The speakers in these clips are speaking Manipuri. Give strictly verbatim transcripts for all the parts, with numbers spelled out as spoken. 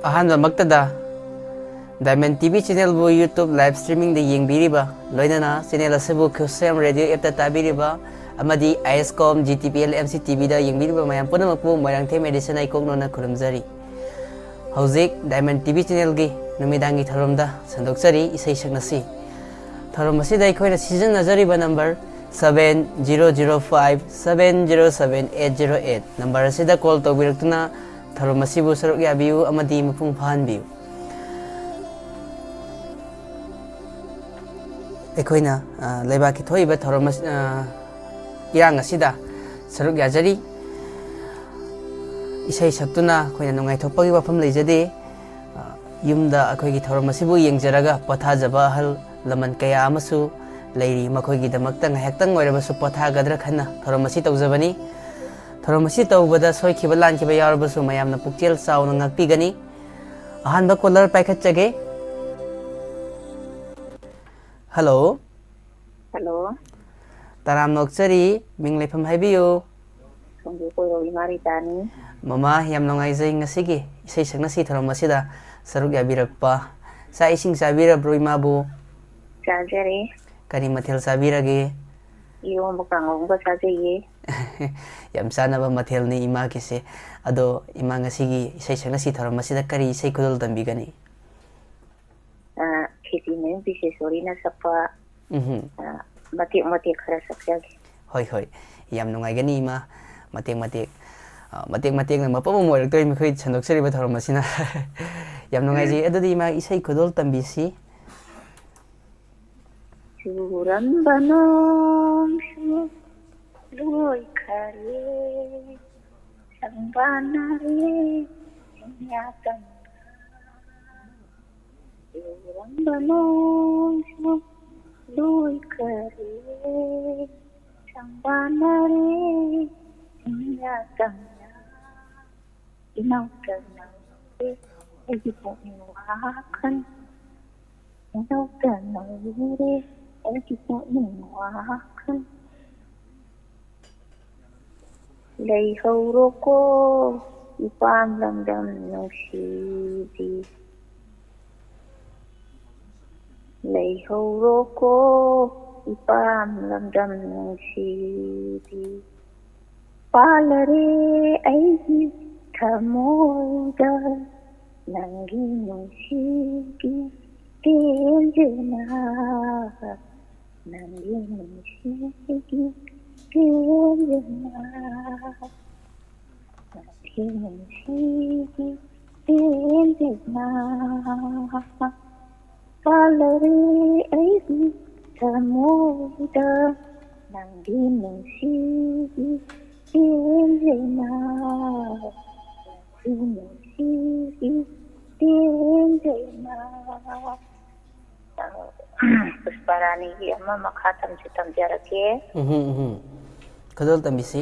ꯑꯍꯥꯟꯕꯃꯛꯇꯗ Diamond T V channelꯕꯨ YouTube live streamingꯗ ꯌꯦꯡꯕꯤꯔꯤꯕ, ꯂꯣꯏꯅꯅ channel ꯑꯁꯤꯕꯨ Qsem Radio appꯇ ꯇꯥꯕꯤꯔꯤꯕ ꯑꯃꯗꯤ I S com, G T P L, M C T Vꯗ ꯌꯦꯡꯕꯤꯔꯤꯕ ꯃꯌꯥꯝ ꯄꯨꯝꯅꯃꯛꯄꯨ ꯃꯣꯏꯔꯥꯡꯊꯦꯝ ꯑꯦꯗꯤꯁꯟ ꯑꯩ ꯀꯣꯛꯅꯣꯅ ꯈꯨꯔꯨꯝꯖꯔꯤ꯫ ꯍꯧꯖꯤꯛ Diamond T V channelꯒꯤ ꯅꯨꯃꯤꯗꯥꯡꯒꯤ ꯊꯧꯔꯝꯗ ꯁꯟꯗꯣꯛꯆꯔꯤ ꯏꯁꯩ ꯁꯛꯅꯁꯤ꯫ ꯊꯧꯔꯝ ꯑꯁꯤꯗ ꯑꯩꯈꯣꯏꯅ ꯁꯤꯖꯤꯟꯅꯖꯔꯤꯕ number seven zero zero five seven zero seven eight zero eight꯫ Number ꯑꯁꯤꯗ call ꯇꯧꯕꯤꯔꯛꯇꯨꯅ ꯊꯧꯔꯝ ꯑꯁꯤꯕꯨ ꯁꯔꯨꯛ ꯌꯥꯕꯤꯌꯨ ꯑꯃꯗꯤ ꯃꯄꯨꯡ ꯐꯥꯍꯟꯕꯤꯌꯨ꯫ ꯑꯩꯈꯣꯏꯅ, ꯑ, ꯂꯩꯕꯥꯛꯀꯤ ꯊꯣꯛꯏꯕ ꯊꯧꯔꯝ ꯑꯁ-, ꯑ, ꯏꯔꯥꯡ ꯑꯁꯤꯗ ꯁꯔꯨꯛ ꯌꯥꯖꯔꯤ꯫ ꯏꯁꯩ ꯁꯛꯇꯨꯅ ꯑꯩꯈꯣꯏꯅ ꯅꯨꯡꯉꯥꯏꯊꯣꯛꯄꯒꯤ ꯋꯥꯐꯝ ꯂꯩꯖꯗꯦ꯫ ꯑ, ꯌꯨꯝꯗ ꯑꯩꯈꯣꯏꯒꯤ ꯊꯧꯔꯝ ꯑꯁꯤꯕꯨ ꯌꯦꯡꯖꯔꯒ ꯄꯣꯊꯥꯖꯕ ꯑꯍꯜ ꯂꯃꯟ ꯀꯌꯥ ꯑꯃꯁꯨ ꯂꯩꯔꯤ꯫ ꯃꯈꯣꯏꯒꯤꯗꯃꯛꯇ ꯉꯥꯏꯍꯥꯛꯇꯪ ꯑꯣꯏꯔꯕꯁꯨ ꯄꯣꯊꯥꯒꯗ꯭ꯔꯥ ꯈꯟꯅ ꯊꯧꯔꯝ ꯑꯁꯤ ꯇꯧꯖꯕꯅꯤ꯫ ꯊꯧꯔꯝ ꯑꯁꯤ ꯇꯧꯕꯗ ꯁꯣꯏꯈꯤꯕ ꯂꯥꯟꯈꯤꯕ ꯌꯥꯎꯔꯕꯁꯨ ꯃꯌꯥꯝꯅ ꯄꯨꯛꯆꯦꯜ ꯆꯥꯎꯅ ꯉꯥꯛꯄꯤꯒꯅꯤ꯫ ꯑꯍꯥꯟꯕ caller ꯄꯥꯏꯈꯠꯆꯒꯦ꯫ Hello꯫ Hello꯫ ꯇꯔꯥꯝꯅ ꯑꯣꯛꯆꯔꯤ, ꯃꯤꯡ ꯂꯩꯐꯝ ꯍꯥꯏꯕꯤꯌꯨ꯫ ꯈꯣꯡꯖꯣꯝ ꯀꯣꯏꯔꯧ ꯏꯃꯥ ꯔꯤꯇꯥꯅꯤ꯫ ꯃꯃꯥ, ꯌꯥꯝ ꯅꯨꯡꯉꯥꯏꯖꯩ ꯉꯁꯤꯒꯤ ꯏꯁꯩ ꯁꯛꯅꯁꯤ ꯊꯧꯔꯝ ꯑꯁꯤꯗ ꯁꯔꯨꯛ ꯌꯥꯕꯤꯔꯛꯄ꯫ ꯆꯥꯛ ꯏꯁꯤꯡ ꯆꯥꯕꯤꯔꯕ꯭ꯔꯣ ꯏꯃꯥꯕꯨ? ꯆꯥꯖꯔꯦ꯫ ꯀꯔꯤ ꯃꯊꯦꯜ ꯆꯥꯕꯤꯔꯒꯦ? ꯏꯔꯣꯝꯕ ꯀꯥꯡꯉꯧ ꯑꯃꯒ ꯆꯥꯖꯩꯌꯦ꯫ ꯌꯥꯝ ꯆꯥꯟꯅꯕ ꯃꯊꯦꯜꯅꯤ ꯏꯃꯥꯒꯤꯁꯦ꯫ ꯑꯗꯣ ꯏꯃꯥ, ꯉꯁꯤꯒꯤ ꯏꯁꯩ ꯁꯛꯅꯁꯤ ꯊꯧꯔꯝ ꯑꯁꯤꯗ ꯀꯔꯤ ꯏꯁꯩ ꯈꯨꯗꯣꯜ ꯇꯝꯕꯤꯒꯅꯤ? ꯑ, ꯈꯦꯇ꯭ꯔꯤꯃꯌꯨꯝ ꯕꯤꯁꯦꯁꯣꯔꯤꯅ ꯁꯛꯄ, ꯎꯝꯍꯨꯝ꯫ ꯑ, ꯃꯇꯦꯛ ꯃꯇꯦꯛ ꯈꯔ ꯁꯛꯆꯒꯦ꯫ ꯍꯣꯏ, ꯍꯣꯏ, ꯌꯥꯝ ꯅꯨꯡꯉꯥꯏꯒꯅꯤ ꯏꯃꯥ꯫ ꯃꯇꯦꯛ ꯃꯇꯦꯛ, ꯑ, ꯃꯇꯦꯛ ꯃꯇꯦꯛꯅ ꯃꯄꯨꯝ ꯑꯃ ꯑꯣꯏꯔꯛꯇꯣꯏꯅꯤ ꯑꯩꯈꯣꯏ ꯁꯟꯗꯣꯛꯆꯔꯤꯕ ꯊꯧꯔꯝ ꯑꯁꯤꯅ꯫ ꯌꯥꯝ ꯅꯨꯡꯉꯥꯏꯖꯩ꯫ ꯎꯝ꯫ ꯑꯗꯨꯗꯤ ꯏꯃꯥ, ꯏꯁꯩ ꯈꯨꯗꯣꯜ ꯇꯝꯕꯤꯁꯤ꯫ ꯆꯨꯔꯝꯕ ꯅꯣꯡꯁꯨ ꯂꯣꯏꯈꯔꯦ, ꯁꯪꯕꯥꯅꯔꯦ ꯆꯤꯡꯌꯥ ꯇꯝꯌꯥ꯫ ꯆꯨꯔꯝꯕ ꯅꯣꯡꯁꯨ ꯂꯣꯏꯈꯔꯦ, ꯁꯪꯕꯥꯅꯔꯦ ꯆꯤꯡꯌꯥ ꯇꯝꯌꯥ꯫ ꯏꯅꯧꯗ ꯅꯧꯔꯦ ꯑꯩꯒꯤ ꯄꯨꯛꯅꯤꯡ ꯋꯥꯈꯜ, ꯏꯅꯧꯗ ꯅꯧꯔꯦ ꯑꯩꯒꯤ ꯄꯨꯛꯅꯤꯡ ꯋꯥꯈꯜ꯫ ꯂꯩꯍꯧꯔꯣꯀꯣ ꯏꯄꯥꯝ ꯂꯝꯗꯝ ꯅꯨꯡꯁꯤꯕꯤ꯫ ꯂꯩꯍꯧꯔꯣꯀꯣ ꯏꯄꯥꯝ ꯂꯝꯗꯝ ꯅꯨꯡꯁꯤꯕꯤ꯫ ꯄꯥꯜꯂꯔꯦ ꯑꯩꯒꯤ ꯊꯃꯣꯏꯗ ꯅꯪꯒꯤ ꯅꯨꯡꯁꯤꯒꯤ ꯇꯦꯟꯖꯅ, ꯅꯪꯒꯤ ꯅꯨꯡꯁꯤꯒꯤ ꯇꯦꯟꯖꯅ꯫ ꯅꯪꯒꯤ ꯅꯨꯡꯁꯤꯒꯤ ꯇꯦꯟꯖꯅ ꯄꯥꯜꯂꯔꯦ ꯑꯩꯒꯤ ꯊꯃꯣꯏꯗ ꯅꯪꯒꯤ ꯅꯨꯡꯁꯤꯒꯤ ꯇꯦꯟꯖꯅ, ꯅꯪꯒꯤ ꯅꯨꯡꯁꯤꯒꯤ ꯇꯦꯟꯖꯅ꯫ ꯄꯨꯁꯄꯥꯔꯥꯅꯤꯒꯤ ꯑꯃ ꯃꯈꯥ ꯇꯝꯁꯨ ꯇꯝꯖꯔꯛꯀꯦ꯫ ꯎꯝꯍꯨꯝ, ꯎꯝꯍꯨꯝ꯫ ꯈꯨꯗꯣꯜ ꯇꯝꯕꯤꯁꯤ꯫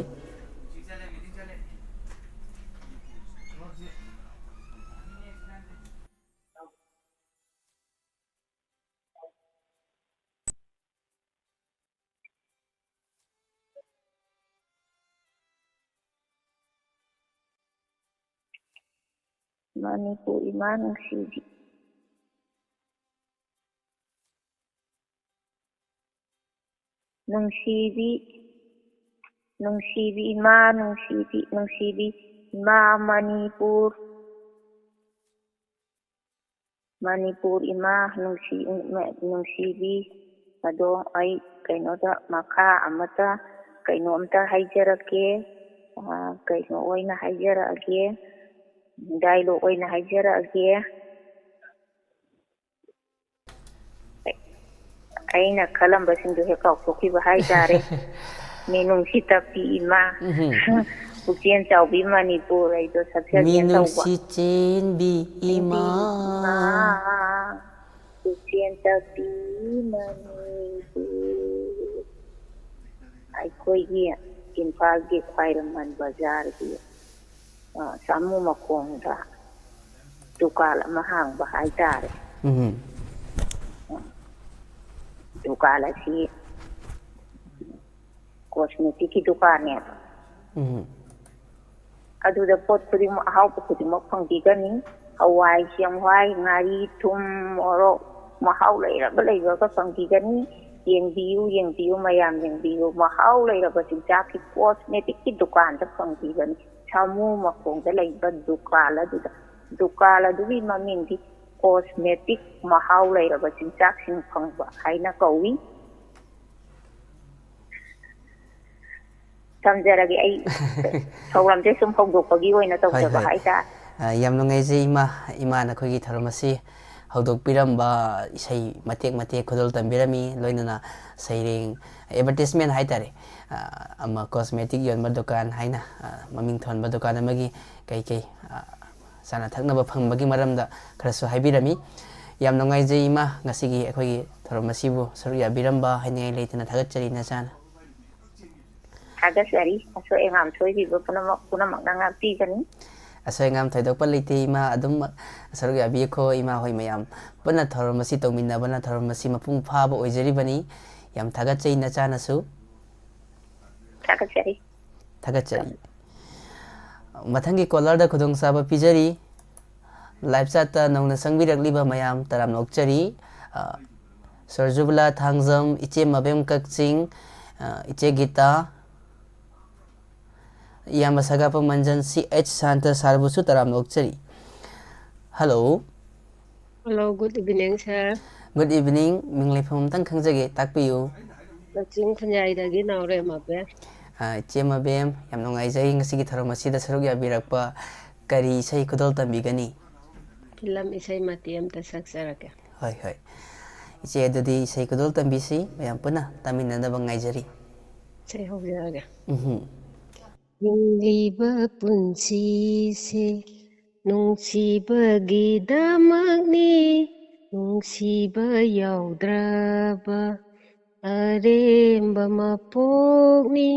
ꯃꯅꯤꯄꯨꯔ ꯏꯃꯥ ꯅꯨꯡꯁꯤꯕꯤ꯫ ꯅꯨꯡꯁꯤꯕꯤ, ꯅꯨꯡꯁꯤꯕꯤ ꯏꯃꯥ, ꯅꯨꯡꯁꯤꯕꯤ, ꯅꯨꯡꯁꯤꯕꯤ ꯏꯃꯥ ꯃꯅꯤꯄꯨꯔ, ꯃꯅꯤꯄꯨꯔ ꯏꯃꯥ ꯅꯨꯡꯁꯤ-, ꯅꯨꯡꯁꯤꯕꯤ꯫ ꯑꯗꯣ ꯑꯩ ꯀꯩꯅꯣꯗ ꯃꯈꯥ ꯑꯃꯇ, ꯀꯩꯅꯣꯝꯇ ꯍꯥꯏꯖꯔꯛꯀꯦ꯫ ꯑ, ꯀꯩꯅꯣ ꯑꯣꯏꯅ ꯍꯥꯏꯖꯔꯛꯑꯒꯦ, ꯗꯥꯏꯂꯣꯛ ꯑꯣꯏꯅ ꯍꯥꯏꯖꯔꯛꯑꯒꯦ꯫ ꯑꯩꯅ ꯈꯜꯂꯝꯕꯁꯤꯡꯗꯣ ꯍꯦꯛ ꯀꯥꯎꯊꯣꯛꯈꯤꯕ ꯍꯥꯏꯇꯥꯔꯦ꯫ ꯃꯤꯅꯨꯡꯁꯤ ꯇꯞꯄꯤ ꯏꯃꯥ, ꯎꯝꯍꯨꯝ꯫ ꯄꯨꯛꯆꯦꯜ ꯆꯥꯎꯕꯤ ꯃꯅꯤꯄꯨꯔ, ꯑꯩꯗꯣ ꯁꯛꯆꯒꯦꯅ ꯇꯧꯕ꯫ ꯃꯤꯅꯨꯡꯁꯤ ꯆꯦꯟꯕꯤ ꯏꯃꯥ꯫ ꯏꯃꯥ, ꯄꯨꯛꯆꯦꯜ ꯇꯞꯄꯤ ꯃꯅꯤꯄꯨꯔ꯫ ꯑꯩꯈꯣꯏꯒꯤ ꯏꯝꯐꯥꯜꯒꯤ ꯈ꯭ꯋꯥꯏꯔꯝꯕꯟ ꯕꯖꯥꯔꯒꯤ, ꯑ, ꯁꯥꯃꯨ ꯃꯈꯣꯡꯗ ꯗꯨꯀꯥꯟ ꯑꯃ ꯍꯥꯡꯕ ꯍꯥꯏꯇꯥꯔꯦ꯫ ꯎꯝ꯫ ꯗꯨꯀꯥꯟ ꯑꯁꯤ ꯀꯣꯁꯃꯦꯇꯤꯛꯀꯤ ꯗꯨꯀꯥꯟꯅꯦꯕ꯫ ꯎꯝ꯫ ꯑꯗꯨꯗ ꯄꯣꯠ ꯈꯨꯗꯤꯡꯃꯛ, ꯑꯍꯥꯎꯕ ꯈꯨꯗꯤꯡꯃꯛ ꯐꯪꯕꯤꯒꯅꯤ꯫ ꯍꯋꯥꯏ ꯆꯦꯡꯋꯥꯏ, ꯉꯥꯔꯤ, ꯊꯨꯝ, ꯃꯣꯔꯣꯛ, ꯃꯍꯥꯎ ꯂꯩꯔꯕ ꯂꯩꯕꯒ ꯐꯪꯕꯤꯒꯅꯤ꯫ ꯌꯦꯡꯕꯤꯌꯨ, ꯌꯦꯡꯕꯤꯌꯨ, ꯃꯌꯥꯝ ꯌꯦꯡꯕꯤꯌꯨ, ꯃꯍꯥꯎ ꯂꯩꯔꯕ ꯆꯤꯟꯖꯥꯛꯀꯤ ꯀꯣꯁꯃꯦꯇꯤꯛꯀꯤ ꯗꯨꯀꯥꯟꯗ ꯐꯪꯕꯤꯒꯅꯤ꯫ ꯁꯥꯃꯨ ꯃꯈꯣꯡꯗ ꯂꯩꯕ ꯗꯨꯀꯥꯟ ꯑꯗꯨꯗ꯫ ꯗꯨꯀꯥꯟ ꯑꯗꯨꯒꯤ ꯃꯃꯤꯡꯗꯤ ꯀꯣꯁꯃꯦꯇꯤꯛ, ꯃꯍꯥꯎ ꯂꯩꯔꯕ ꯆꯤꯟꯖꯥꯛꯁꯤꯡ ꯐꯪꯕ ꯍꯥꯏꯅ ꯀꯧꯏ꯫ ꯊꯝꯖꯔꯒꯦ꯫ ꯑꯩ ꯊꯧꯔꯝꯁꯦ ꯁꯨꯝ ꯍꯧꯗꯣꯛꯄꯒꯤ ꯑꯣꯏꯅ ꯍꯣꯏ, ꯇꯧꯖꯕ ꯍꯣꯏ꯫ ꯍꯥꯏꯇꯥꯔꯦ꯫ ꯑ, ꯌꯥꯝ ꯅꯨꯡꯉꯥꯏꯖꯩ, ꯏꯃꯥ꯫ ꯏꯃꯥꯅ ꯑꯩꯈꯣꯏꯒꯤ ꯊꯧꯔꯝ ꯑꯁꯤ ꯍꯧꯗꯣꯛꯄꯤꯔꯝꯕ, ꯏꯁꯩ ꯃꯇꯦꯛ ꯃꯇꯦꯛ ꯈꯨꯗꯣꯜ ꯇꯝꯕꯤꯔꯝꯃꯤ, ꯂꯣꯏꯅꯅ ꯁꯩꯔꯦꯡ, ꯑꯦꯗꯚꯔꯇꯤꯁꯃꯦꯟ ꯍꯥꯏꯇꯥꯔꯦ, ꯑ, ꯑꯃ ꯀꯣꯁꯃꯦꯇꯤꯛ ꯌꯣꯟꯕ ꯗꯨꯀꯥꯟ ꯍꯥꯏꯅ, ꯑ, ꯃꯃꯤꯡ ꯊꯣꯟꯕ ꯗꯨꯀꯥꯟ ꯑꯃꯒꯤ ꯀꯩꯀꯩ, ꯑ, ꯆꯥꯅ ꯊꯛꯅꯕ ꯐꯪꯕꯒꯤ ꯃꯔꯝꯗ ꯈꯔꯁꯨ ꯍꯥꯏꯕꯤꯔꯝꯃꯤ꯫ ꯌꯥꯝ ꯅꯨꯡꯉꯥꯏꯖꯩ, ꯏꯃꯥ, ꯉꯁꯤꯒꯤ ꯑꯩꯈꯣꯏꯒꯤ ꯊꯧꯔꯝ ꯑꯁꯤꯕꯨ ꯁꯔꯨꯛ ꯌꯥꯕꯤꯔꯝꯕ꯫ ꯍꯥꯏꯅꯤꯡꯉꯥꯏ ꯂꯩꯇꯅ ꯊꯥꯒꯠꯆꯔꯤ, ꯅꯆꯥꯅ꯫ ꯊꯥꯒꯠꯆꯔꯤ꯫ ꯑꯁꯣꯏ ꯑꯉꯥꯝ ꯁꯣꯏꯈꯤꯕ ꯄꯨꯝꯅꯃꯛ, ꯄꯨꯝꯅꯃꯛꯅ ꯉꯥꯛꯄꯤꯒꯅꯤ꯫ ꯑꯁꯣꯏ ꯑꯉꯥꯝ ꯊꯣꯏꯗꯣꯛꯄ ꯂꯩꯇꯦ, ꯏꯃꯥ꯫ ꯑꯗꯨꯝ ꯁꯔꯨꯛ ꯌꯥꯕꯤꯈꯣ, ꯏꯃꯥ ꯍꯣꯏ ꯃꯌꯥꯝ ꯄꯨꯟꯅ ꯊꯧꯔꯝ ꯑꯁꯤ ꯇꯧꯃꯤꯟꯅꯕꯅ ꯊꯧꯔꯝ ꯑꯁꯤ ꯃꯄꯨꯡ ꯐꯥꯕ ꯑꯣꯏꯖꯔꯤꯕꯅꯤ꯫ ꯌꯥꯝ ꯊꯥꯒꯠꯆꯩ, ꯅꯆꯥꯅꯁꯨ꯫ ꯊꯥꯒꯠꯆꯔꯤ꯫ ꯊꯥꯒꯠꯆꯔꯤ꯫ ꯃꯊꯪꯒꯤ ꯀꯣꯂꯔꯗ ꯈꯨꯗꯣꯡꯆꯥꯕ ꯄꯤꯖꯔꯤ꯫ ꯂꯥꯏꯚ ꯆꯥꯠꯇ ꯅꯧꯅ ꯆꯪꯕꯤꯔꯛꯂꯤꯕ ꯃꯌꯥꯝ ꯇꯔꯥꯝꯅ ꯑꯣꯛꯆꯔꯤ꯫ ꯑ, ꯁꯣꯔꯖꯨꯕꯂꯥ ꯊꯥꯡꯖꯝ, ꯏꯆꯦ ꯃꯕꯦꯝ ꯀꯛꯆꯤꯡ, ꯑ, ꯏꯆꯦ ꯒꯤꯇꯥ, ꯏꯌꯥꯝꯕ ꯁꯒꯥꯄꯝ ꯃꯟꯖꯟ, ꯁꯤ ꯑꯩꯆ ꯁꯥꯟꯇ ꯁꯥꯔꯕꯨꯁꯨ ꯇꯔꯥꯝꯅ ꯑꯣꯛꯆꯔꯤ꯫ Hello. Hello, good evening, sir. Good evening. ꯃꯤꯡ ꯂꯩꯐꯝ ꯑꯝꯇꯪ ꯈꯪꯖꯒꯦ, ꯇꯥꯛꯄꯤꯌꯨ꯫ ꯀꯛꯆꯤꯡ ꯈꯨꯟꯌꯥꯏꯗꯒꯤ ꯅꯥꯎꯔꯦꯝ ꯑꯕꯦꯝ꯫ ꯑ, ꯏꯆꯦ ꯃꯕꯦꯝ, ꯌꯥꯝ ꯅꯨꯡꯉꯥꯏꯖꯩ ꯉꯁꯤꯒꯤ ꯊꯧꯔꯝ ꯑꯁꯤꯗ ꯁꯔꯨꯛ ꯌꯥꯕꯤꯔꯛꯄ꯫ ꯀꯔꯤ ꯏꯁꯩ ꯈꯨꯗꯣꯜ ꯇꯝꯕꯤꯒꯅꯤ? ꯐꯤꯂꯝ ꯏꯁꯩ ꯃꯇꯦꯛ ꯑꯃꯇ ꯁꯛꯆꯔꯛꯀꯦ꯫ ꯍꯣꯏ, ꯍꯣꯏ꯫ ꯏꯆꯦ, ꯑꯗꯨꯗꯤ ꯏꯁꯩ ꯈꯨꯗꯣꯜ ꯇꯝꯕꯤꯁꯤ, ꯃꯌꯥꯝ ꯄꯨꯟꯅ ꯇꯥꯃꯤꯟꯅꯅꯕ ꯉꯥꯏꯖꯔꯤ꯫ ꯏꯁꯩ ꯍꯧꯖꯔꯒꯦ꯫ ꯎꯝꯍꯨꯝ꯫ ꯍꯤꯡꯂꯤꯕ ꯄꯨꯟꯁꯤꯁꯦ ꯅꯨꯡꯁꯤꯕꯒꯤꯗꯃꯛꯅꯤ, ꯅꯨꯡꯁꯤꯕ ꯌꯥꯎꯗ꯭ꯔꯕ ꯑꯔꯦꯝꯕ ꯃꯄꯣꯛꯅꯤ,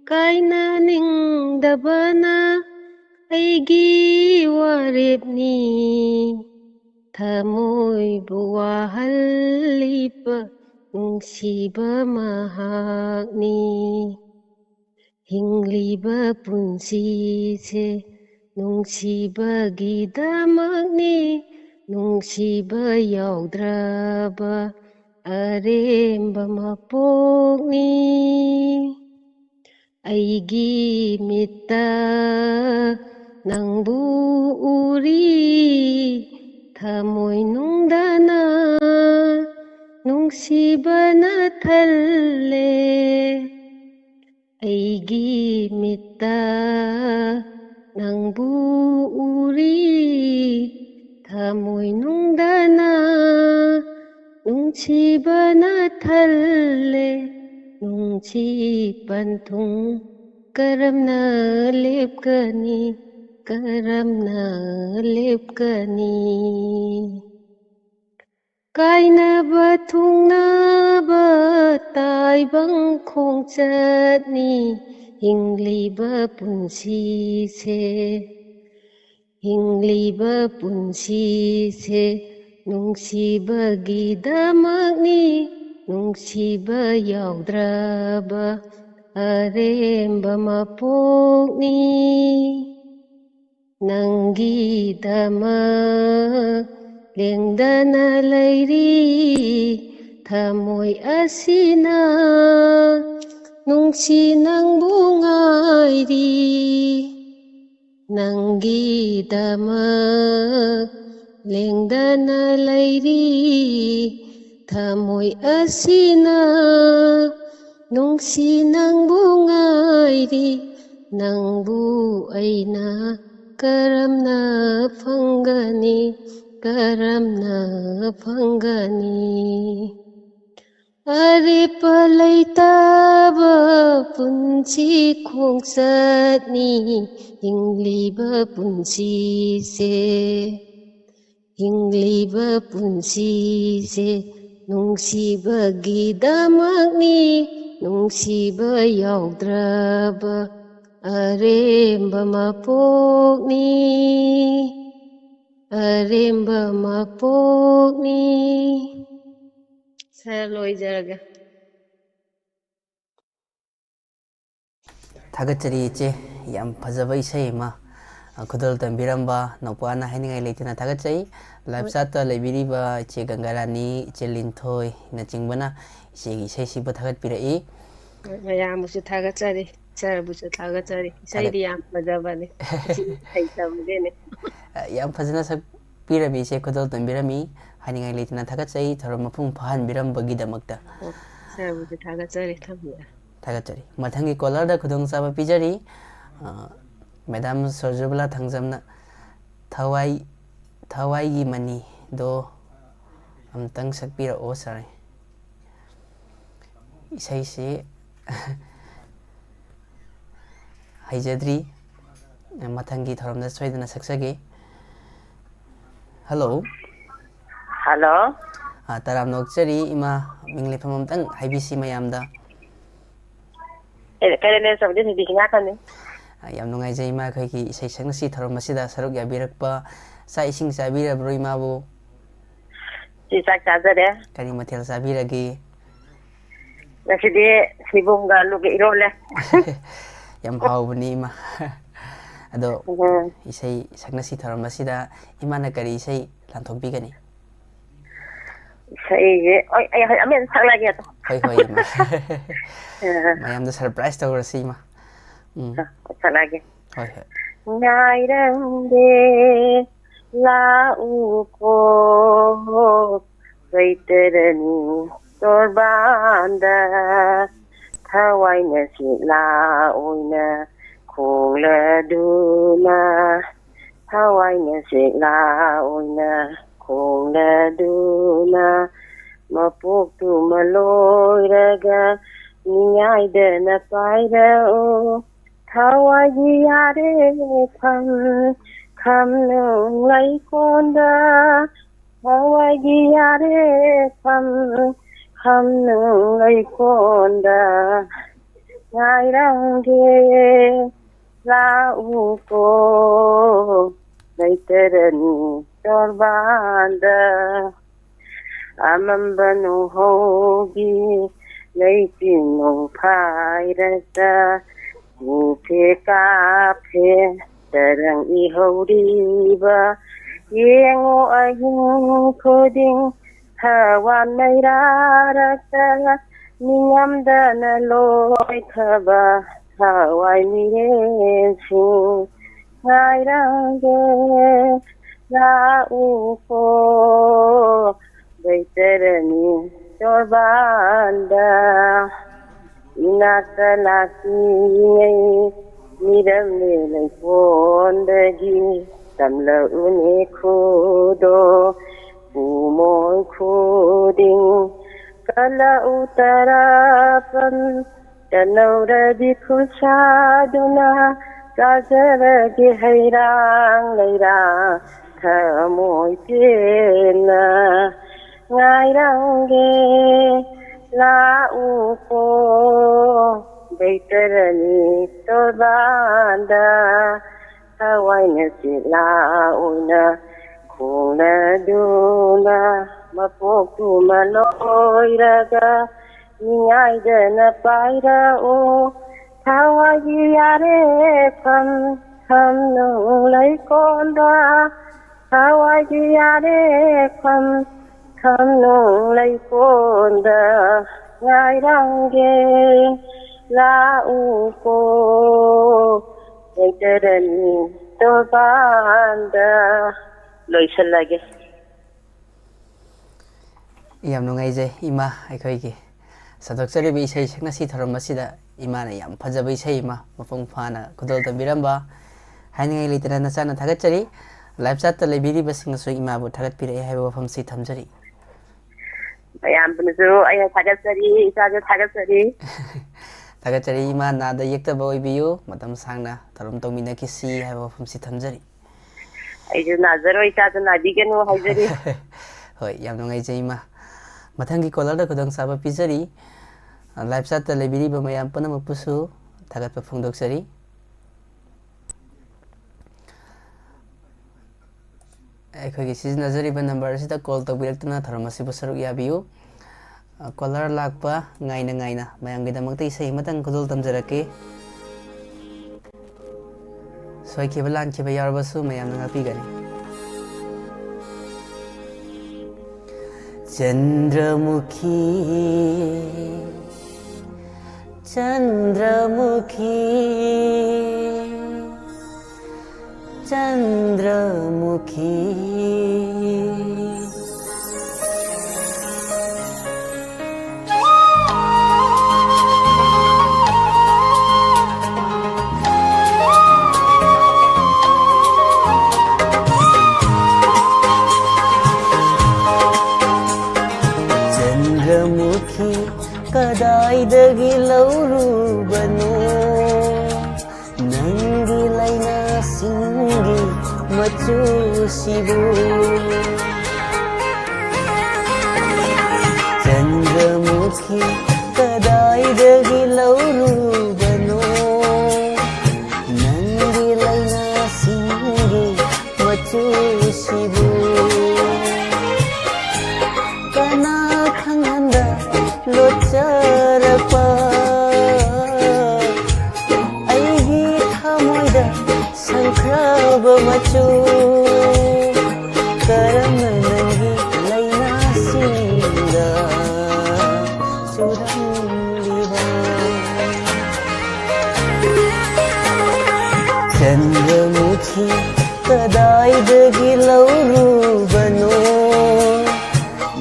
ꯀꯥꯏꯅꯅꯤꯡꯗꯕꯅ ꯑꯩꯒꯤ ꯋꯥꯔꯦꯞꯅꯤ, ꯊꯃꯣꯏꯕꯨ ꯋꯥꯍꯜꯂꯤꯕ ꯅꯨꯡꯁꯤꯕ ꯃꯍꯥꯛꯅꯤ꯫ ꯍꯤꯡꯂꯤꯕ ꯄꯨꯟꯁꯤꯁꯦ ꯅꯨꯡꯁꯤꯕꯒꯤꯗꯃꯛꯅꯤ, ꯅꯨꯡꯁꯤꯕ ꯌꯥꯎꯗ꯭ꯔꯕ ꯑꯔꯦꯝꯕ ꯃꯄꯣꯛꯅꯤ꯫ ꯑꯩꯒꯤ ꯃꯤꯠꯇ ꯅꯪꯕꯨ ꯎꯔꯤ, ꯊꯃꯣꯏꯅꯨꯡꯗꯅ ꯅꯨꯡꯁꯤꯕꯅ ꯊꯜꯂꯦ꯫ ꯑꯩꯒꯤ ꯃꯤꯠꯇ ꯅꯪꯕꯨ ꯎꯔꯤ, ꯊꯃꯣꯏꯅꯨꯡꯗꯅ ꯅꯨꯡꯁꯤꯕꯅ ꯊꯜꯂꯦ꯫ ꯅꯨꯡꯁꯤ ꯄꯟꯊꯨꯡ ꯀꯔꯝꯅ ꯂꯦꯞꯀꯅꯤ, ꯀꯔꯝꯅ ꯂꯦꯞꯀꯅꯤ? ꯀꯥꯏꯅꯕ ꯊꯨꯡꯅꯕ ꯇꯥꯏꯕꯪ ꯈꯣꯡꯆꯠꯅꯤ ꯍꯤꯡꯂꯤꯕ ꯄꯨꯟꯁꯤꯁꯦ꯫ ꯍꯤꯡꯂꯤꯕ ꯄꯨꯟꯁꯤꯁꯦ ꯅꯨꯡꯁꯤꯕꯒꯤꯗꯃꯛꯅꯤ, ꯅꯨꯡꯁꯤꯕ ꯌꯥꯎꯗ꯭ꯔꯕ ꯑꯔꯦꯝꯕ ꯃꯄꯣꯛꯅꯤ꯫ ꯅꯪꯒꯤꯗꯃꯛ ꯂꯦꯡꯗꯅ ꯂꯩꯔꯤ ꯊꯃꯣꯏ ꯑꯁꯤꯅ, ꯅꯨꯡꯁꯤ ꯅꯪꯕꯨ ꯉꯥꯏꯔꯤ꯫ ꯅꯪꯒꯤꯗꯃꯛ ꯂꯦꯡꯗꯅ ꯂꯩꯔꯤ ꯊꯃꯣꯏ ꯑꯁꯤꯅ, ꯅꯨꯡꯁꯤ ꯅꯪꯕꯨ ꯉꯥꯏꯔꯤ꯫ ꯅꯪꯕꯨ ꯑꯩꯅ ꯀꯔꯝꯅ ꯐꯪꯒꯅꯤ, ꯀꯔꯝꯅ ꯐꯪꯒꯅꯤ? ꯑꯔꯦꯞꯄ ꯂꯩꯇꯕ ꯄꯨꯟꯁꯤ ꯈꯣꯡꯆꯠꯅꯤ ꯍꯤꯡꯂꯤꯕ ꯄꯨꯟꯁꯤꯁꯦ꯫ ꯍꯤꯡꯂꯤꯕ ꯄꯨꯟꯁꯤꯁꯦ ꯅꯨꯡꯁꯤꯕꯒꯤꯗꯃꯛꯅꯤ, ꯅꯨꯡꯁꯤꯕ ꯌꯥꯎꯗ꯭ꯔꯕ ꯑꯔꯦꯝꯕ ꯃꯄꯣꯛꯅꯤ, ꯑꯔꯦꯝꯕ ꯃꯄꯣꯛꯅꯤ꯫ ꯁꯥꯔ, ꯂꯣꯏꯖꯔꯒꯦ꯫ ꯊꯥꯒꯠꯆꯔꯤ ꯏꯆꯦ, ꯌꯥꯝ ꯐꯖꯕ ꯏꯁꯩ ꯑꯃ, ꯑ, ꯈꯨꯗꯣꯜ ꯇꯝꯕꯤꯔꯝꯕ ꯅꯧꯄꯥꯅ ꯍꯥꯏꯅꯤꯡꯉꯥꯏ ꯂꯩꯇꯅ ꯊꯥꯒꯠꯆꯩ꯫ Live chat ꯇ ꯂꯩꯕꯤꯔꯤꯕ ꯏꯆꯦ ꯒꯪꯒꯥꯔꯥꯅꯤ, ꯏꯆꯦ ꯂꯤꯟꯊꯣꯏꯅꯆꯤꯡꯕꯅ ꯏꯆꯦꯒꯤ ꯏꯁꯩꯁꯤꯕꯨ ꯊꯥꯒꯠꯄꯤꯔꯛꯏ꯫ ꯃꯌꯥꯝꯕꯨꯁꯨ ꯊꯥꯒꯠꯆꯔꯤ, ꯁꯥꯔꯕꯨꯁꯨ ꯊꯥꯒꯠꯆꯔꯤ꯫ ꯏꯁꯩꯗꯤ ꯌꯥꯝ ꯐꯖꯕꯅꯤ, ꯏꯆꯦ ꯍꯩꯇꯕꯒꯤꯅꯤ꯫ ꯑ, ꯌꯥꯝ ꯐꯖꯅ ꯁꯛꯄꯤꯔꯝꯃꯤ ꯏꯆꯦ, ꯈꯨꯗꯣꯜ ꯇꯝꯕꯤꯔꯝꯃꯤ꯫ ꯍꯥꯏꯅꯤꯡꯉꯥꯏ ꯂꯩꯇꯅ ꯊꯥꯒꯠꯆꯩ ꯊꯧꯔꯝ ꯃꯄꯨꯡ ꯐꯥꯍꯟꯕꯤꯔꯝꯕꯒꯤꯗꯃꯛꯇ꯫ ꯑꯣ, ꯁꯥꯔꯕꯨꯁꯨ ꯊꯥꯒꯠꯆꯔꯤ, ꯊꯝꯕꯤꯔꯦ꯫ ꯊꯥꯒꯠꯆꯔꯤ꯫ ꯃꯊꯪꯒꯤ caller ꯗ ꯈꯨꯗꯣꯡꯆꯥꯕ ꯄꯤꯖꯔꯤ꯫ ꯑ, Madam ꯁꯣꯔꯖꯨꯕꯂꯥ ꯊꯥꯡꯖꯝꯅ ꯊꯋꯥꯏ, ꯊꯋꯥꯏꯒꯤ ꯃꯅꯤꯗꯣ ꯑꯝꯇꯪ ꯁꯛꯄꯤꯔꯛꯑꯣ ꯁꯥꯔ꯫ ꯏꯁꯩꯁꯤ ꯍꯩꯖꯗ꯭ꯔꯤ꯫ ꯃꯊꯪꯒꯤ ꯊꯧꯔꯝꯗ ꯁꯣꯏꯗꯅ ꯁꯛꯆꯒꯦ꯫ Hello꯫ Hello꯫ ꯑ, ꯇꯔꯥꯝꯅ ꯑꯣꯛꯆꯔꯤ ꯏꯃꯥ, ꯃꯤꯡ ꯂꯩꯐꯝ ꯑꯝꯇꯪ ꯍꯥꯏꯕꯤꯁꯤ ꯃꯌꯥꯝꯗ꯫ ꯑꯦ, ꯀꯩꯅꯣꯅꯦ, ꯆꯥꯎꯕꯤꯗꯤ ꯅꯨꯄꯤꯁꯤ ꯉꯥꯛꯇꯅꯤ꯫ ꯑ, ꯌꯥꯝ ꯅꯨꯡꯉꯥꯏꯖꯩ ꯏꯃꯥ, ꯑꯩꯈꯣꯏꯒꯤ ꯏꯁꯩ ꯁꯛꯅꯁꯤ ꯊꯧꯔꯝ ꯑꯁꯤꯗ ꯁꯔꯨꯛ ꯌꯥꯕꯤꯔꯛꯄ꯫ ꯆꯥꯛ ꯏꯁꯤꯡ ꯆꯥꯕꯤꯔꯕ꯭ꯔꯣ ꯏꯃꯥꯕꯨ? ꯁꯤ ꯆꯥꯛ ꯆꯥꯖꯔꯦ꯫ ꯀꯔꯤ ꯃꯊꯦꯜ ꯆꯥꯕꯤꯔꯒꯦ? ꯉꯁꯤꯗꯤ ꯁꯣꯏꯕꯨꯝꯒ ꯑꯂꯨꯒ ꯏꯔꯣꯜꯂꯦ꯫ ꯌꯥꯝ ꯍꯥꯎꯕꯅꯤ ꯏꯃꯥ꯫ ꯑꯗꯣ ꯎꯝ꯫ ꯏꯁꯩ ꯁꯛꯅꯁꯤ ꯊꯧꯔꯝ ꯑꯁꯤꯗ ꯏꯃꯥꯅ ꯀꯔꯤ ꯏꯁꯩ ꯂꯥꯟꯊꯣꯛꯄꯤꯒꯅꯤ? ꯏꯁꯩꯁꯦ, ꯍꯣꯏ, ꯑꯩ ꯍꯣꯏ ꯑꯃ ꯍꯦꯛꯇ ꯁꯛꯂꯛꯑꯒꯦ ꯑꯗꯣ꯫ ꯍꯣꯏ, ꯍꯣꯏ, ꯏꯃꯥ꯫ ꯑ꯫ ꯃꯌꯥꯝꯗ surprise ꯇꯧꯔꯁꯤ, ꯏꯃꯥ꯫ ꯎꯝ꯫ ꯑ, ꯁꯛꯂꯛꯑꯒꯦ꯫ ꯍꯣꯏ, ꯍꯣꯏ꯫ ꯉꯥꯏꯔꯝꯒꯦ ꯂꯥꯛꯎꯀꯣ, ꯆꯩꯇꯔꯅꯤ ꯇꯣꯔꯕꯥꯟꯗ, ꯊꯋꯥꯏꯅ ꯁꯦꯛꯂꯥ ꯑꯣꯏꯅ ꯈꯣꯡꯂꯗꯨꯅ, ꯊꯋꯥꯏꯅ ꯁꯦꯛꯂꯥ ꯑꯣꯏꯅ ꯈꯣꯡꯂꯗꯨꯅ, ꯃꯄꯣꯛꯇꯨꯃ ꯂꯣꯏꯔꯒ ꯅꯤꯡꯉꯥꯏꯗꯅ ꯄꯥꯏꯔꯛꯎ꯫ ꯊꯋꯥꯏꯒꯤ ꯌꯥꯔꯦꯐꯝ ꯈꯝꯅꯨꯡ ꯂꯩꯀꯣꯟꯗ, ꯊꯋꯥꯏꯒꯤ ꯌꯥꯔꯦꯐꯝ ꯈꯝꯅꯨꯡ ꯂꯩꯀꯣꯟꯗ, ꯉꯥꯏꯔꯝꯒꯦ ꯂꯥꯛꯎꯀꯣ, ꯂꯩꯇꯔꯅꯤ ꯇꯣꯔꯕꯥꯟꯗ꯫ ꯑꯃꯝꯕ ꯅꯣꯡꯍꯧꯒꯤ ꯂꯩꯆꯤꯟ ꯅꯣꯡꯐꯥꯏꯔꯛꯇ, ꯎꯐꯦ ꯀꯥꯐꯦ ꯇꯔꯪ ꯏꯍꯧꯔꯤꯕ, ꯌꯦꯡꯉꯣ ꯑꯍꯤꯡ ꯈꯨꯗꯤꯡ ꯊꯋꯥꯟ ꯃꯩꯔꯥꯔꯛꯇ, ꯅꯤꯡꯉꯝꯗꯅ ꯂꯣꯏꯊꯕ ꯊꯋꯥꯏ ꯃꯤꯔꯦꯟꯁꯤꯡ ꯉꯥꯏꯔꯝꯒꯦ꯫ ꯂꯥꯛꯎꯀꯣ ꯕꯩꯇꯔꯅꯤ ꯇꯣꯔꯕꯥꯟꯗ, ꯏꯅꯥꯛꯇ ꯂꯥꯛꯄꯤꯉꯩ ꯃꯤꯔꯝꯂꯦ ꯂꯩꯀꯣꯟꯗꯒꯤ ꯇꯝꯂꯛꯎꯅꯦ ꯈꯨꯗꯣ ꯄꯨꯃꯣꯏ ꯈꯨꯗꯤꯡ ꯀꯜꯂꯛꯎ ꯇꯔꯥꯄꯟ ꯇꯅꯧꯔꯗꯤ ꯈꯨꯠꯁꯥꯗꯨꯅ ꯆꯥꯖꯔꯒꯦ ꯍꯩꯔꯥꯡ ꯂꯩꯔꯥꯡ ꯊꯃꯣꯏ ꯄꯦꯟꯅ ꯉꯥꯏꯔꯝꯒꯦ꯫ ꯂꯥꯛꯎꯀꯣ ꯕꯩꯇꯔꯅꯤ ꯇꯣꯔꯕꯥꯟꯗ, ꯊꯋꯥꯏꯅ ꯆꯦꯛꯂꯥ ꯑꯣꯏꯅ ꯈꯣꯡꯅꯗꯨꯅ ꯃꯄꯣꯛꯇꯨꯃ ꯂꯣꯏꯔꯒ ꯅꯤꯡꯉꯥꯏꯗꯅ ꯄꯥꯏꯔꯛꯎ ꯊꯋꯥꯏꯒꯤ ꯌꯥꯔꯦꯐꯝ ꯊꯝꯅꯨ ꯂꯩꯀꯣꯟꯗ꯫ ꯊꯋꯥꯏꯒꯤ ꯌꯥꯔꯦꯐꯝ ꯊꯝꯅꯨ ꯂꯩꯀꯣꯟꯗ ꯉꯥꯏꯔꯝꯒꯦ꯫ ꯂꯥꯛꯎꯀꯣ ꯂꯩꯇꯔꯅꯤ ꯇꯣꯔꯕꯥꯟꯗ꯫ ꯂꯣꯏꯁꯤꯜꯂꯒꯦ꯫ ꯌꯥꯝ ꯅꯨꯡꯉꯥꯏꯖꯩ ꯏꯃꯥ, ꯑꯩꯈꯣꯏꯒꯤ ꯁꯟꯗꯣꯛꯆꯔꯤꯕ ꯏꯁꯩꯁꯦ꯫ ꯉꯁꯤ ꯊꯧꯔꯝ ꯑꯁꯤꯗ ꯏꯃꯥꯅ ꯌꯥꯝ ꯐꯖꯕ ꯏꯁꯩ ꯑꯃ ꯃꯄꯨꯡ ꯐꯥꯅ ꯈꯨꯗꯣꯜ ꯇꯝꯕꯤꯔꯝꯕ, ꯍꯥꯏꯅꯤꯡꯉꯥꯏ ꯂꯩꯇꯅ ꯅꯆꯥꯅ ꯊꯥꯒꯠꯆꯔꯤ꯫ ꯂꯥꯏꯞ ꯆꯥꯠꯇ ꯂꯩꯕꯤꯔꯤꯕꯁꯤꯡꯅꯁꯨ ꯏꯃꯥꯕꯨ ꯊꯥꯒꯠꯄꯤꯔꯛꯑꯦ ꯍꯥꯏꯕ ꯋꯥꯐꯝꯁꯤ ꯊꯝꯖꯔꯤ꯫ ꯃꯌꯥꯝꯕꯅꯁꯨ ꯑꯩꯅ ꯊꯥꯒꯠꯆꯔꯤ, ꯏꯆꯥꯁꯨ ꯊꯥꯒꯠꯆꯔꯤ꯫ ꯊꯥꯒꯠꯆꯔꯤ ꯏꯃꯥ, ꯅꯥꯗ ꯌꯦꯛꯇꯕ ꯑꯣꯏꯕꯤꯌꯨ, ꯃꯇꯝ ꯁꯥꯡꯅ ꯊꯧꯔꯝ ꯇꯧꯃꯤꯟꯅꯈꯤꯁꯤ ꯍꯥꯏꯕ ꯋꯥꯐꯝꯁꯤ ꯊꯝꯖꯔꯤ꯫ ꯑꯩꯁꯨ ꯅꯥꯖꯔꯣꯏ, ꯏꯆꯥꯁꯨ ꯅꯥꯕꯤꯒꯅꯨ ꯍꯥꯏꯖꯔꯤ꯫ ꯍꯣꯏ, ꯌꯥꯝ ꯅꯨꯡꯉꯥꯏꯖꯩ ꯏꯃꯥ꯫ ꯃꯊꯪꯒꯤ ꯀꯣꯂꯔꯗ ꯈꯨꯗꯣꯡꯆꯥꯕ ꯄꯤꯖꯔꯤ꯫ ꯂꯥꯏꯞ ꯆꯥꯠꯇ ꯂꯩꯕꯤꯔꯤꯕ ꯃꯌꯥꯝ ꯄꯨꯝꯅꯃꯛꯄꯨꯁꯨ ꯊꯥꯒꯠꯄ ꯐꯣꯡꯗꯣꯛꯆꯔꯤ꯫ ꯑꯩꯈꯣꯏꯒꯤ ꯁꯤꯖꯤꯟꯅꯖꯔꯤꯕ ꯅꯝꯕꯔ ꯑꯁꯤꯗ ꯀꯣꯜ ꯇꯧꯕꯤꯔꯛꯇꯨꯅ ꯊꯧꯔꯝ ꯑꯁꯤꯕꯨ ꯁꯔꯨꯛ ꯌꯥꯕꯤꯌꯨ꯫ ꯀꯣꯂꯔ ꯂꯥꯛꯄ ꯉꯥꯏꯅ ꯉꯥꯏꯅ ꯃꯌꯥꯝꯒꯤꯗꯃꯛꯇ ꯏꯁꯩ ꯑꯃꯇꯪ ꯈꯨꯗꯣꯜ ꯇꯝꯖꯔꯛꯀꯦ꯫ ꯁꯣꯏꯈꯤꯕ ꯂꯥꯟꯈꯤꯕ ꯌꯥꯎꯔꯕꯁꯨ ꯃꯌꯥꯝꯅ ꯉꯥꯛꯄꯤꯒꯅꯤ꯫ ꯆꯟꯗ꯭ꯔꯃꯨꯈꯤ, ꯆꯟꯗ꯭ꯔꯃꯨꯈꯤ, ꯆꯟꯗ꯭ꯔꯃꯨꯈꯤ꯫ ꯆꯟꯗ꯭ꯔꯃꯨꯈꯤ, ꯀꯗꯥꯏꯗꯒꯤ ꯂꯧꯔꯨꯕꯅꯣ ꯅꯪꯒꯤ ꯂꯥꯏꯅꯥꯁꯤꯡꯒꯤ ꯃꯆꯨꯁꯤꯕꯨ? ꯆꯟꯗ꯭ꯔꯃꯨꯈꯤ, ꯀꯗꯥꯏꯗꯒꯤ ꯂꯧꯔꯨꯕꯅꯣ ꯅꯪꯒꯤ ꯂꯥꯏꯅꯥꯁꯤꯡꯒꯤ ꯃꯆꯨꯁꯤꯕꯨ? ꯀꯅꯥ ꯈꯪꯍꯟꯗ ꯂꯣꯠꯆꯔꯛꯄ ꯑꯩꯒꯤ ꯊꯃꯣꯏꯗ ꯁꯪꯈ꯭ꯔꯕ ꯃꯆꯨ? ꯀꯔꯝꯅ ꯅꯪꯒꯤ ꯂꯥꯏꯅꯥꯁꯤꯡꯗ ꯆꯨꯔꯝꯂꯤꯕ? ꯆꯟꯗ꯭ꯔꯃꯨꯈꯤ, ꯀꯗꯥꯏꯗꯒꯤ ꯂꯧꯔꯨꯕꯅꯣ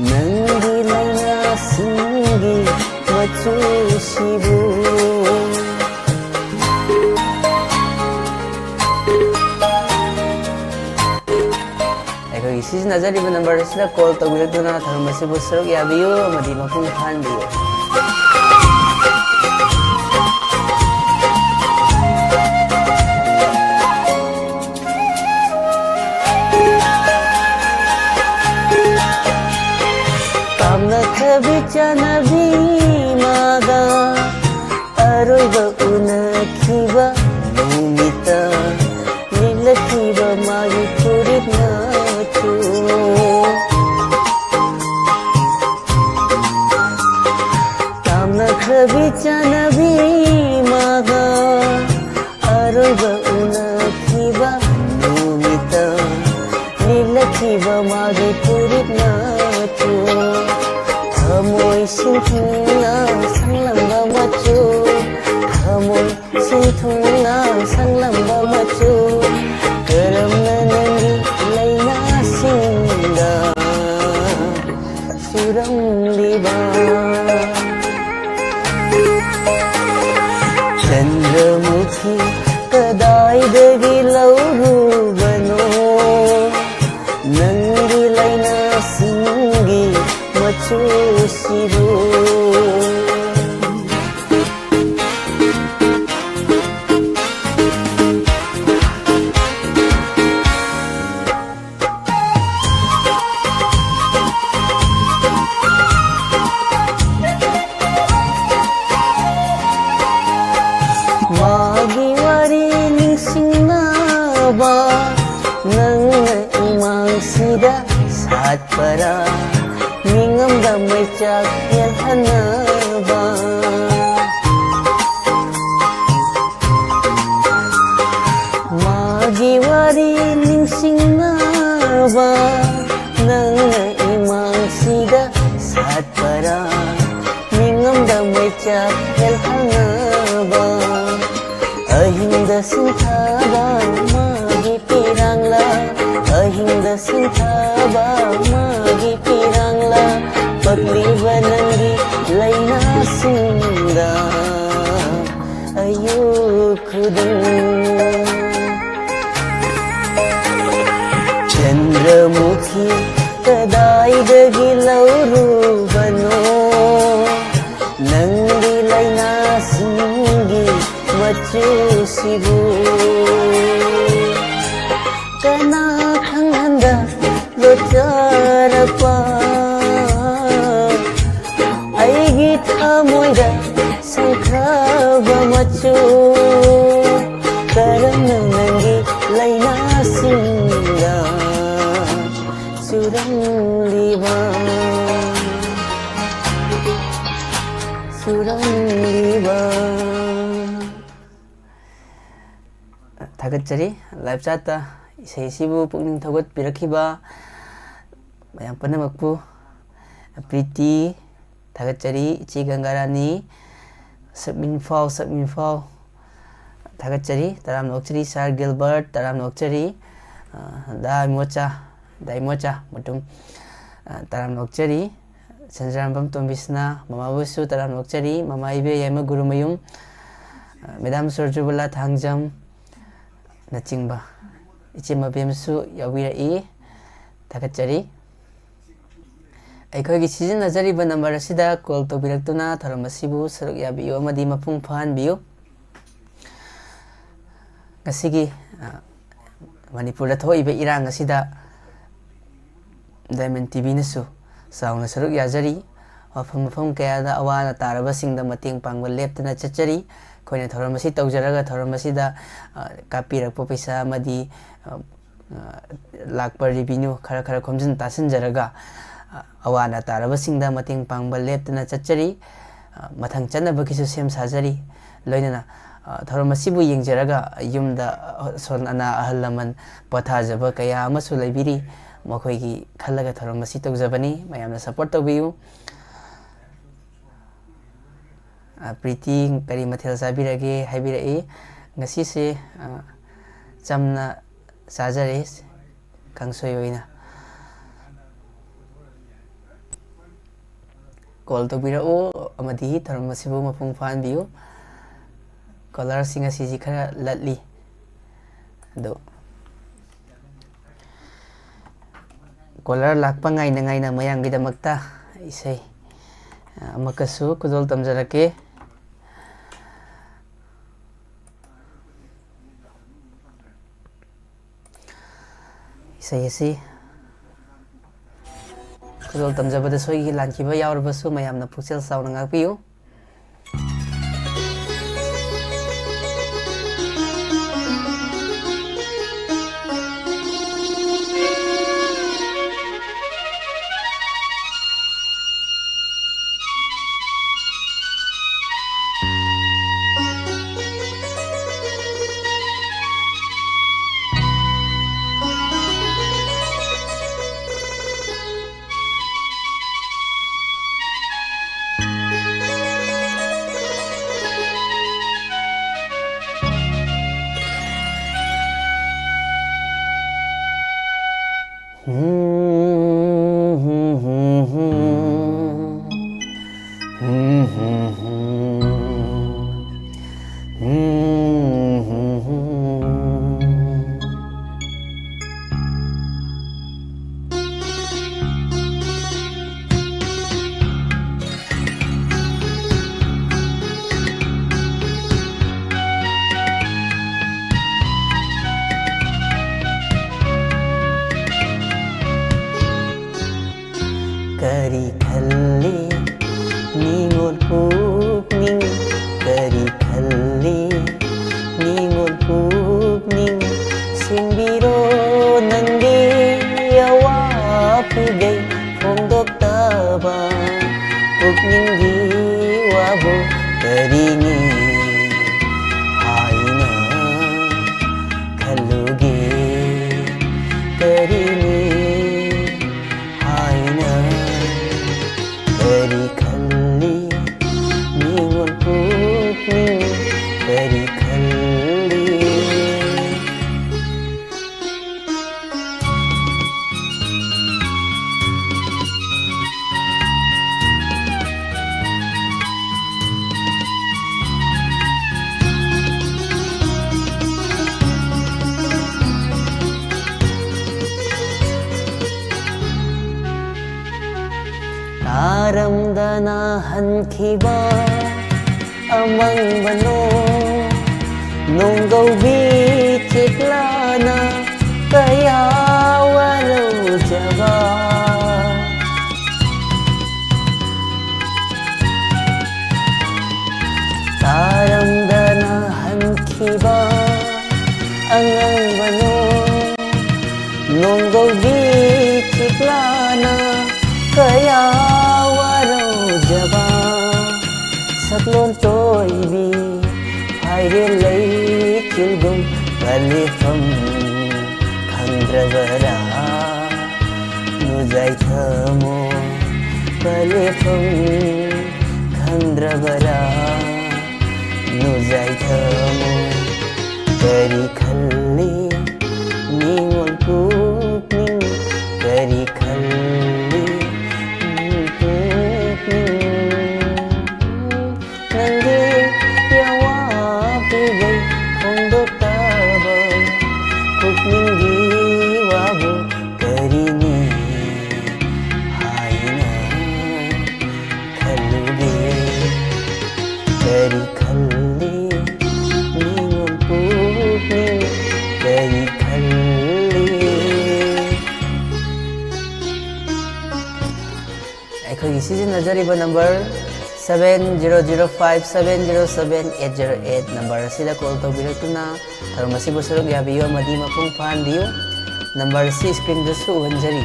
ꯅꯪꯒꯤ ꯂꯥꯏꯅꯥꯁꯤꯡꯒꯤ ꯃꯆꯨꯁꯤꯕꯨ? ꯑꯩꯈꯣꯏꯒꯤ ꯁꯤꯖꯤꯟꯅꯖꯔꯤꯕ ꯅꯝꯕꯔ ꯑꯁꯤꯗ ꯀꯣꯜ ꯇꯧꯕꯤꯔꯛꯇꯨꯅ ꯊꯧꯔꯝ ꯑꯁꯤꯕꯨ ꯁꯔꯨꯛ ꯌꯥꯕꯤꯌꯨ ꯑꯃꯗꯤ ꯃꯄꯨꯡ ꯐꯥꯍꯟꯕꯤꯌꯨ꯫ ꯄꯥꯝꯅꯈ꯭ꯔꯕꯤ ꯆꯥꯟꯅꯕꯤ ꯃꯥꯒ ꯑꯔꯣꯏꯕ ꯎꯅꯈꯤꯕ ꯅꯨꯃꯤꯠꯇ ꯂꯤꯠꯂꯛꯈꯤꯕ ꯃꯥꯒꯤ ꯐꯨꯔꯤꯠ ꯃꯆꯨ꯫ ꯇꯥꯝꯅꯈ꯭ꯔꯕꯤ ꯆꯥꯟꯅꯕꯤ ꯃꯥꯒ ꯑꯔꯣꯏꯕ ꯎꯅꯈꯤꯕ ꯃꯥꯒꯤ ꯐꯨꯔꯤꯠꯅ ꯃꯆꯨ, ꯊꯃꯣꯏ ꯁꯤꯟꯊꯨꯡꯅ ꯁꯪꯂꯝꯕ ꯃꯆꯨ, ꯊꯃꯣꯏ ꯁꯤꯟꯊꯨꯡꯅ ꯁꯪꯂꯝꯕ ꯃꯆꯨ, ꯀꯔꯝꯅ ꯅꯪꯒꯤ ꯂꯥꯏꯅꯥꯁꯤꯡꯗ ꯆꯨꯔꯝꯂꯤꯕ? ꯆꯟꯗ꯭ꯔꯃꯨꯈꯤ ꯀꯗꯥꯏꯗꯒꯤ ꯂꯧꯔꯨꯕꯅꯣ ꯅꯪꯒꯤ ꯂꯥꯏꯅꯥꯁꯤꯡꯒꯤ ꯃꯆꯨꯁꯤꯕꯨ? ꯃꯥꯒꯤ ꯋꯥꯔꯤ ꯅꯤꯡꯁꯤꯡꯅꯕ ꯅꯪꯅ ꯏꯃꯥꯡꯁꯤꯗ ꯁꯥꯠꯄꯔꯥ, ꯃꯤꯉꯝꯗ ꯃꯩꯆꯥꯛ ꯌꯦꯜꯍꯟꯅꯕ? ꯃꯥꯒꯤ ꯋꯥꯔꯤ ꯅꯤꯡꯁꯤꯡꯅꯕ ꯅꯪꯅ ꯏꯃꯥꯡꯁꯤꯗ ꯁꯥꯠꯄꯔꯥ, ꯃꯤꯉꯝꯗ ꯃꯩꯆꯥꯛ ꯌꯦꯜꯍꯟꯅꯕ? ꯑꯍꯤꯡꯗ ꯁꯤꯟꯊꯕ ꯃꯥꯒꯤ ꯄꯤꯔꯥꯡꯂꯥ, ꯑꯍꯤꯡꯗ ꯁꯤꯟꯊꯕ ꯃꯥꯒꯤ ꯄꯤꯔꯥꯡꯂꯥ, ꯄꯛꯂꯤꯕ ꯅꯪꯒꯤ ꯂꯥꯏꯅꯥꯁꯤꯡꯗ ꯑꯌꯨꯛ ꯈꯨꯗꯤꯡ? ꯆꯟꯗ꯭ꯔꯃꯨꯈꯤ ꯀꯗꯥꯏꯗꯒꯤ ꯂꯧꯔꯨꯕꯅꯣ ꯅꯪꯒꯤ ꯂꯥꯏꯅꯥꯁꯤꯡꯒꯤ ꯃꯆꯨꯁꯤꯕꯨ? ꯀꯅꯥ ꯈꯪꯍꯟꯗ ꯂꯣꯠꯆꯔꯛꯄ ꯑꯩꯒꯤ ꯊꯃꯣꯏꯗ ꯁꯪꯈ꯭ꯔꯕ ꯃꯆꯨ, ꯀꯔꯝꯅ ꯅꯪꯒꯤ ꯂꯥꯏꯅꯥꯁꯤꯡꯗ ꯆꯨꯔꯝꯂꯤꯕ, ꯆꯨꯔꯝꯂꯤꯕ? ꯊꯥꯒꯠꯆꯔꯤ꯫ Live chat-ꯇ ꯏꯁꯩ ꯑꯁꯤꯕꯨ ꯄꯨꯛꯅꯤꯡ ꯊꯧꯒꯠꯄꯤꯔꯛꯈꯤꯕ ꯃꯌꯥꯝ ꯄꯨꯝꯅꯃꯛꯄꯨ, ꯄ꯭ꯔꯤꯇꯤ, ꯊꯥꯒꯠꯆꯔꯤ꯫ ꯏꯆꯦ ꯒꯪꯒꯥꯔꯥꯅꯤ, ꯁꯛꯃꯤꯟꯐꯥꯎ, ꯁꯛꯃꯤꯟꯐꯥꯎ, ꯊꯥꯒꯠꯆꯔꯤ꯫ ꯇꯔꯥꯝꯅ ꯑꯣꯛꯆꯔꯤ꯫ ꯁꯥꯔ ꯒꯤꯜꯕꯔꯠ, ꯇꯔꯥꯝꯅ ꯑꯣꯛꯆꯔꯤ꯫ ꯑ, ꯗꯥ ꯏꯃꯣꯆꯥ, ꯗꯥ ꯏꯃꯣꯆꯥ ꯃꯇꯨꯡ, ꯑ, ꯇꯔꯥꯝꯅ ꯑꯣꯛꯆꯔꯤ꯫ ꯁꯟꯖꯤꯔꯥꯝꯕꯝ ꯇꯣꯝꯕꯤꯁꯅꯥ, ꯃꯃꯥꯕꯨꯁꯨ ꯇꯔꯥꯝꯅ ꯑꯣꯛꯆꯔꯤ꯫ ꯃꯃꯥ ꯏꯕꯦ ꯌꯥꯏꯃ ꯒꯨꯔꯨꯃꯌꯨꯝ, ꯑ, ꯃꯦꯗꯥꯝ ꯁꯣꯔꯖꯨꯕꯂꯥ ꯊꯥꯡꯖꯝ, ꯅꯆꯤꯡꯕ ꯏꯆꯦ ꯃꯕꯦꯝꯁꯨ ꯌꯥꯎꯕꯤꯔꯛꯏ꯫ ꯊꯥꯒꯠꯆꯔꯤ꯫ ꯑꯩꯈꯣꯏꯒꯤ ꯁꯤꯖꯤꯟꯅꯖꯔꯤꯕ ꯅꯝꯕꯔ ꯑꯁꯤꯗ ꯀꯣꯜ ꯇꯧꯕꯤꯔꯛꯇꯨꯅ ꯊꯧꯔꯝ ꯑꯁꯤꯕꯨ ꯁꯔꯨꯛ ꯌꯥꯕꯤꯌꯨ ꯑꯃꯗꯤ ꯃꯄꯨꯡ ꯐꯥꯍꯟꯕꯤꯌꯨ꯫ ꯉꯁꯤꯒꯤ, ꯑ, ꯃꯅꯤꯄꯨꯔꯗ ꯊꯣꯛꯏꯕ ꯏꯔꯥꯡ ꯑꯁꯤꯗ ꯗꯥꯏꯃꯟ ꯇꯤꯚꯤꯅꯁꯨ ꯆꯥꯎꯅ ꯁꯔꯨꯛ ꯌꯥꯖꯔꯤ꯫ ꯃꯐꯝ ꯃꯐꯝ ꯀꯌꯥꯗ ꯑꯋꯥ ꯑꯅꯥ ꯇꯥꯔꯕꯁꯤꯡꯗ ꯃꯇꯦꯡ ꯄꯥꯡꯕ ꯂꯦꯞꯇꯅ ꯆꯠꯆꯔꯤ꯫ ꯑꯩꯈꯣꯏꯅ ꯊꯧꯔꯝ ꯑꯁꯤ ꯇꯧꯖꯔꯒ ꯊꯧꯔꯝ ꯑꯁꯤꯗ, ꯑ, ꯀꯥꯞꯄꯤꯔꯛꯄ ꯄꯩꯁꯥ ꯑꯃꯗꯤ, ꯑ, ꯑ, ꯂꯥꯛꯄ ꯔꯤꯚꯤꯅ꯭ꯌꯨ ꯈꯔ ꯈꯔ ꯈꯣꯝꯖꯤꯟ ꯇꯥꯁꯤꯟꯖꯔꯒ, ꯑ, ꯑꯋꯥ ꯑꯅꯥ ꯇꯥꯔꯕꯁꯤꯡꯗ ꯃꯇꯦꯡ ꯄꯥꯡꯕ ꯂꯦꯞꯇꯅ ꯆꯠꯆꯔꯤ꯫ ꯑ, ꯃꯊꯪ ꯆꯠꯅꯕꯒꯤꯁꯨ ꯁꯦꯝ ꯁꯥꯖꯔꯤ꯫ ꯂꯣꯏꯅꯅ, ꯑ, ꯊꯧꯔꯝ ꯑꯁꯤꯕꯨ ꯌꯦꯡꯖꯔꯒ ꯌꯨꯝꯗ, ꯑ, ꯑꯁꯣꯟ ꯑꯅꯥ, ꯑꯍꯜ ꯂꯃꯟ ꯄꯣꯊꯥꯖꯕ ꯀꯌꯥ ꯑꯃꯁꯨ ꯂꯩꯕꯤꯔꯤ꯫ ꯃꯈꯣꯏꯒꯤ ꯈꯜꯂꯒ ꯊꯧꯔꯝ ꯑꯁꯤ ꯇꯧꯖꯕꯅꯤ꯫ ꯃꯌꯥꯝꯅ ꯁꯞꯄꯣꯔꯠ ꯇꯧꯕꯤꯌꯨ꯫ ꯑ, ꯄ꯭ꯔꯤꯇꯤ, ꯀꯔꯤ ꯃꯊꯦꯜ ꯆꯥꯕꯤꯔꯒꯦ ꯍꯥꯏꯕꯤꯔꯛꯏ꯫ ꯉꯁꯤꯁꯦ, ꯑ, ꯆꯝꯅ ꯆꯥꯖꯔꯦ, ꯀꯥꯡꯁꯣꯏ ꯑꯣꯏꯅ꯫ ꯀꯣꯜ ꯇꯧꯕꯤꯔꯛꯎ ꯑꯃꯗꯤ ꯊꯧꯔꯝ ꯑꯁꯤꯕꯨ ꯃꯄꯨꯡ ꯐꯥꯍꯟꯕꯤꯌꯨ꯫ ꯀꯣꯂꯔꯁꯤꯡ ꯑꯁꯤꯁꯤ ꯈꯔ ꯂꯠꯂꯤ꯫ ꯑꯗꯨ ꯀꯣꯂꯔ ꯂꯥꯛꯄ ꯉꯥꯏꯅ ꯉꯥꯏꯅ ꯃꯌꯥꯝꯒꯤꯗꯃꯛꯇ ꯏꯁꯩ ꯑꯃꯨꯛꯀꯁꯨ ꯈꯨꯗꯣꯜ ꯇꯝꯖꯔꯛꯀꯦ꯫ ꯏꯁꯩ ꯑꯁꯤ ꯈꯨꯗꯣꯜ ꯇꯝꯖꯕꯗ ꯁꯣꯏꯈꯤ ꯂꯥꯟꯈꯤꯕ ꯌꯥꯎꯔꯕꯁꯨ ꯃꯌꯥꯝꯅ ꯄꯨꯛꯆꯦꯜ ꯆꯥꯎꯅ ꯉꯥꯛꯄꯤꯌꯨ꯫ ꯀꯔꯤ ꯈꯜꯂꯤ ꯅꯤꯉꯣꯜ ꯄꯨꯛꯅꯤꯡ? ꯀꯔꯤ ꯈꯜꯂꯤ ꯅꯤꯉꯣꯜ ꯄꯨꯛꯅꯤꯡ? ꯁꯤꯟꯕꯤꯔꯣ ꯅꯪꯒꯤ ꯑꯋꯥ ꯄꯤꯒꯩ ꯐꯣꯡꯗꯣꯛꯇꯕ ꯄꯨꯛꯅꯤꯡꯒꯤ ꯋꯥꯕꯨ ꯀꯔꯤꯅꯤ ꯍꯥꯏꯅ ꯈꯜꯂꯨꯒꯦ? ꯀꯔꯤꯅꯤ ꯍꯥꯏꯅ ꯀꯔꯤ ꯈꯜꯂꯤ ꯅꯤꯉꯣꯜ ꯄꯨꯛꯅꯤꯡ? ꯀꯔꯤ ꯈꯜꯂꯤ? ꯇꯥꯔꯝꯗꯅ ꯍꯟꯈꯤꯕ ꯑꯃꯪꯕꯅꯣ, ꯅꯣꯡꯒꯧꯕꯤ ꯆꯤꯛꯂꯥꯅ ꯀꯌꯥ ꯋꯥꯔꯧꯖꯕ꯫ ꯇꯥꯔꯝꯗꯅ ꯍꯟꯈꯤꯕ ꯑꯉꯥꯡꯕꯅꯣ, ꯅꯣꯡꯒꯧꯕꯤ ꯆꯤꯛꯂꯥꯅ ꯀꯌꯥ ꯋꯥꯔꯧꯖꯕ꯫ ꯁꯛꯂꯣꯟ ꯇꯣꯏꯕꯤ ꯐꯥꯏꯔꯦꯜ ꯂꯩꯆꯤꯜꯒꯨꯝ ꯄꯂꯦꯐꯝ ꯈꯪꯗ꯭ꯔꯕꯔꯥ? ꯅꯨꯖꯥꯏ ꯊꯃꯣꯏ ꯄꯂꯦꯐꯝ ꯈꯪꯗ꯭ꯔꯕꯔꯥ? ꯅꯨꯖꯥꯏ ꯊꯃꯣꯏ ꯀꯔꯤ ꯈꯜꯂꯤ ꯅꯤꯉꯣꯜ ꯄꯨꯛꯅꯤꯡ? ꯁꯤꯖꯤꯟꯅꯖꯔꯤꯕ number seven zero zero five seven zero seven eight zero eight number ꯑꯁꯤꯗ ꯀꯣꯜ ꯇꯧꯕꯤꯔꯛꯇꯨꯅ ꯊꯧꯔꯝ ꯑꯁꯤꯕꯨ ꯁꯔꯨꯛ ꯌꯥꯕꯤꯌꯨ ꯑꯃꯗꯤ ꯃꯄꯨꯡ ꯐꯥꯍꯟꯕꯤꯌꯨ꯫ ꯅꯝꯕꯔ ꯑꯁꯤ ꯁ꯭ꯀ꯭ꯔꯤꯟꯗꯁꯨ ꯎꯍꯟꯖꯔꯤ꯫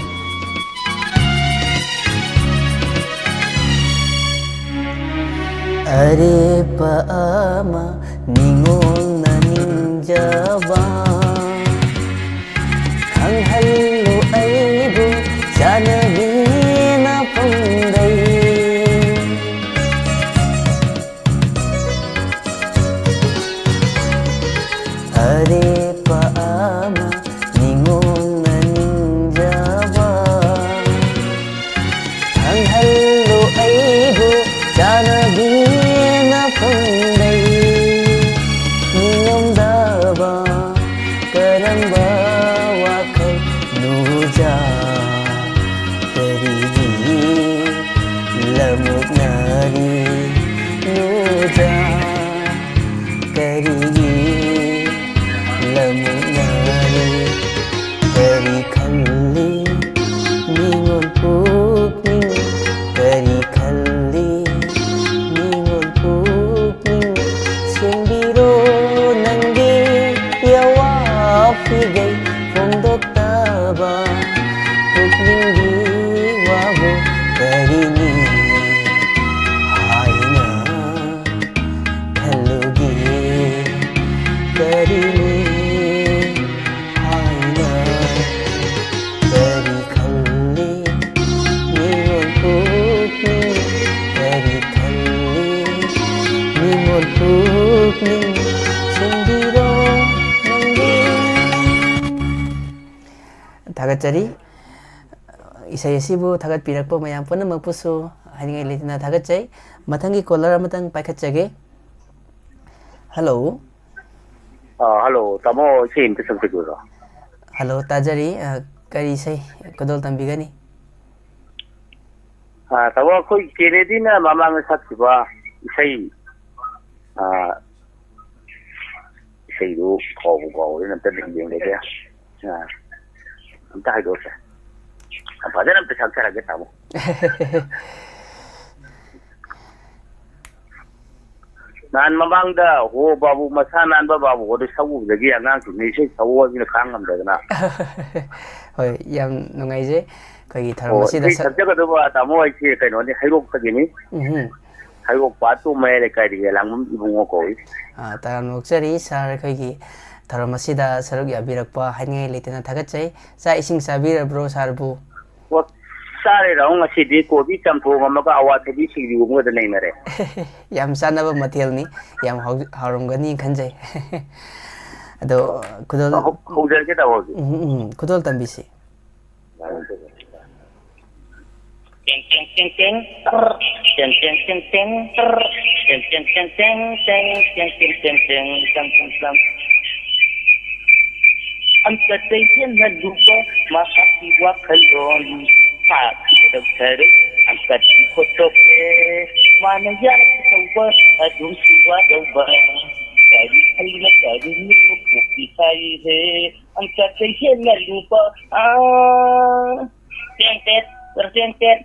ꯑꯔꯦꯞꯄ ꯑꯃ ꯅꯤꯉꯣꯜꯅ ꯅꯤꯡꯖꯕ, ꯈꯪꯍꯜꯂꯨ ꯑꯩꯕꯨ ꯆꯥꯟꯅꯕꯤꯅ ꯄꯨꯡꯗꯩ꯫ ꯑꯔꯦꯞꯄ ꯑꯃ ꯅꯤꯉꯣꯜꯅ ꯅꯤꯡꯖꯕ, ꯈꯪꯍꯜꯂꯨ ꯑꯩꯕꯨ ꯆꯥꯟꯅꯕꯤꯅ ꯄꯨꯡꯗꯩ꯫ ꯅꯤꯉꯝꯗꯕ ꯀꯔꯝꯕ ꯋꯥꯈꯜ ꯅꯨꯖꯥ? ꯀꯔꯤꯒꯤ ꯂꯃꯨꯛꯅꯔꯤ ꯅꯨꯖꯥ? ꯀꯔꯤꯒꯤ ꯂꯃꯨꯛꯅꯔꯤ? ꯀꯔꯤ ꯈꯜꯂꯤ ꯅꯤꯉꯣꯜ ꯄꯨꯛꯅꯤꯡ? ꯀꯔꯤ ꯈꯜꯂꯤ ꯅꯤꯉꯣꯜ ꯄꯨꯛꯅꯤꯡ? ꯁꯦꯡꯕꯤꯔꯣ ꯅꯪꯒꯤ ꯌꯋꯥꯐꯤꯒꯩ ꯐꯣꯡꯗꯣꯛꯇꯕ ꯄꯨꯛꯅꯤꯡꯒꯤ ꯋꯥꯕꯨ ꯀꯔꯤꯅꯤ ꯍꯥꯏꯅ ꯈꯜꯂꯨꯒꯦ? ꯀꯔꯤꯅꯤ ꯍꯥꯏꯅ ꯀꯔꯤ ꯈꯜꯂꯤ ꯅꯤꯉꯣꯜ ꯄꯨꯛꯅꯤꯡ? ꯀꯔꯤ ꯈꯜꯂꯤ ꯅꯤꯉꯣꯜ ꯄꯨꯛꯅꯤꯡ? ꯁꯦꯡꯕꯤꯔꯣ ꯅꯪꯒꯤ꯫ ꯊꯥꯒꯠꯆꯔꯤ꯫ ꯏꯁꯩ ꯑꯁꯤꯕꯨ ꯊꯥꯒꯠꯄꯤꯔꯛꯄ ꯃꯌꯥꯝ ꯄꯨꯝꯅꯃꯛꯄꯨꯁꯨ ꯍꯥꯏꯅꯤꯡꯉꯥꯏ ꯂꯩꯇꯅ ꯊꯥꯒꯠꯆꯩ꯫ ꯃꯊꯪꯒꯤ ꯀꯣꯂꯔ ꯑꯃꯇꯪ ꯄꯥꯏꯈꯠꯆꯒꯦ꯫ ꯍꯜꯂꯣ꯫ ꯑ, ꯍꯜꯂꯣ, ꯇꯥꯃꯣ, ꯏꯁꯩ ꯑꯝꯇ ꯁꯛꯄꯤꯒꯦꯔꯣ? ꯍꯜꯂꯣ, ꯇꯥꯖꯔꯤ꯫ ꯑ, ꯀꯔꯤ ꯏꯁꯩ ꯈꯨꯗꯣꯜ ꯇꯝꯕꯤꯒꯅꯤ? ꯑ, ꯇꯥꯃꯣ, ꯑꯩꯈꯣꯏ ꯀꯦꯅꯦꯗꯤꯅ ꯃꯃꯥꯡꯗ ꯁꯛꯈꯤꯕ ꯏꯁꯩ, ꯑ, ꯏꯁꯩꯗꯨ ꯀꯥꯎꯕꯨ ꯀꯥꯎꯔꯦꯅꯦ, ꯑꯝꯇ ꯌꯦꯡꯒꯦ꯫ ꯑ, ꯑꯝꯇ ꯍꯥꯏꯗꯣꯛꯑꯁꯦ꯫ ꯐꯖꯅ ꯑꯝꯇ ꯁꯛꯆꯔꯒꯦ, ꯇꯥꯃꯣ꯫ ꯅꯍꯥꯟ ꯃꯃꯥꯡꯗ ꯍꯣ ꯕꯥꯕꯨ, ꯃꯁꯥ ꯅꯥꯟꯕ ꯕꯥꯕꯨ ꯍꯣꯗ ꯁꯛꯎꯕꯗꯒꯤ ꯑꯉꯥꯡꯁꯤꯡꯅ ꯏꯁꯩ ꯁꯛꯎ ꯍꯥꯏꯕꯁꯤꯅ ꯈꯥꯡ ꯉꯝꯗꯗꯅ꯫ ꯍꯣꯏ, ꯌꯥꯝ ꯅꯨꯡꯉꯥꯏꯖꯩ꯫ ꯑꯩꯈꯣꯏꯒꯤ ꯊꯧꯔꯝ ꯑꯣ, ꯑꯁꯤꯗ ꯏꯁꯩ ꯁꯛ- ꯁꯛꯆꯒꯗꯕ ꯇꯥꯃꯣ ꯑꯩꯁꯦ ꯀꯩꯅꯣꯅꯤ, ꯍꯩꯔꯣꯛꯇꯒꯤꯅꯤ꯫ ꯎꯝꯍꯨꯝ꯫ ꯍꯩꯔꯣꯛ ꯄꯥꯠꯇꯨ ꯃꯌꯥꯏ ꯂꯩꯀꯥꯏꯗꯒꯤ ꯂꯥꯡꯕꯝ ꯏꯕꯨꯡꯉꯣ ꯀꯧꯏ꯫ ꯑꯥ, ꯇꯔꯥꯝꯅ ꯑꯣꯛꯆꯔꯤ ꯁꯥꯔ, ꯑꯩꯈꯣꯏꯒꯤ ꯊꯧꯔꯝ ꯑꯁꯤꯗ ꯁꯔꯨꯛ ꯌꯥꯕꯤꯔꯛꯄ ꯍꯥꯏꯅꯤꯡꯉꯥꯏ ꯂꯩꯇꯅ ꯊꯥꯒꯠꯆꯩ꯫ ꯆꯥꯛ ꯏꯁꯤꯡ ꯆꯥꯕꯤꯔꯕ꯭ꯔꯣ ꯁꯥꯔꯕꯨ? ꯑꯣ, ꯆꯥꯔꯦ ꯔꯥꯍꯨꯜ, ꯉꯁꯤꯗꯤ ꯀꯣꯕꯤ ꯆꯝꯊꯣꯡ ꯑꯃꯒ ꯑꯋꯥꯊꯕꯤ ꯁꯤꯡꯖꯨ ꯑꯃꯒꯗ ꯅꯩꯅꯔꯦ꯫ ꯌꯥꯝ ꯆꯥꯟꯅꯕ ꯃꯊꯦꯜꯅꯤ, ꯌꯥꯝ ꯍꯥꯎ- ꯍꯥꯎꯔꯝꯒꯅꯤ ꯈꯟꯖꯩ꯫ ꯑꯗꯣ ꯈꯨꯗꯣꯜ ꯍꯧ- ꯍꯧꯖꯔꯒꯦ ꯇꯧꯕ ꯍꯧꯖꯤꯛ꯫ ꯎꯝ, ꯎꯝ, ꯈꯨꯗꯣꯜ ꯇꯝꯕꯤꯁꯤ꯫ ꯇꯦꯡ ꯇꯦꯡ ꯇꯦꯡ ꯇꯦꯡ ꯇꯔ, ꯇꯦꯡ ꯇꯦꯡ ꯇꯦꯡ ꯇꯦꯡ ꯇꯔ, ꯇꯦꯡ ꯇꯦꯡ ꯇꯦꯡ ꯇꯦꯡ ꯇꯦꯡ ꯇꯦꯡ ꯇꯦꯡ ꯇꯦꯡ ꯇꯪ ꯇꯪ ꯇꯪ꯫ ꯑꯝꯇꯗ ꯍꯦꯟꯅ ꯂꯨꯕ ꯃꯍꯥꯛꯀꯤ ꯋꯥꯈꯜꯂꯣꯟ꯫ ꯃꯍꯥꯛꯀꯤ ꯗꯣꯛꯇꯔ ꯑꯝꯇꯗꯤ ꯈꯣꯠꯇꯣꯛꯀꯦ꯫ ꯃꯥꯅ ꯌꯥꯒꯗꯧꯕ ꯑꯗꯨꯝꯁꯨ ꯋꯥꯗꯧꯕ꯫ ꯀꯔꯤ ꯍꯩꯅ ꯀꯔꯤ ꯃꯤꯠꯅ ꯀꯣꯛꯄꯤ ꯁꯥꯏꯍꯦ꯫ ꯑꯝꯇꯗ ꯍꯦꯟꯅ ꯂꯨꯕ꯫ ꯑꯥ꯫ ꯇꯦꯡ ꯇꯦꯠ, ꯇꯦꯡ ꯇꯦꯠ,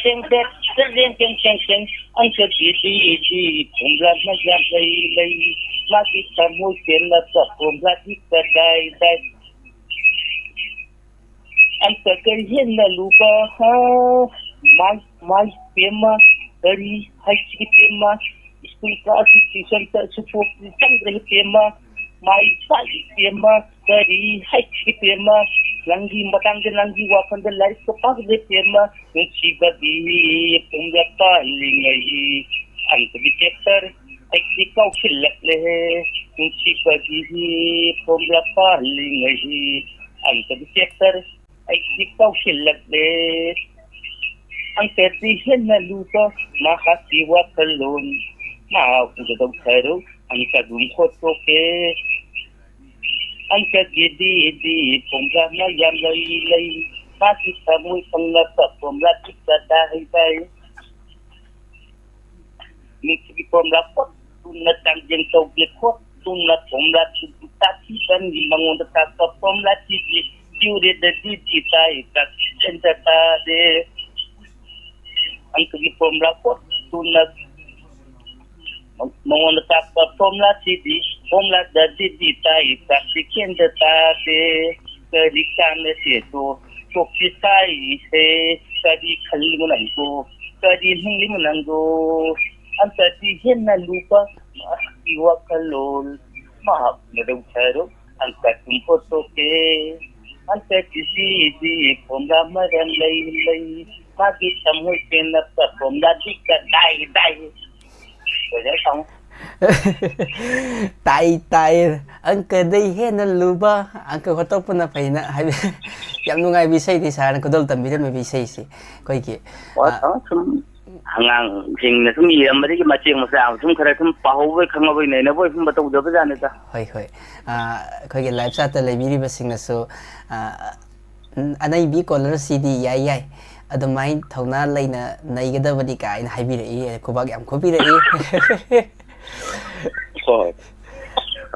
ꯇꯦꯡ ꯇꯦꯠ, ꯇꯦꯡ ꯇꯦꯡ ꯇꯦꯡ ꯇꯦꯡ꯫ ꯑꯪꯀꯒꯤ ꯗꯤ ꯗꯤ ꯐꯣꯝꯂꯥ ꯃꯌꯥꯝ ꯂꯩ ꯂꯩ꯫ ꯃꯥꯒꯤ ꯊꯃꯣꯏ ꯄꯦꯟꯅꯕ ꯐꯣꯝꯂꯥꯗꯤ ꯀꯗꯥꯏꯗꯩ? ꯑꯪꯀꯒ ꯍꯦꯟꯅ ꯂꯨꯕ, ꯍꯥ? ꯃꯥꯏ, ꯃꯥꯏ ꯄꯦꯝꯃ, ꯀꯔꯤ ꯍꯥꯏꯁꯤꯒꯦ ꯄꯦꯝꯃ? ꯁ꯭ꯀꯨꯜ ꯀꯥꯕꯒꯤ ꯇ꯭ꯌꯨꯁꯟꯗꯁꯨ ꯄꯣꯛꯇꯤ ꯆꯪꯗ꯭ꯔꯦ ꯄꯦꯝꯃ꯫ ꯃꯥꯏ ꯄꯥꯛꯏ ꯄꯦꯝꯃ, ꯀꯔꯤ ꯍꯥꯏꯁꯤꯒꯦ ꯄꯦꯝꯃ? ꯅꯪꯒꯤ ꯃꯇꯥꯡꯗ ꯅꯪꯒꯤ ꯋꯥꯈꯜꯗ ꯂꯥꯏꯔꯤꯛꯇ ꯄꯥꯈ꯭ꯔꯦ ꯄꯦꯝꯃ꯫ ꯅꯨꯡꯁꯤꯕꯒꯤ ꯐꯣꯝꯂꯥ ꯄꯥꯜꯂꯤꯉꯩ ꯑꯪꯀꯒꯤ ꯆꯦꯞꯇꯔ ꯑꯩꯗꯤ ꯀꯥꯎꯁꯤꯜꯂꯛꯂꯦ꯫ ꯅꯨꯡꯁꯤꯕꯒꯤ ꯐꯣꯝꯂꯥ ꯄꯥꯜꯂꯤꯉꯩ ꯑꯪꯀꯒꯤ ꯆꯦꯞꯇꯔ ꯑꯩꯗꯤ ꯀꯥꯎꯁꯤꯜꯂꯛꯂꯦ꯫ ꯑꯪꯀꯗꯤ ꯍꯦꯟꯅ ꯂꯨꯕ ꯃꯍꯥꯛꯀꯤ ꯋꯥꯈꯜꯂꯣꯟ꯫ ꯃꯥ ꯎꯗꯕ ꯁꯔꯨꯛ ꯑꯪꯀꯗꯨꯝ ꯈꯣꯠꯇꯣꯛꯀꯦ꯫ ꯑꯪꯀꯒꯤꯗꯤ ꯗꯤ ꯐꯣꯝꯂꯥ ꯃꯌꯥꯝ ꯂꯩ ꯂꯩ꯫ ꯃꯥꯒꯤ ꯊꯃꯣꯏ ꯈꯪꯂꯕ ꯐꯣꯝꯂꯥꯗꯤ ꯀꯗꯥꯏꯗꯩ? ꯅꯨꯡꯁꯤꯒꯤ ꯐꯣꯝꯂꯥ ꯈꯣꯠꯇꯨꯅ ꯆꯥꯡꯖꯦꯡ ꯇꯧꯒꯦ ꯈꯣꯠꯇꯨꯅ ꯐꯣꯝꯂꯥ ꯇꯥꯛꯄꯤꯕꯅꯤ ꯃꯉꯣꯟꯗ ꯇꯥꯛꯄ ꯐꯣꯝꯂꯥ ꯇꯤꯒꯤ ꯇꯤꯎꯔꯦꯗ ꯗꯤ ꯗꯤ ꯇꯥꯏ ꯇꯥꯛꯁꯦꯟꯗ ꯇꯥꯔꯦ꯫ ꯑꯪꯀꯒꯤ ꯐꯣꯝꯂꯥ ꯈꯣꯠꯇꯨꯅ ꯃꯉꯣꯟꯗ ꯇꯥꯛꯄ formula ꯁꯤꯗꯤ, formula ꯗ ꯗꯤꯗꯤ ꯇꯥꯏ, practical ꯗ ꯇꯥꯗꯦ꯫ ꯀꯔꯤ ꯀꯥꯟꯅꯁꯦꯗꯣ, ꯇꯣꯛꯁꯤ ꯇꯥꯏꯁꯦ, ꯀꯔꯤ ꯈꯜꯂꯤꯕ ꯅꯪꯗꯣ? ꯀꯔꯤ ꯍꯤꯡꯂꯤꯕ ꯅꯪꯗꯣ? ꯑꯝꯇꯗꯤ ꯍꯦꯟꯅ ꯂꯨꯕ ꯃꯍꯥꯛꯀꯤ ꯋꯥꯈꯜꯂꯣꯟ, ꯃꯍꯥꯛꯅ ꯂꯧꯊꯔꯣ꯫ ꯑꯪꯀ ꯇꯨꯝ ꯄꯣꯠꯊꯣꯛꯀꯦ꯫ ꯑꯪꯀ ꯀꯤꯁꯤꯗꯤ ꯐꯣꯝꯗ ꯃꯔꯝ ꯂꯩ ꯂꯩ꯫ ꯃꯥꯒꯤ ꯊꯃꯣꯏ ꯄꯦꯟꯅ ꯐꯣꯝꯗꯗꯤ ꯀꯗꯥꯏ ꯗꯥꯏ꯫ ꯂꯣꯏꯔꯦ ꯁꯥꯎ꯫ ꯇꯥꯏ ꯇꯥꯏ꯫ ꯑꯪꯀꯗꯩ ꯍꯦꯟꯅ ꯂꯨꯕ ꯑꯪꯀ ꯍꯣꯠꯇꯣꯛꯄꯅ ꯐꯩꯅ ꯍꯥꯏꯕ꯫ ꯌꯥꯝ ꯅꯨꯡꯉꯥꯏꯕ ꯏꯁꯩꯅꯤ ꯁꯥꯔꯅ ꯈꯨꯗꯣꯜ ꯇꯝꯕꯤꯔꯝꯃꯤꯕ ꯏꯁꯩꯁꯦ ꯑꯩꯈꯣꯏꯒꯤ꯫ ꯑꯣ, ꯁꯨꯝ ꯑꯉꯥꯡꯁꯤꯡꯅ ꯁꯨꯝ ꯏꯔꯝꯕꯗꯒꯤ ꯃꯇꯦꯛ ꯃꯆꯥ ꯁꯨꯝ ꯈꯔ ꯁꯨꯝ ꯄꯥꯍꯧꯕꯣꯏ ꯈꯪꯍꯧꯕꯣꯏ ꯅꯩꯅꯕꯣꯏ ꯁꯨꯝ ꯇꯧꯖꯕꯖꯥꯠꯅꯤꯗ꯫ ꯍꯣꯏ ꯍꯣꯏ꯫ ꯑꯩꯈꯣꯏꯒꯤ ꯂꯥꯏꯞ ꯆꯥꯠꯇ ꯂꯩꯕꯤꯔꯤꯕꯁꯤꯡꯅꯁꯨ ꯑꯅꯩꯕꯤ ꯀꯣꯂꯔꯁꯤꯗꯤ ꯌꯥꯏ ꯌꯥꯏ, ꯑꯗꯨꯃꯥꯏꯅ ꯊꯧꯅꯥ ꯂꯩꯅ ꯅꯩꯒꯗꯕꯅꯤ ꯀꯥꯏꯅ ꯍꯥꯏꯕꯤꯔꯛꯏ, ꯈꯨꯕꯥꯛ ꯌꯥꯝ ꯈꯨꯕꯤꯔꯛꯏ꯫ ꯍꯣꯏ꯫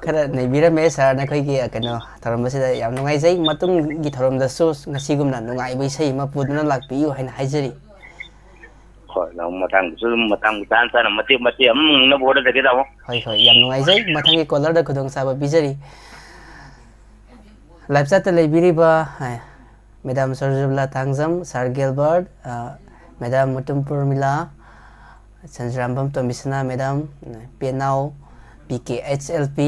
ꯈꯔ ꯅꯩꯕꯤꯔꯝꯃꯦ ꯁꯥꯔ, ꯅꯈꯣꯏꯒꯤ ꯀꯩꯅꯣ ꯊꯧꯔꯝ ꯑꯁꯤꯗ ꯌꯥꯝ ꯅꯨꯡꯉꯥꯏꯖꯩ꯫ ꯃꯇꯨꯡꯒꯤ ꯊꯧꯔꯝꯗꯁꯨ ꯉꯁꯤꯒꯨꯝꯅ ꯅꯨꯡꯉꯥꯏꯕ ꯏꯁꯩ ꯑꯃ ꯄꯨꯗꯨꯅ ꯂꯥꯛꯄꯤꯌꯨ ꯍꯥꯏꯅ ꯍꯥꯏꯖꯔꯤ꯫ ꯍꯣꯏ, ꯅꯪ ꯃꯇꯥꯡꯗꯁꯨ ꯑꯗꯨꯝ ꯃꯇꯥꯡ ꯆꯥꯅ ꯆꯥꯅ ꯃꯇꯦꯛ ꯃꯇꯦꯛ ꯑꯃ ꯉꯥꯡꯅꯕ ꯍꯣꯠꯅꯖꯒꯦ, ꯇꯥꯃꯣ꯫ ꯍꯣꯏ ꯍꯣꯏ, ꯌꯥꯝ ꯅꯨꯡꯉꯥꯏꯖꯩ꯫ ꯃꯊꯪꯒꯤ ꯀꯣꯂꯔꯗ ꯈꯨꯗꯣꯡꯆꯥꯕ ꯄꯤꯖꯔꯤ꯫ ꯂꯥꯏꯞ ꯆꯥꯠꯇ ꯂꯩꯕꯤꯔꯤꯕ madam Sarjubala Thangjam, sir Gilbert, madam Mutum Purmila, Sanjirambam Tombisana madam, Penao, P K H L P,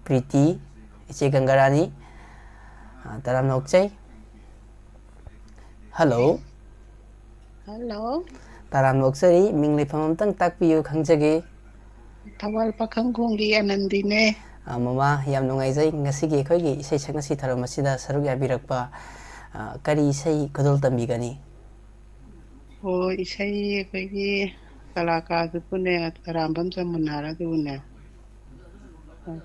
Priti, ꯏꯆꯦ ꯒꯪꯒꯥꯔꯥꯅꯤ, ꯇꯔꯥꯝꯅ ꯑꯣꯛꯆꯩ꯫ ꯍꯜꯂꯣ꯫ ꯍꯜꯂꯣ꯫ ꯇꯔꯥꯝꯅ ꯑꯣꯛꯆꯔꯤ꯫ ꯃꯤꯡ ꯂꯩꯐꯝ ꯑꯝꯇꯪ ꯇꯥꯛꯄꯤꯌꯨ ꯈꯪꯖꯒꯦ꯫ ꯊꯧꯕꯥꯜ ꯄꯥꯈꯪꯈꯣꯡꯒꯤ ꯑꯅꯟꯗꯤꯅꯦ꯫ ꯃꯃꯥ, ꯌꯥꯝ ꯅꯨꯡꯉꯥꯏꯖꯩ ꯉꯁꯤꯒꯤ ꯑꯩꯈꯣꯏꯒꯤ ꯏꯁꯩ ꯁꯛꯉꯠꯁꯤ ꯊꯧꯔꯝ ꯑꯁꯤꯗ ꯁꯔꯨꯛ ꯌꯥꯕꯤꯔꯛꯄ꯫ ꯀꯔꯤ ꯏꯁꯩ ꯈꯨꯗꯣꯜ ꯇꯝꯕꯤꯒꯅꯤ? ꯑꯣ, ꯏꯁꯩ ꯑꯩꯈꯣꯏꯒꯤ ꯀꯂꯥꯀꯥꯔꯗꯨꯕꯨꯅꯦ, ꯑꯔꯥꯝꯕꯝ ꯆꯃꯨꯅꯥꯔ ꯑꯗꯨꯕꯨꯅꯦ,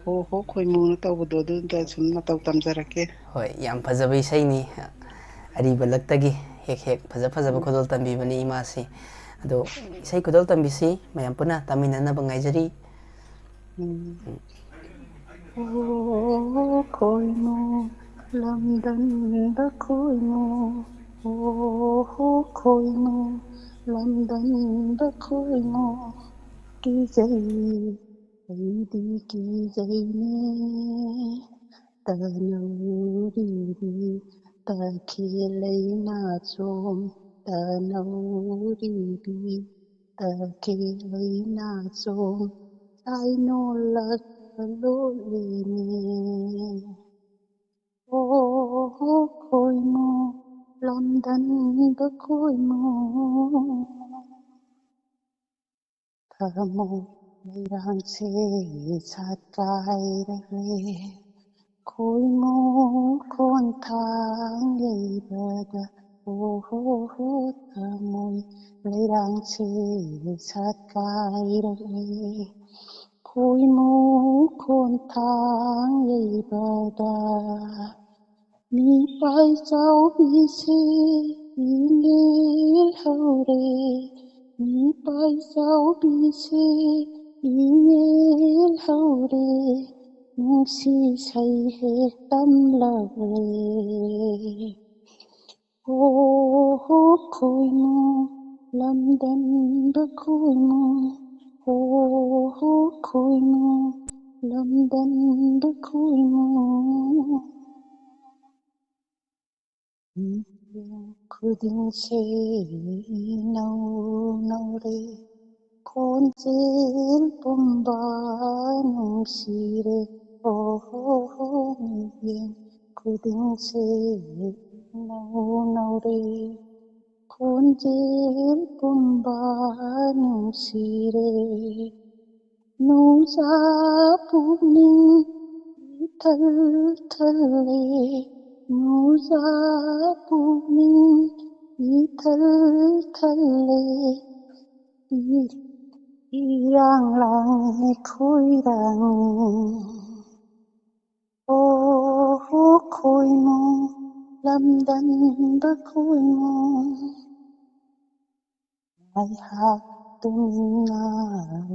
ꯍꯣ ꯍꯣ ꯈꯣꯏꯃꯨꯅ ꯇꯧꯕꯗꯣ ꯑꯗꯨꯗ ꯁꯨꯝ ꯃꯇꯧ ꯇꯝꯖꯔꯛꯀꯦ꯫ ꯍꯣꯏ, ꯌꯥꯝ ꯐꯖꯕ ꯏꯁꯩꯅꯤ꯫ ꯑꯔꯤꯕ ꯂꯛꯇꯒꯤ ꯍꯦꯛ ꯍꯦꯛ ꯐꯖ ꯐꯖꯕ ꯈꯨꯗꯣꯜ ꯇꯝꯕꯤꯕꯅꯤ ꯏꯃꯥꯁꯤ꯫ ꯑꯗꯣ ꯏꯁꯩ ꯈꯨꯗꯣꯜ ꯇꯝꯕꯤꯁꯤ ꯃꯌꯥꯝ ꯄꯨꯟꯅ ꯇꯥꯃꯤꯟꯅꯅꯕ ꯉꯥꯏꯖꯔꯤ꯫ ꯎꯝ꯫ ꯑꯣ ꯈꯣꯏꯃꯨ, ꯂꯝꯗꯝꯗ ꯈꯣꯏꯃꯨ, ꯑꯣꯍꯣ ꯈꯣꯏꯃꯨ, ꯂꯝꯗꯝꯗ ꯈꯣꯏꯃꯨ, ꯀꯤꯖꯩ, ꯑꯩꯗꯤ ꯀꯤꯖꯩꯅꯦ꯫ ꯇꯅꯧꯔꯤꯕꯤ ꯇꯈꯦꯜ ꯂꯩꯃꯥꯆꯣꯝ, ꯇꯅꯧꯔꯤꯕꯤ ꯇꯈꯦꯜ ꯂꯩꯃꯥꯆꯣꯝ, ꯆꯥꯏꯅꯣꯜꯂꯒ ꯂꯣꯠꯂꯦꯅꯦ꯫ ꯑꯣꯍꯣ ꯈꯣꯏꯃꯨ, ꯂꯝꯗꯝꯗ ꯈꯣꯏꯃꯨ꯫ ꯊꯃꯣꯏ ꯂꯩꯔꯥꯡꯁꯦ ꯁꯥꯠꯀꯥꯏꯔꯛꯂꯦ, ꯈꯣꯏꯃꯨ ꯈꯣꯟꯊꯥꯡ ꯌꯩꯕꯗ꯫ ꯑꯣꯍꯣ ꯍꯣ, ꯊꯃꯣꯏ ꯂꯩꯔꯥꯡꯁꯦ ꯁꯥꯠꯀꯥꯏꯔꯛꯂꯦ, ꯈꯣꯏꯃꯨ ꯈꯣꯟꯊꯥꯡ ꯌꯩꯕꯗ꯫ ꯃꯤꯄꯥꯏ ꯆꯥꯎꯕꯤꯁꯦ ꯏꯅꯦꯜ ꯍꯧꯔꯦ, ꯃꯤꯄꯥꯏ ꯆꯥꯎꯕꯤꯁꯦ ꯏꯅꯦꯜ ꯍꯧꯔꯦ, ꯅꯨꯡꯁꯤ ꯏꯁꯩ ꯍꯦꯛ ꯇꯝꯂꯛꯂꯦ꯫ ꯑꯣꯍꯣ ꯈꯣꯏꯃꯨ, ꯂꯝꯗꯝꯗ ꯈꯣꯏꯃꯨ, ꯑꯣꯍꯣ ꯈꯣꯏꯃꯨ, ꯂꯝꯗꯝꯗ ꯈꯣꯏꯃꯨ꯫ ꯃꯤꯠꯌꯦꯡ ꯈꯨꯗꯤꯡꯁꯦ ꯏꯅꯧ ꯅꯧꯔꯦ, ꯈꯣꯟꯖꯦꯜ ꯄꯨꯝꯕ ꯅꯨꯡꯁꯤꯔꯦ꯫ ꯑꯣꯍꯣ ꯍꯣ, ꯃꯤꯠꯌꯦꯡ ꯈꯨꯗꯤꯡꯁꯦ ꯏꯅꯧ ꯅꯧꯔꯦ, ꯈꯣꯟꯖꯦꯜ ꯄꯨꯝꯕ ꯅꯨꯡꯁꯤꯔꯦ꯫ ꯅꯨꯡꯖꯥ ꯄꯨꯛꯅꯤꯡ ꯏꯊꯜ ꯊꯜꯂꯦ, ꯅꯨꯡꯖꯥ ꯄꯨꯛꯅꯤꯡ ꯏꯊꯜ ꯊꯜꯂꯦ꯫ ꯏ-, ꯏꯔꯥꯡ ꯂꯥꯡꯉꯦ ꯈꯣꯏꯔꯥꯡꯉꯦ꯫ ꯑꯣꯍꯣ ꯈꯣꯏꯃꯨ, ꯂꯝꯗꯝꯗ ꯈꯣꯏꯃꯨ꯫ ꯉꯥꯏꯍꯥꯛ ꯇꯨꯃꯤꯟꯅ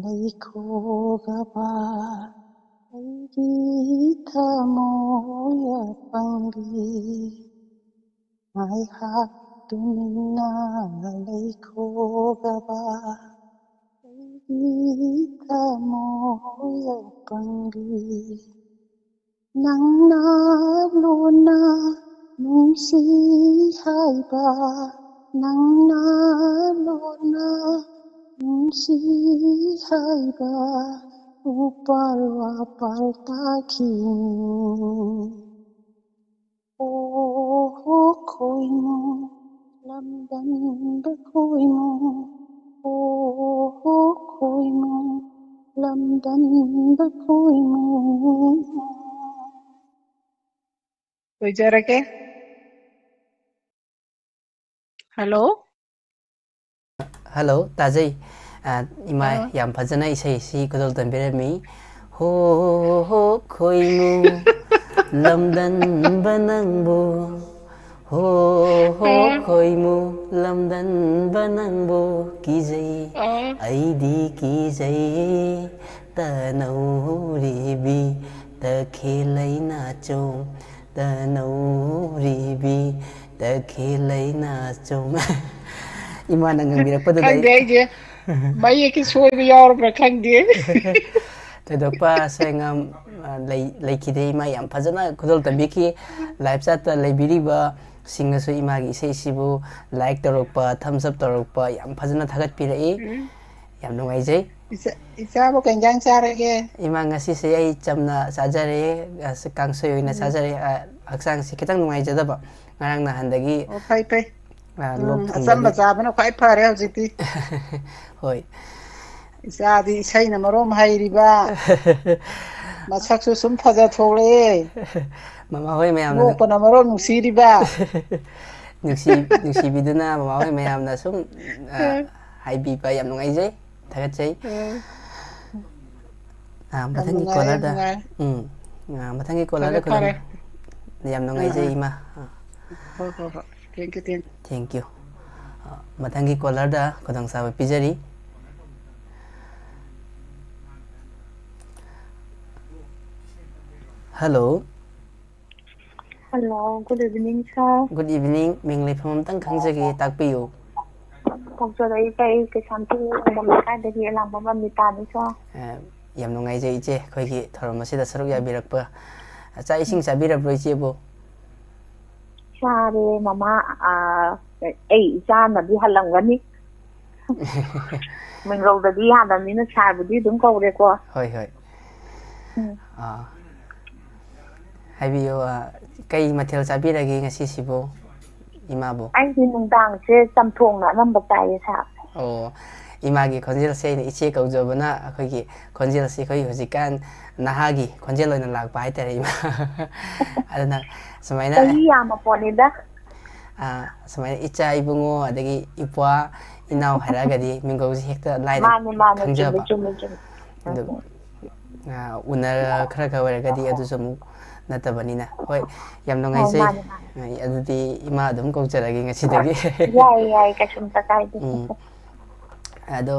ꯂꯩꯈꯣꯒꯕ ꯑꯩꯒꯤ ꯊꯃꯣꯏ ꯑꯄꯪꯕꯤ꯫ ꯉꯥꯏꯍꯥꯛ ꯇꯨꯃꯤꯟꯅ ꯂꯩꯈꯣꯒꯕ ꯑꯩꯒꯤ ꯊꯃꯣꯏ ꯑꯄꯪꯕꯤ꯫ ꯅꯪꯅ ꯂꯣꯟꯅ ꯅꯨꯡꯁꯤ ꯍꯥꯏꯕ, ꯅꯪꯅ ꯂꯣꯟꯅ ꯅꯨꯡꯁꯤ ꯍꯥꯏꯕ ꯎꯄꯥꯜ ꯋꯥꯄꯥꯜ ꯇꯥꯈꯤꯅꯤ꯫ ꯑꯣꯍꯣ ꯈꯣꯏꯃꯨ, ꯂꯝꯗꯝꯗ ꯈꯣꯏꯃꯨ, ꯑꯣꯍꯣ ꯈꯣꯏꯃꯨ, ꯂꯝꯗꯝꯗ ꯈꯣꯏꯃꯨ꯫ ꯂꯣꯏꯖꯔꯒꯦ꯫ ꯍꯜꯂꯣ꯫ ꯍꯜꯂꯣ, ꯇꯥꯖꯩ꯫ ꯑ, ꯏꯃꯥ, ꯑꯥ꯫ ꯌꯥꯝ ꯐꯖꯅ ꯏꯁꯩꯁꯤ ꯈꯨꯗꯣꯜ ꯇꯝꯕꯤꯔꯝꯃꯤ꯫ ꯍꯣ, ꯍꯣ, ꯈꯣꯏꯃꯨ, ꯂꯝꯗꯟꯕ ꯅꯪꯕꯨ꯫ ꯍꯣ, ꯍꯣ, ꯑꯥ꯫ ꯈꯣꯏꯃꯨ, ꯂꯝꯗꯟꯕ ꯅꯪꯕꯨ ꯀꯤꯖꯩ꯫ ꯑꯥ꯫ ꯑꯩꯗꯤ ꯀꯤꯖꯩ꯫ ꯇꯅꯧꯔꯤꯕꯤ, ꯇꯈꯦꯜ ꯂꯩꯅꯥꯆꯣꯝ꯫ ꯇꯅꯧꯔꯤꯕꯤ, ꯇꯈꯦꯜ ꯂꯩꯅꯥꯆꯣꯝ꯫ ꯏꯃꯥꯅ ꯉꯪꯕꯤꯔꯛꯄꯗꯨꯗ ꯑꯩ ꯈꯪꯗꯦ ꯑꯩꯁꯦ꯫ ꯃꯌꯦꯛꯀꯤ ꯁꯣꯏꯕ ꯌꯥꯎꯔꯕ꯭ꯔꯥ ꯈꯪꯗꯦ꯫ ꯊꯣꯏꯗꯣꯛꯄ ꯑꯁꯣꯏ ꯑꯉꯥꯝ, ꯑ, ꯂꯩ-, ꯂꯩꯈꯤꯗꯦ꯫ ꯏꯃꯥ ꯌꯥꯝ ꯐꯖꯅ ꯈꯨꯗꯣꯜ ꯇꯝꯕꯤꯈꯤ꯫ Live chat ꯇ ꯂꯩꯕꯤꯔꯤꯕ ꯁꯤꯡꯅꯁꯨ ꯏꯃꯥꯒꯤ ꯏꯁꯩꯁꯤꯕꯨ like ꯇꯧꯔꯛꯄ, thumbs up ꯇꯧꯔꯛꯄ ꯌꯥꯝ ꯐꯖꯅ ꯊꯥꯒꯠꯄꯤꯔꯛꯏ꯫ ꯎꯝ꯫ ꯌꯥꯝ ꯅꯨꯡꯉꯥꯏꯖꯩ꯫ ꯏꯆꯥ-, ꯏꯆꯥꯕꯨ ꯀꯩ ꯏꯟꯖꯥꯡ ꯆꯥꯔꯒꯦ? ꯏꯃꯥ, ꯉꯁꯤꯁꯦ ꯑꯩ ꯆꯝꯅ ꯆꯥꯖꯔꯦ꯫ ꯑꯁ, ꯀꯥꯡꯁꯣꯏ ꯑꯣꯏꯅ ꯎꯝ꯫ ꯆꯥꯖꯔꯦ꯫ ꯑ, ꯍꯛꯆꯥꯡꯁꯦ ꯈꯤꯇꯪ ꯅꯨꯡꯉꯥꯏꯖꯗꯕ꯫ ꯉꯔꯥꯡ ꯅꯍꯥꯟꯗꯒꯤ, ꯑꯣ, ꯐꯩ, ꯐꯩ꯫ ꯑ, ꯂꯣꯛ ꯎꯝ, ꯑꯆꯝꯕ ꯊꯨꯡꯕꯒꯤ꯫ ꯆꯥꯕꯅ ꯈ꯭ꯋꯥꯏ ꯐꯔꯦ ꯍꯧꯖꯤꯛꯇꯤ꯫ ꯍꯣꯏ꯫ ꯏꯆꯥꯗꯤ ꯏꯁꯩꯅ ꯃꯔꯣꯝ ꯍꯩꯔꯤꯕ, ꯃꯁꯛꯁꯨ ꯁꯨꯝ ꯐꯖ ꯊꯣꯛꯂꯛꯑꯦ, ꯃꯃꯥ ꯍꯣꯏ ꯃꯌꯥꯝꯅ ꯅꯣꯛꯄꯅ ꯃꯔꯣꯝ ꯅꯨꯡꯁꯤꯔꯤꯕ꯫ ꯅꯨꯡꯁꯤ-, ꯅꯨꯡꯁꯤꯕꯤꯗꯨꯅ ꯃꯃꯥ ꯍꯣꯏ ꯃꯌꯥꯝꯅ ꯁꯨꯝ, ꯑ, ꯎꯝ꯫ ꯍꯥꯏꯕꯤꯕ ꯌꯥꯝ ꯅꯨꯡꯉꯥꯏꯖꯩ, ꯊꯥꯒꯠꯆꯩ꯫ ꯎꯝ꯫ ꯑ, ꯌꯥꯝ ꯃꯊꯪꯒꯤ ꯅꯨꯡꯉꯥꯏꯔꯦ, ꯌꯥꯝ caller ꯗ, ꯅꯨꯡꯉꯥꯏꯔꯦ꯫ ꯎꯝ꯫ ꯑ, ꯃꯊꯪꯒꯤ caller ꯗ ꯐꯔꯦ, ꯈꯨꯗꯣꯡ-, ꯐꯔꯦ꯫ ꯌꯥꯝ ꯑꯥ, ꯅꯨꯡꯉꯥꯏꯖꯩ, ꯑꯥ꯫ ꯏꯃꯥ꯫ ꯑ, ꯍꯣꯏ, ꯍꯣꯏ, ꯍꯣꯏ꯫ Thank you, thank you꯫ Thank you꯫ ꯑ, ꯃꯊꯪꯒꯤ caller ꯗ ꯈꯨꯗꯣꯡꯆꯥꯕ ꯄꯤꯖꯔꯤ꯫ Hello꯫ Hello, good evening, sir. Good evening. ꯃꯤꯡ ꯂꯩꯐꯝ ꯑꯝꯇꯪ ꯈꯪꯖꯒꯦ, ꯇꯥꯛꯄꯤꯌꯨ꯫ ꯇꯧꯖꯔꯛꯏꯁꯦ ꯑꯩ ꯀꯩꯁꯥꯝꯊꯣꯡ ꯂꯥꯡꯕꯝ ꯂꯩꯀꯥꯏꯗꯒꯤ ꯂꯥꯡꯕꯝ ꯑꯃꯤꯇꯥꯅꯤ, sir꯫ ꯑꯦ, ꯌꯥꯝ ꯅꯨꯡꯉꯥꯏꯖꯩ ꯏꯆꯦ, ꯑꯩꯈꯣꯏꯒꯤ ꯊꯧꯔꯝ ꯑꯁꯤꯗ ꯁꯔꯨꯛ ꯌꯥꯕꯤꯔꯛꯄ꯫ ꯆꯥꯛ ꯏꯁꯤꯡ ꯆꯥꯕꯤꯔꯕ꯭ꯔꯣ ꯏꯆꯦꯕꯨ? ꯆꯥꯔꯦ, ꯃꯃꯥ꯫ ꯑꯥ, ꯑꯩ ꯏꯆꯥꯅꯗꯤ ꯍꯜꯂꯝꯒꯅꯤ꯫ ꯃꯤꯡꯒꯧꯗꯗꯤ ꯌꯥꯗꯕꯅꯤꯅ sirꯕꯨꯗꯤ ꯑꯗꯨꯝ ꯀꯧꯔꯦꯀꯣ꯫ ꯍꯣꯏ, ꯍꯣꯏ꯫ ꯎꯝ꯫ ꯑꯥ, ꯍꯥꯏꯕꯤꯌꯨ, ꯑꯥ, ꯀꯩ ꯃꯊꯦꯜ ꯆꯥꯕꯤꯔꯒꯦ ꯉꯁꯤꯁꯤꯕꯨ, ꯏꯃꯥꯕꯨ? ꯑꯩꯗꯤ ꯅꯨꯡꯗꯥꯡꯁꯦ ꯆꯝꯊꯣꯡꯅ ꯑꯅꯝꯕ ꯆꯥꯏꯌꯦ, sir꯫ ꯑꯣ, ꯏꯃꯥꯒꯤ ꯈꯣꯟꯖꯦꯜꯁꯦ ꯑꯩꯅ ꯏꯆꯦ ꯀꯧꯖꯕꯅ ꯑꯩꯈꯣꯏꯒꯤ ꯈꯣꯟꯖꯦꯜꯁꯤ ꯑꯩꯈꯣꯏ ꯍꯧꯖꯤꯛꯀꯥꯟ ꯅꯍꯥꯒꯤ ꯈꯣꯟꯖꯦꯜ ꯑꯣꯏꯅ ꯂꯥꯛꯄ ꯍꯥꯏꯇꯥꯔꯦ, ꯏꯃꯥ꯫ ꯑꯗꯨꯅ ꯁꯨꯃꯥꯏꯅ ꯆꯍꯤ ꯌꯥꯝꯃ ꯄꯣꯠꯅꯤꯗ꯫ ꯑꯥ, ꯁꯨꯃꯥꯏꯅ ꯏꯆꯥ ꯏꯕꯨꯡꯉꯣ ꯑꯗꯒꯤ ꯏꯄ꯭ꯋꯥ ꯏꯅꯥꯎ ꯍꯥꯏꯔꯛꯑꯒꯗꯤ ꯃꯤꯡꯒꯧꯁꯦ ꯍꯦꯛꯇ ꯂꯥꯏꯅ ꯃꯥꯅꯦ, ꯃꯥꯅꯦ, ꯈꯪꯖꯕ꯫ ꯆꯨꯝꯃꯦ, ꯆꯨꯝꯃꯦ, ꯆꯨꯝꯃꯦ꯫ ꯑꯗꯨ, ꯎꯝ, ꯎꯝ꯫ ꯑꯥ, ꯎꯅꯔ ꯈꯔ ꯈꯔ ꯑꯣꯏꯔꯒꯗꯤ ꯑꯗꯨꯁꯨ ꯑꯃꯨꯛ ꯅꯠꯇꯕꯅꯤꯅ꯫ ꯍꯣꯏ, ꯌꯥꯝ ꯍꯣꯏ, ꯅꯨꯡꯉꯥꯏꯖꯩ꯫ ꯃꯥꯅꯦ, ꯃꯥꯅꯦ꯫ ꯑꯥ, ꯑꯗꯨꯗꯤ ꯏꯃꯥ ꯑꯗꯨꯝ ꯀꯧꯖꯔꯒꯦ ꯉꯁꯤꯗꯒꯤ꯫ ꯌꯥꯏꯌꯦ, ꯌꯥꯏꯌꯦ, ꯀꯩꯁꯨꯝꯇ ꯀꯥꯏꯗꯦ꯫ ꯎꯝ꯫ ꯑꯗꯣ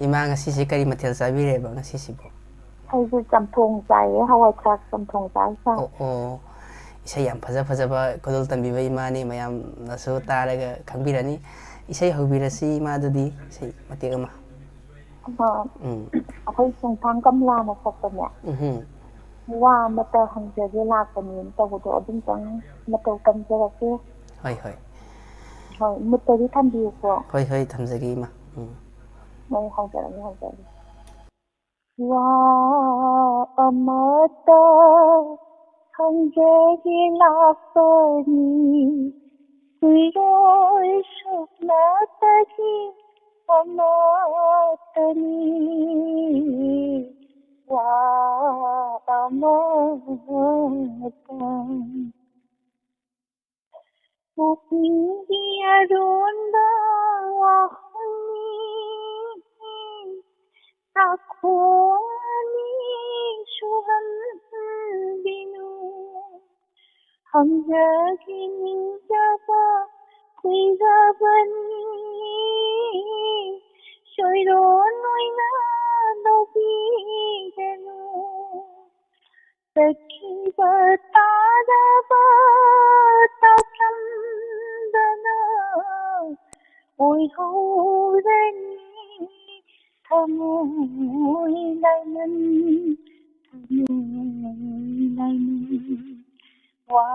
ꯏꯃꯥ ꯉꯁꯤꯁꯦ ꯀꯔꯤ ꯃꯊꯦꯜ ꯆꯥꯕꯤꯔꯦꯕ ꯉꯁꯤꯁꯤꯕꯨ? ꯑꯩꯁꯦ ꯆꯝꯊꯣꯡ ꯆꯥꯏꯌꯦ, ꯍꯋꯥꯏ ꯊ꯭ꯔꯥꯛ ꯆꯝꯊꯣꯡ ꯆꯥꯏ, sir꯫ ꯑꯣ, ꯑꯣ꯫ ꯏꯁꯩ ꯌꯥꯝ ꯐꯖ ꯐꯖꯕ ꯈꯨꯗꯣꯜ ꯇꯝꯕꯤꯕ ꯏꯃꯥꯅꯤ, ꯃꯌꯥꯝꯅꯁꯨ ꯇꯥꯔꯒ ꯈꯪꯕꯤꯔꯅꯤ꯫ ꯏꯁꯩ ꯍꯧꯕꯤꯔꯁꯤ ꯏꯃꯥꯗꯨꯗꯤ, ꯏꯁꯩ ꯃꯇꯦꯛ ꯑꯃ꯫ ꯑꯃ, ꯎꯝ꯫ ꯑꯩꯈꯣꯏ ꯆꯨꯡꯊꯥꯡ ꯀꯃꯂꯥꯅ ꯁꯛꯄꯅꯦ꯫ ꯎꯝꯍꯨꯝ꯫ ꯋꯥ ꯑꯃꯇ ꯍꯪꯖꯒꯦ ꯂꯥꯛꯄꯅꯦꯅ ꯇꯧꯕꯗꯣ, ꯑꯗꯨꯝꯇꯪ ꯃꯇꯧ ꯇꯝꯖꯔꯛꯀꯦ꯫ ꯍꯣꯏ, ꯍꯣꯏ꯫ ꯍꯣꯏ, ꯃꯨꯠꯇꯗꯤ ꯊꯝꯕꯤꯌꯨꯀꯣ꯫ ꯍꯣꯏ, ꯍꯣꯏ, ꯊꯝꯖꯒꯦ, ꯏꯃꯥ꯫ ꯎꯝ꯫ ꯍꯣꯏ, ꯍꯧꯖꯔꯒꯦ, ꯍꯧꯖꯔꯒꯦ꯫ ꯋꯥ ꯑꯃꯇ ꯍꯪꯖꯒꯦ ꯂꯥꯛꯄꯅꯤ, ꯁꯤꯔꯣꯏ ꯁꯨꯞꯅꯇꯒꯤ ꯑꯃꯇꯅꯤ, ꯋꯥ ꯑꯃꯇ꯫ ꯄꯨꯛꯅꯤꯡꯒꯤ ꯑꯔꯣꯟꯕ ꯋꯥꯍꯪꯅꯤ, ꯆꯥꯛꯈꯨꯝ ꯑꯅꯤ ꯁꯨꯍꯟꯕꯤꯅꯨ꯫ ꯍꯪꯖꯒꯦ ꯅꯤꯡꯖꯕ ꯀꯨꯏꯔꯕꯅꯤ, ꯁꯣꯏꯔꯣꯟ ꯑꯣꯏꯅ ꯂꯧꯕꯤꯒꯅꯨ꯫ ꯆꯠꯈꯤꯕ ꯇꯥꯔꯕ ꯍꯧꯔꯅꯤ ꯊꯃꯣꯏ ꯂꯥꯏꯃꯟ, ꯊꯃꯣꯏ ꯂꯥꯏꯃꯟ꯫ ꯋꯥ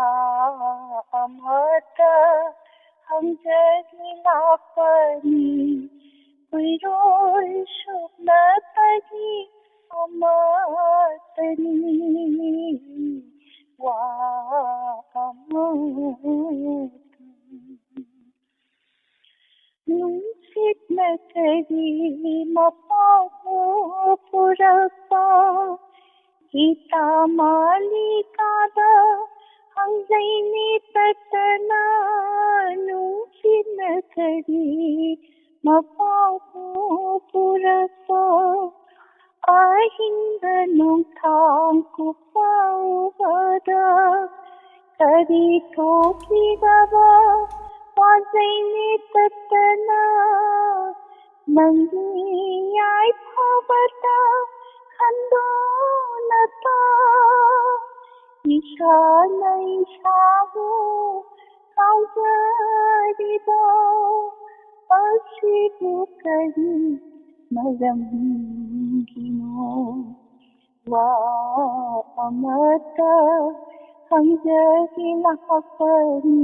ꯑꯃꯇ ꯍꯪꯖꯒꯦ ꯂꯥꯛꯄꯅꯤ, ꯀꯨꯏꯔꯣꯏ ꯁꯨꯞꯅꯇꯒꯤ ꯑꯃꯇꯅꯤ꯫ ꯋꯥ ꯑꯃꯇ ꯅꯨꯡꯁꯤꯠꯅ ꯀꯔꯤ ꯃꯄꯥꯎ ꯄꯨꯔꯛꯄ? ꯏꯇꯥ ꯃꯥꯂꯤꯀꯥꯗ ꯍꯪꯖꯩꯅꯦ ꯇꯠꯇꯅ, ꯅꯨꯡꯁꯤꯠꯅ ꯀꯔꯤ ꯃꯄꯥꯎ ꯄꯨꯔꯛꯄ? ꯑꯍꯤꯡꯗ ꯅꯣꯡꯊꯥꯡ ꯀꯨꯞꯄ ꯎꯕꯗ ꯀꯔꯤ ꯊꯣꯛꯈꯤꯗꯕ ꯋꯥꯖꯩꯅꯦ ꯇꯠꯇꯅ? ꯅꯪꯒꯤ ꯌꯥꯏꯐꯕꯇ ꯈꯟꯗꯨꯅꯇ ꯏꯁꯥꯅ ꯏꯁꯥꯕꯨ ꯀꯥꯎꯖꯔꯤꯕ ꯑꯁꯤꯕꯨ ꯀꯔꯤ ꯃꯔꯝꯒꯤꯅꯣ? ꯋꯥ ꯑꯃꯇ ꯍꯪꯖꯒꯦ ꯂꯥꯛꯄꯅꯤ,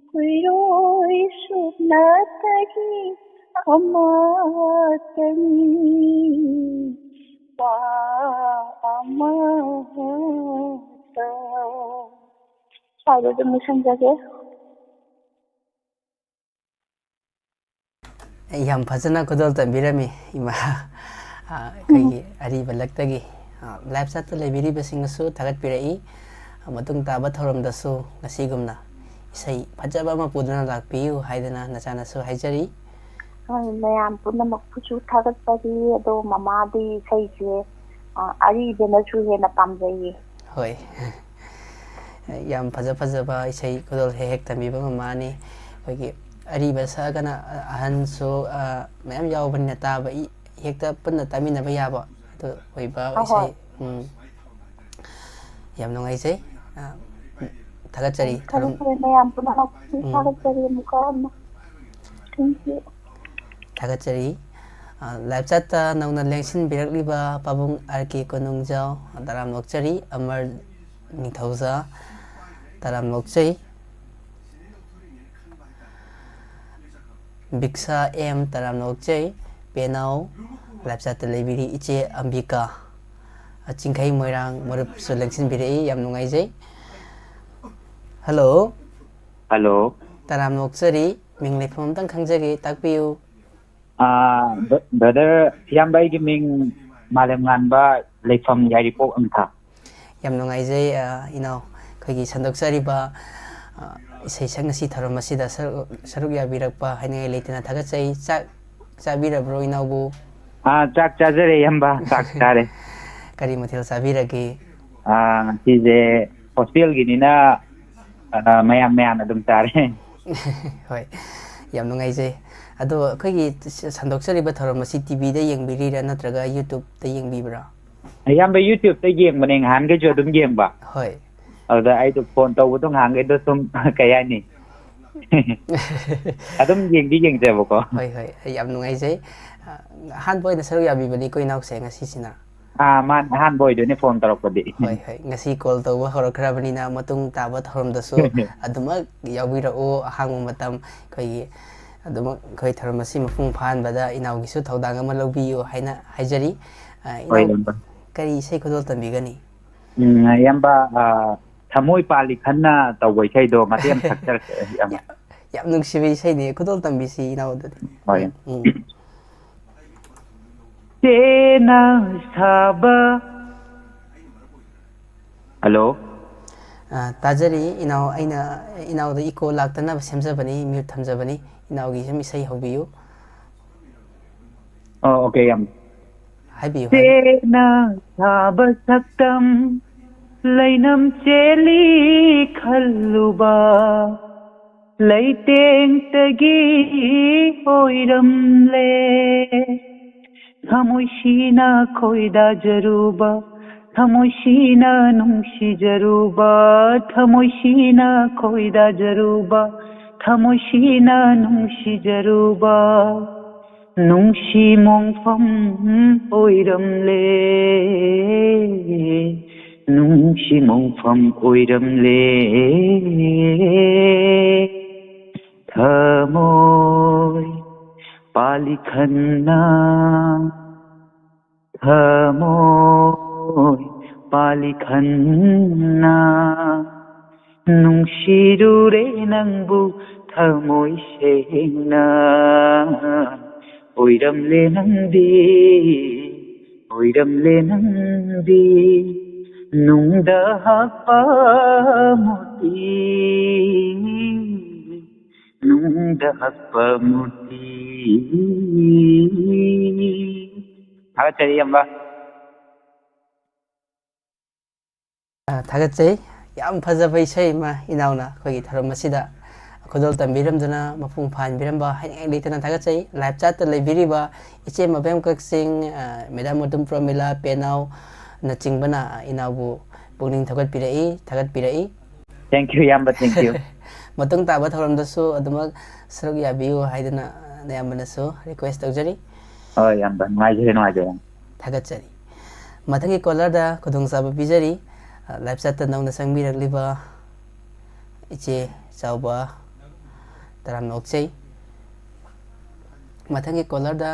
ꯀꯨꯏꯔꯣꯏ ꯁꯨꯞꯅꯇꯒꯤ ꯑꯃꯇꯅꯤ꯫ ꯋꯥ ꯑꯃꯇ꯫ ꯁ꯭ꯋꯥꯏꯗ ꯑꯗꯨꯝ ꯂꯣꯏꯁꯤꯟꯖꯒꯦ꯫ ꯌꯥꯝ ꯐꯖꯅ ꯈꯨꯗꯣꯜ ꯇꯝꯕꯤꯔꯝꯃꯤ ꯏꯃꯥ꯫ ꯑ, ꯑꯩꯈꯣꯏꯒꯤ ꯑꯔꯤꯕ ꯂꯛꯇꯒꯤ, ꯑ, ꯂꯥꯏꯞ ꯆꯥꯠꯇ ꯂꯩꯕꯤꯔꯤꯕꯁꯤꯡꯅꯁꯨ ꯊꯥꯒꯠꯄꯤꯔꯛꯏ꯫ ꯑ, ꯃꯇꯨꯡ ꯇꯥꯕ ꯊꯧꯔꯝꯗꯁꯨ ꯉꯁꯤꯒꯨꯝꯅ ꯏꯁꯩ ꯐꯖꯕ ꯑꯃ ꯄꯨꯗꯨꯅ ꯂꯥꯛꯄꯤꯌꯨ ꯍꯥꯏꯗꯅ ꯅꯆꯥꯅꯁꯨ ꯍꯥꯏꯖꯔꯤ꯫ ꯍꯣꯏ, ꯃꯌꯥꯝ ꯄꯨꯝꯅꯃꯛꯄꯨꯁꯨ ꯊꯥꯒꯠꯆꯔꯤ꯫ ꯑꯗꯣ ꯃꯃꯥꯗꯤ ꯏꯁꯩꯁꯦ, ꯑ, ꯑꯔꯤꯕꯅꯁꯨ ꯍꯦꯟꯅ ꯄꯥꯝꯖꯩꯌꯦ꯫ ꯍꯣꯏ꯫ ꯌꯥꯝ ꯐꯖ ꯐꯖꯕ ꯏꯁꯩ ꯈꯨꯗꯣꯜ ꯍꯦꯛ ꯍꯦꯛ ꯇꯝꯕꯤꯕ ꯃꯃꯥꯅꯤ꯫ ꯑꯩꯈꯣꯏꯒꯤ ꯑꯔꯤꯕ ꯁꯛꯑꯒꯅ ꯑꯍꯟꯁꯨ, ꯑ, ꯃꯌꯥꯝ ꯌꯥꯎꯕꯅꯤꯅ ꯇꯥꯕ ꯏ-, ꯍꯦꯛꯇ ꯄꯨꯟꯅ ꯇꯥꯃꯤꯟꯅꯕ ꯌꯥꯕ ꯑꯗꯨ ꯑꯣꯏꯕ ꯍꯣꯏ, ꯏꯁꯩ꯫ ꯍꯣꯏ꯫ ꯎꯝ꯫ ꯌꯥꯝ ꯅꯨꯡꯉꯥꯏꯖꯩ꯫ ꯑ, ꯊꯥꯒꯠꯆꯔꯤ꯫ ꯐꯔꯦ, ꯊꯧꯔꯝ-, ꯐꯔꯦ, ꯃꯌꯥꯝ ꯄꯨꯝꯅꯃꯛ ꯎꯝ꯫ ꯊꯥꯒꯠꯆꯔꯤ ꯑꯃꯨꯛꯀ ꯍꯟꯅ꯫ ꯊꯥꯒꯠꯆꯔꯤ꯫ ꯑ, live chat ꯇ ꯅꯧꯅ ꯂꯦꯡꯁꯤꯟꯕꯤꯔꯛꯂꯤꯕ ꯄꯥꯕꯨꯡ ꯑꯥꯔ ꯀꯦ ꯀꯣꯅꯨꯡꯖꯥꯎ, ꯇꯔꯥꯝꯅ ꯑꯣꯛꯆꯔꯤ꯫ ꯑꯃꯔ ꯅꯤꯡꯊꯧꯖꯥ, ꯇꯔꯥꯝꯅ ꯑꯣꯛꯆꯩ꯫ ꯕꯤꯛꯁꯥ ꯑꯦꯝ, ꯇꯔꯥꯝꯅ ꯑꯣꯛꯆꯩ꯫ ꯄꯦꯅꯥꯎ, live chat ꯇ ꯂꯩꯕꯤꯔꯤ ꯏꯆꯦ ꯑꯝꯕꯤꯀꯥ, ꯑ, ꯆꯤꯡꯈꯩ ꯃꯣꯏꯔꯥꯡ ꯃꯔꯨꯞꯁꯨ ꯂꯦꯡꯁꯤꯟꯕꯤꯔꯛꯏ, ꯌꯥꯝ ꯅꯨꯡꯉꯥꯏꯖꯩ꯫ ꯍꯜꯂꯣ꯫ ꯍꯜꯂꯣ꯫ ꯇꯔꯥꯝꯅ ꯑꯣꯛꯆꯔꯤ꯫ ꯃꯤꯡ ꯂꯩꯐꯝ ꯑꯝꯇꯪ ꯈꯪꯖꯒꯦ, ꯇꯥꯛꯄꯤꯌꯨ꯫ ꯑꯥ, ꯕ꯭ꯔ-, ꯕ꯭ꯔꯗꯔ, ꯏꯌꯥꯝꯕ, ꯑꯩꯒꯤ ꯃꯤꯡ ꯃꯥꯂꯦꯝꯉꯥꯟꯕ, ꯂꯩꯐꯝ ꯌꯥꯏꯔꯤꯄꯣꯛ ꯑꯪꯊꯥ꯫ ꯌꯥꯝ ꯅꯨꯡꯉꯥꯏꯖꯩ, ꯑ, ꯏꯅꯥꯎ, ꯑꯩꯈꯣꯏꯒꯤ ꯁꯟꯗꯣꯛꯆꯔꯤꯕ, ꯑ, ꯏꯁꯩ ꯁꯛ ꯉꯁꯤ ꯊꯧꯔꯝ ꯑꯁꯤꯗ ꯁꯔꯨꯛ, ꯁꯔꯨꯛ ꯌꯥꯕꯤꯔꯛꯄ ꯍꯥꯏꯅꯤꯡꯉꯥꯏ ꯂꯩꯇꯅ ꯊꯥꯒꯠꯆꯩ꯫ ꯆꯥꯛ ꯆꯥꯕꯤꯔꯕ꯭ꯔꯣ, ꯏꯅꯥꯎꯕꯨ? ꯑꯥ, ꯆꯥꯛ ꯆꯥꯖꯔꯦ, ꯏꯌꯥꯝꯕ, ꯆꯥꯛ ꯆꯥꯔꯦ꯫ ꯀꯔꯤ ꯃꯊꯦꯜ ꯆꯥꯕꯤꯔꯒꯦ? ꯑꯥ, ꯉꯁꯤꯁꯦ ꯍꯣꯁꯇꯦꯜꯒꯤꯅꯤꯅ, ꯑ, ꯃꯌꯥꯝ ꯃꯌꯥꯝ ꯑꯗꯨꯝ ꯆꯥꯔꯦ꯫ ꯍꯣꯏ, ꯌꯥꯝ ꯅꯨꯡꯉꯥꯏꯖꯩ꯫ ꯑꯗꯣ ꯑꯩꯈꯣꯏꯒꯤ ꯁ-, ꯁꯟꯗꯣꯛꯆꯔꯤꯕ ꯊꯧꯔꯝ ꯑꯁꯤ ꯇꯤ ꯚꯤꯗ ꯌꯦꯡꯕꯤꯔꯤꯔꯥ ꯅꯠꯇ꯭ꯔꯒ YouTube ꯇ ꯌꯦꯡꯕꯤꯕ꯭ꯔꯥ? ꯑꯌꯥꯝꯕ YouTube ꯇ ꯌꯦꯡꯕꯅꯦ, ꯉꯍꯥꯟꯈꯩꯁꯨ ꯑꯗꯨꯝ ꯌꯦꯡꯕ꯫ ꯍꯣꯏ꯫ ꯑꯗꯨꯗ ꯑꯩꯗꯣ ꯐꯣꯟ ꯇꯧꯕꯗꯣ ꯉꯍꯥꯟꯈꯩꯗꯣ ꯁꯨꯝ, ꯀꯩ ꯍꯥꯏꯅꯤ? ꯑꯗꯨꯝ ꯌꯦꯡꯗꯤ ꯌꯦꯡꯖꯕꯀꯣ꯫ ꯍꯣꯏ, ꯍꯣꯏ, ꯑꯩ ꯌꯥꯝ ꯅꯨꯡꯉꯥꯏꯖꯩ꯫ ꯑ, ꯑꯍꯥꯟꯕ ꯑꯣꯏꯅ ꯁꯔꯨꯛ ꯌꯥꯕꯤꯕꯅꯤꯀꯣ ꯏꯅꯥꯎꯁꯦ ꯉꯁꯤꯁꯤꯅ꯫ ꯑꯥ, ꯃꯥꯅꯦ, ꯑꯍꯥꯟꯕ ꯑꯣꯏꯗꯣꯏꯅꯦ ꯐꯣꯟ ꯇꯧꯔꯛꯄꯗꯤ꯫ ꯍꯣꯏ, ꯍꯣꯏ, ꯉꯁꯤ call ꯇꯧꯕ ꯍꯧꯔꯛꯈ꯭ꯔꯕꯅꯤꯅ ꯃꯇꯨꯡ ꯇꯥꯕ ꯊꯧꯔꯝꯗꯁꯨ ꯑꯗꯨꯃꯛ ꯌꯥꯎꯕꯤꯔꯛꯎ꯫ ꯑꯍꯥꯡꯕ ꯃꯇꯝ ꯑꯩꯈꯣꯏꯒꯤ ꯑꯗꯨꯃꯛ ꯑꯩꯈꯣꯏ ꯊꯧꯔꯝ ꯑꯁꯤ ꯃꯄꯨꯡ ꯐꯥꯍꯟꯕꯗ ꯏꯅꯥꯎꯒꯤꯁꯨ ꯊꯧꯗꯥꯡ ꯑꯃ ꯂꯧꯕꯤꯌꯨ ꯍꯥꯏꯅ ꯍꯥꯏꯖꯔꯤ꯫ ꯑ, ꯍꯣꯏ, ꯏꯅꯥꯎ, ꯏꯌꯥꯝꯕ꯫ ꯀꯔꯤ ꯏꯁꯩ ꯈꯨꯗꯣꯜ ꯇꯝꯕꯤꯒꯅꯤ? ꯎꯝ, ꯏꯌꯥꯝꯕ, ꯑ, ꯊꯃꯣꯏ ꯄꯥꯜꯂꯤ ꯈꯟꯅ ꯇꯧꯕ ꯏꯁꯩꯗꯣ ꯃꯇꯦꯛ ꯑꯃ ꯁꯛꯆꯔꯛꯀꯦ, ꯏꯌꯥꯝꯕ꯫ ꯌꯥꯝ, ꯌꯥꯝ ꯅꯨꯡꯁꯤꯕ ꯏꯁꯩꯅꯦ, ꯈꯨꯗꯣꯜ ꯇꯝꯕꯤꯁꯤ ꯏꯅꯥꯎ ꯑꯗꯨꯗꯤ꯫ ꯍꯣꯏ꯫ ꯎꯝ꯫ ꯆꯦꯅ ꯁꯥꯕ꯫ ꯍꯜꯂꯣ꯫ ꯑ, ꯇꯥꯖꯔꯤ ꯏꯅꯥꯎ, ꯑꯩꯅ ꯏꯅꯥꯎꯗ echo ꯂꯥꯛꯇꯅꯕ ꯁꯦꯝꯖꯕꯅꯤ, mute ꯊꯝꯖꯕꯅꯤ꯫ ꯏꯅꯥꯎꯒꯤ ꯁꯨꯝ ꯏꯁꯩ ꯍꯧꯕꯤꯌꯨ꯫ ꯑꯣ, okay, ꯌꯥꯝ꯫ ꯍꯥꯏꯕꯤꯌꯨ, ꯍꯥꯏꯕꯤꯌꯨ꯫ ꯆꯦꯅ ꯁꯥꯕ ꯁꯛꯇꯝ, ꯂꯩꯅꯝ ꯆꯦꯜꯂꯤ ꯈꯜꯂꯨꯕ, ꯂꯩꯇꯦꯡꯇꯒꯤ ꯑꯣꯏꯔꯝꯂꯦ꯫ ꯊꯃꯣꯏꯁꯤꯅ ꯈꯣꯏꯗꯥꯖꯔꯨꯕ, ꯊꯃꯣꯏꯁꯤꯅ ꯅꯨꯡꯁꯤꯖꯔꯨꯕ, ꯊꯃꯣꯏꯁꯤꯅ ꯈꯣꯏꯗꯥꯖꯔꯨꯕ, ꯊꯃꯣꯏꯁꯤꯅ ꯅꯨꯡꯁꯤꯖꯔꯨꯕ ꯅꯨꯡꯁꯤ ꯃꯣꯡꯐꯝ ꯑꯣꯏꯔꯝꯂꯦ, ꯅꯨꯡꯁꯤ ꯃꯣꯡꯐꯝ ꯑꯣꯏꯔꯝꯂꯦ꯫ ꯊꯃꯣꯏ ꯄꯥꯂꯤ ꯈꯟꯅ, ꯊꯃꯣꯏ ꯄꯥꯂꯤ ꯈꯟꯅ, ꯅꯨꯡꯁꯤꯔꯨꯔꯦ ꯅꯪꯕꯨ ꯊꯃꯣꯏ ꯁꯦꯡꯅ꯫ ꯑꯣꯏꯔꯝꯂꯦ ꯅꯪꯗꯤ, ꯑꯣꯏꯔꯝꯂꯦ ꯅꯪꯗꯤ, ꯅꯨꯡꯗ ꯍꯛꯄ ꯃꯨꯔꯇꯤ, ꯅꯨꯡꯗ ꯍꯛꯄ ꯃꯨꯔꯇꯤ꯫ ꯊꯥꯒꯠꯆꯔꯤ, ꯏꯌꯥꯝꯕ꯫ ꯑ, ꯊꯥꯒꯠꯆꯩ꯫ ꯌꯥꯝ ꯐꯖꯕ ꯏꯁꯩ ꯑꯃ ꯏꯅꯥꯎꯅ ꯑꯩꯈꯣꯏꯒꯤ ꯊꯧꯔꯝ ꯑꯁꯤꯗ ꯈꯨꯗꯣꯜ ꯇꯝꯕꯤꯔꯝꯗꯨꯅ ꯃꯄꯨꯡ ꯐꯥꯍꯟꯕꯤꯔꯝꯕ ꯍꯥꯏꯅꯤꯡꯉꯥꯏ ꯂꯩꯇꯅ ꯊꯥꯒꯠꯆꯩ꯫ Live chat ꯇ ꯂꯩꯕꯤꯔꯤꯕ ꯏꯆꯦ ꯃꯕꯦꯝ ꯀꯛꯆꯤꯡ, ꯑ, ꯃꯦꯗꯥꯝ ꯃꯣꯇꯨꯝ ꯄ꯭ꯔꯃꯤꯂꯥ, ꯄꯦꯅꯥꯎꯅꯆꯤꯡꯕꯅ ꯏꯅꯥꯎꯕꯨ ꯄꯨꯛꯅꯤꯡ ꯊꯧꯒꯠꯄꯤꯔꯛꯏ, ꯊꯥꯒꯠꯄꯤꯔꯛꯏ꯫ Thank you, ꯏꯌꯥꯝꯕ, thank you꯫ ꯃꯇꯨꯡ ꯇꯥꯕ ꯊꯧꯔꯝꯗꯁꯨ ꯑꯗꯨꯃꯛ ꯁꯔꯨꯛ ꯌꯥꯕꯤꯌꯨ ꯍꯥꯏꯗꯨꯅ ꯅꯌꯥꯝꯕꯅꯁꯨ request ꯇꯧꯖꯔꯤ꯫ ꯍꯣꯏ, ꯏꯌꯥꯝꯕ, ꯅꯨꯡꯉꯥꯏꯖꯔꯦ, ꯅꯨꯡꯉꯥꯏꯖꯔꯦ꯫ ꯊꯥꯒꯠꯆꯔꯤ꯫ ꯃꯊꯪꯒꯤ caller ꯗ ꯈꯨꯗꯣꯡꯆꯥꯕ ꯄꯤꯖꯔꯤ꯫ ꯑ, live chat ꯇ ꯅꯧꯅ ꯆꯪꯕꯤꯔꯛꯂꯤꯕ ꯏꯆꯦ ꯆꯥꯎꯕ ꯇꯔꯥꯝꯅ ꯑꯣꯛꯆꯩ꯫ ꯃꯊꯪꯒꯤ caller ꯗ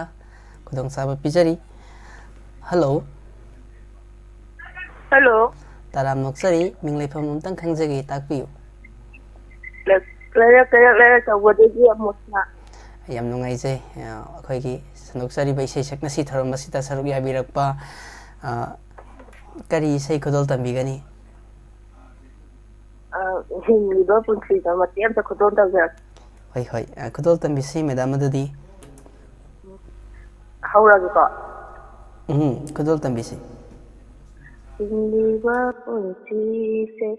ꯈꯨꯗꯣꯡꯆꯥꯕ ꯄꯤꯖꯔꯤ꯫ Hello꯫ Hello꯫ ꯇꯔꯥꯝꯅ ꯑꯣꯛꯆꯔꯤ꯫ ꯃꯤꯡ ꯂꯩꯐꯝ ꯑꯃꯇꯪ ꯈꯪꯖꯒꯦ, ꯇꯥꯛꯄꯤꯌꯨ꯫ ꯂꯩꯔꯛ, ꯂꯩꯔꯛ, ꯂꯩꯔꯛ ꯇꯧꯕꯗꯒꯤ ꯑꯃꯨꯛꯅ꯫ ꯌꯥꯝ ꯅꯨꯡꯉꯥꯏꯖꯩ꯫ ꯑ, ꯑꯩꯈꯣꯏꯒꯤ ꯁꯟꯗꯣꯛꯆꯔꯤꯕ ꯏꯁꯩ ꯁꯛꯅꯁꯤ ꯊꯧꯔꯝ ꯑꯁꯤꯗ ꯁꯔꯨꯛ ꯌꯥꯕꯤꯔꯛꯄ꯫ ꯑ, ꯀꯔꯤ ꯏꯁꯩ ꯈꯨꯗꯣꯜ ꯇꯝꯕꯤꯒꯅꯤ? ꯑ, ꯍꯤꯡꯂꯤꯕ ꯄꯨꯟꯁꯤꯗ ꯃꯇꯦꯛ ꯑꯃꯇ ꯈꯨꯗꯣꯜ ꯇꯧꯖꯔꯛꯀꯦ꯫ ꯍꯣꯏ, ꯍꯣꯏ꯫ ꯑ, ꯈꯨꯗꯣꯜ ꯇꯝꯕꯤꯁꯤ, ꯃꯦꯗꯥꯝ, ꯑꯗꯨꯗꯤ꯫ ꯍꯧꯔꯒꯦꯀꯣ꯫ ꯎꯝ, ꯈꯨꯗꯣꯜ ꯇꯝꯕꯤꯁꯤ꯫ ꯍꯤꯡꯂꯤꯕ ꯄꯨꯟꯁꯤꯁꯦ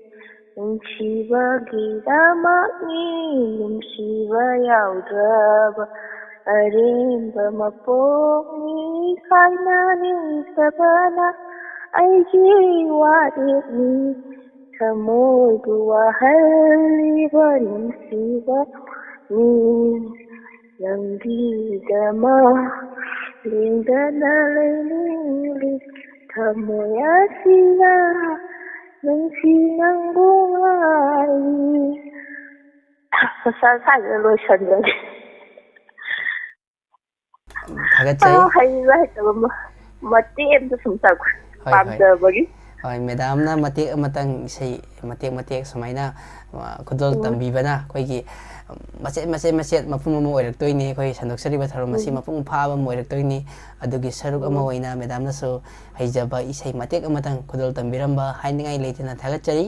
ꯅꯨꯡꯁꯤꯕꯒꯤꯗꯃꯛꯅꯤ, ꯅꯨꯡꯁꯤꯕ ꯌꯥꯎꯗ꯭ꯔꯕ ꯑꯔꯦꯝꯕ ꯃꯄꯣꯛꯅꯤ, ꯈꯥꯏꯅꯅꯤꯡꯗꯕꯅ ꯑꯩꯒꯤ ꯋꯥꯔꯦꯞꯅꯤ꯫ ꯊꯃꯣꯏꯕꯨ ꯋꯥꯍꯜꯂꯤꯕ ꯅꯨꯡꯁꯤꯕ ꯃꯤ, ꯅꯪꯒꯤꯗꯃꯛ ꯂꯦꯡꯗꯅ ꯂꯩꯅꯤꯡꯂꯤ꯫ ꯊꯃꯣꯏ ꯑꯁꯤꯅ ꯅꯨꯡꯁꯤ ꯅꯪꯕꯨ ꯉꯥꯏꯔꯤ꯫ ꯃꯁꯥ ꯁꯥꯏꯗ ꯂꯣꯏꯁꯟꯖꯒꯦ꯫ ꯊꯥꯒꯠꯆꯩ꯫ ꯑꯥ, ꯍꯩꯕ ꯍꯩꯇꯕ ꯃ-, ꯃꯇꯦꯛ ꯑꯃꯇ ꯁꯨꯝ ꯇꯥꯛꯄ꯫ ꯍꯣꯏ, ꯍꯣꯏ꯫ ꯄꯥꯝꯖꯕꯒꯤ꯫ ꯍꯣꯏ, ꯃꯦꯗꯥꯝꯅ ꯃꯇꯦꯛ ꯑꯃꯇꯪ ꯏꯁꯩ ꯃꯇꯦꯛ ꯃꯇꯦꯛ ꯁꯨꯃꯥꯏꯅ, ꯑ, ꯈꯨꯗꯣꯜ ꯎꯝ꯫ ꯇꯝꯕꯤꯕꯅ ꯑꯩꯈꯣꯏꯒꯤ ꯃꯆꯦꯠ ꯃꯆꯦꯠ ꯃꯆꯦꯠ ꯃꯄꯨꯝ ꯑꯃ ꯑꯣꯏꯔꯛꯇꯣꯏꯅꯤ꯫ ꯑꯩꯈꯣꯏ ꯁꯟꯗꯣꯛꯆꯔꯤꯕ ꯊꯧꯔꯝ ꯑꯁꯤ ꯎꯝ꯫ ꯃꯄꯨꯡ ꯐꯥꯕ ꯑꯃ ꯑꯣꯏꯔꯛꯇꯣꯏꯅꯤ꯫ ꯑꯗꯨꯒꯤ ꯁꯔꯨꯛ ꯑꯃ ꯎꯝ꯫ ꯑꯣꯏꯅ ꯃꯦꯗꯥꯝꯅꯁꯨ ꯍꯩꯖꯕ ꯏꯁꯩ ꯃꯇꯦꯛ ꯑꯃꯇꯪ ꯈꯨꯗꯣꯜ ꯇꯝꯕꯤꯔꯝꯕ ꯍꯥꯏꯅꯤꯡꯉꯥꯏ ꯂꯩꯇꯅ ꯊꯥꯒꯠꯆꯔꯤ꯫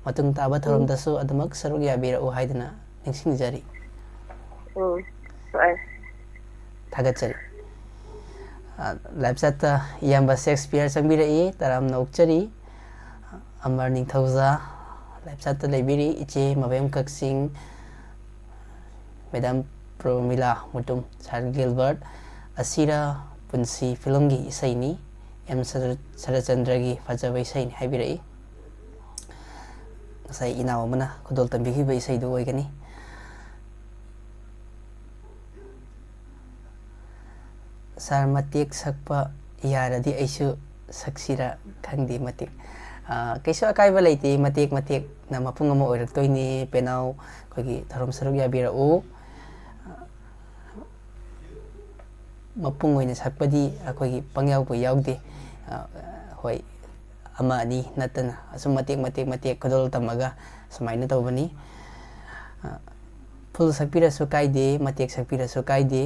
ꯃꯇꯨꯡ ꯇꯥꯕ ꯎꯝ꯫ ꯊꯧꯔꯝꯗꯁꯨ ꯑꯗꯨꯃꯛ ꯁꯔꯨꯛ ꯌꯥꯕꯤꯔꯛꯎ ꯍꯥꯏꯗꯨꯅ ꯅꯤꯡꯁꯤꯡꯖꯔꯤ꯫ ꯎꯝ꯫ ꯍꯣꯏ꯫ ꯊꯥꯒꯠꯆꯔꯤ꯫ ꯑ, live chat ꯇ ꯏꯌꯥꯝꯕ ꯁꯦꯛꯁꯄꯤꯌꯔ ꯆꯪꯕꯤꯔꯛꯏ, ꯇꯔꯥꯝꯅ ꯑꯣꯛꯆꯔꯤ꯫ ꯑꯃꯔ ꯅꯤꯡꯊꯧꯖꯥ live chat ꯇ ꯂꯩꯕꯤꯔꯤ, ꯏꯆꯦ ꯃꯕꯦꯝ ꯀꯛꯆꯤꯡ, ꯃꯦꯗꯥꯝ ꯄ꯭ꯔꯣꯃꯤꯂꯥ ꯃꯨꯇꯨꯝ, ꯁꯥꯔ ꯒꯤꯜꯕꯔꯠ, ꯑꯁꯤꯔ ꯄꯨꯟꯁꯤ ꯐꯤꯂꯝꯒꯤ ꯏꯁꯩꯅꯤ, ꯑꯦꯝ ꯁꯔ-, ꯁꯔꯠꯆꯟꯗ꯭ꯔꯒꯤ ꯐꯖꯕ ꯏꯁꯩꯅꯤ ꯍꯥꯏꯕꯤꯔꯛꯏ꯫ ꯉꯁꯥꯏ ꯏꯅꯥꯎ ꯑꯃꯅ ꯈꯨꯗꯣꯜ ꯇꯝꯕꯤꯈꯤꯕ ꯏꯁꯩꯗꯨ ꯑꯣꯏꯒꯅꯤ꯫ ꯁꯥꯔ, ꯃꯇꯦꯛ ꯁꯛꯄ ꯌꯥꯔꯗꯤ ꯑꯩꯁꯨ ꯁꯛꯁꯤꯔꯥ ꯈꯪꯗꯦ ꯃꯇꯦꯛ꯫ ꯑꯥ, ꯀꯩꯁꯨ ꯑꯀꯥꯏꯕ ꯂꯩꯇꯦ, ꯃꯇꯦꯛ ꯃꯇꯦꯛꯅ ꯃꯄꯨꯡ ꯑꯃ ꯑꯣꯏꯔꯛꯇꯣꯏꯅꯦ꯫ ꯄꯦꯅꯥꯎ ꯑꯩꯈꯣꯏꯒꯤ ꯊꯧꯔꯝ ꯁꯔꯨꯛ ꯌꯥꯕꯤꯔꯛꯎ꯫ ꯃꯄꯨꯡ ꯑꯣꯏꯅ ꯁꯛꯄꯗꯤ ꯑꯩꯈꯣꯏꯒꯤ ꯄꯪꯌꯥꯎꯕ ꯌꯥꯎꯗꯦ꯫ ꯑꯥ, ꯍꯣꯏ, ꯑꯃ ꯑꯅꯤ ꯅꯠꯇꯅ ꯑꯁꯨꯝ ꯃꯇꯦꯛ ꯃꯇꯦꯛ ꯃꯇꯦꯛ ꯈꯨꯗꯣꯜ ꯇꯝꯃꯒ ꯁꯨꯃꯥꯏꯅ ꯇꯧꯕꯅꯤ꯫ ꯑꯥ, full ꯁꯛꯄꯤꯔꯁꯨ ꯀꯥꯏꯗꯦ, ꯃꯇꯦꯛ ꯁꯛꯄꯤꯔꯁꯨ ꯀꯥꯏꯗꯦ꯫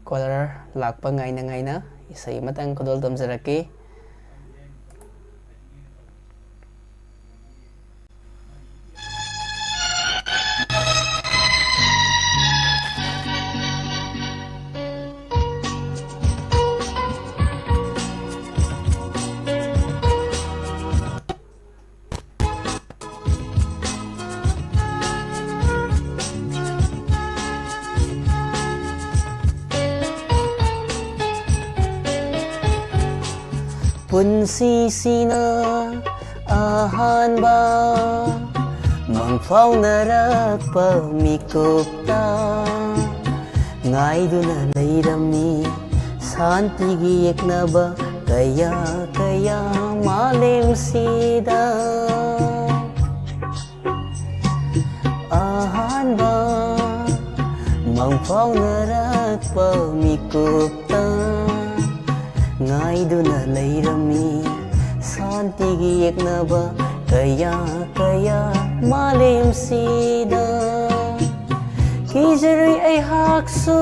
Caller ꯂꯥꯛꯄ ꯉꯥꯏꯅ ꯉꯥꯏꯅ ꯏꯁꯩ ꯑꯃꯇꯪ ꯈꯨꯗꯣꯜ ꯇꯝꯖꯔꯛꯀꯦ꯫ ꯄꯨꯟꯁꯤꯁꯤꯅ ꯑꯍꯥꯟꯕ ꯃꯪꯐꯥꯎꯅꯔꯛꯄ ꯃꯤꯀꯨꯞꯇ ꯉꯥꯏꯗꯨꯅ ꯂꯩꯔꯝꯃꯤ ꯁꯥꯟꯇꯤꯒꯤ ꯌꯦꯛꯅꯕ ꯀꯌꯥ ꯀꯌꯥ ꯃꯥꯂꯦꯝꯁꯤꯗ꯫ ꯑꯍꯥꯟꯕ ꯃꯪꯐꯥꯎꯅꯔꯛꯄ ꯃꯤꯀꯨꯞꯇ ꯉꯥꯏꯗꯨꯅ ꯂꯩꯔꯝꯃꯤ ꯁꯥꯟꯇꯤꯒꯤ ꯌꯦꯛꯅꯕ ꯀꯌꯥ ꯀꯌꯥ ꯃꯥꯂꯦꯝꯁꯤꯗ꯫ ꯀꯤꯖꯔꯨꯏ ꯑꯩꯍꯥꯛꯁꯨ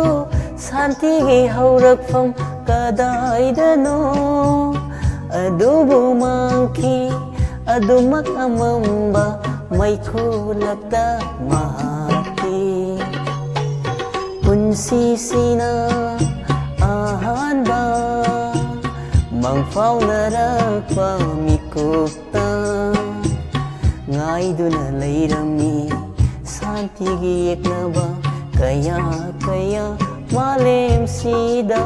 ꯁꯥꯟꯇꯤꯒꯤ ꯍꯧꯔꯛꯐꯝ ꯀꯗꯥꯏꯗꯅꯣ, ꯑꯗꯨꯕꯨ ꯃꯥꯡꯈꯤ ꯑꯗꯨꯃꯛ ꯑꯃꯝꯕ ꯃꯩꯈꯨ ꯂꯛꯇ ꯃꯍꯥꯛꯀꯤ꯫ ꯄꯨꯟꯁꯤꯁꯤꯅ ꯑꯍꯥꯟꯕ ꯃꯪꯐꯥꯎꯅꯔꯛꯄ ꯃꯤꯀꯨꯞꯇ ꯉꯥꯏꯗꯨꯅ ꯂꯩꯔꯝꯃꯤ ꯁꯥꯟꯇꯤꯒꯤ ꯌꯦꯛꯅꯕ ꯀꯌꯥ ꯀꯌꯥ ꯃꯥꯂꯦꯝꯁꯤꯗ꯫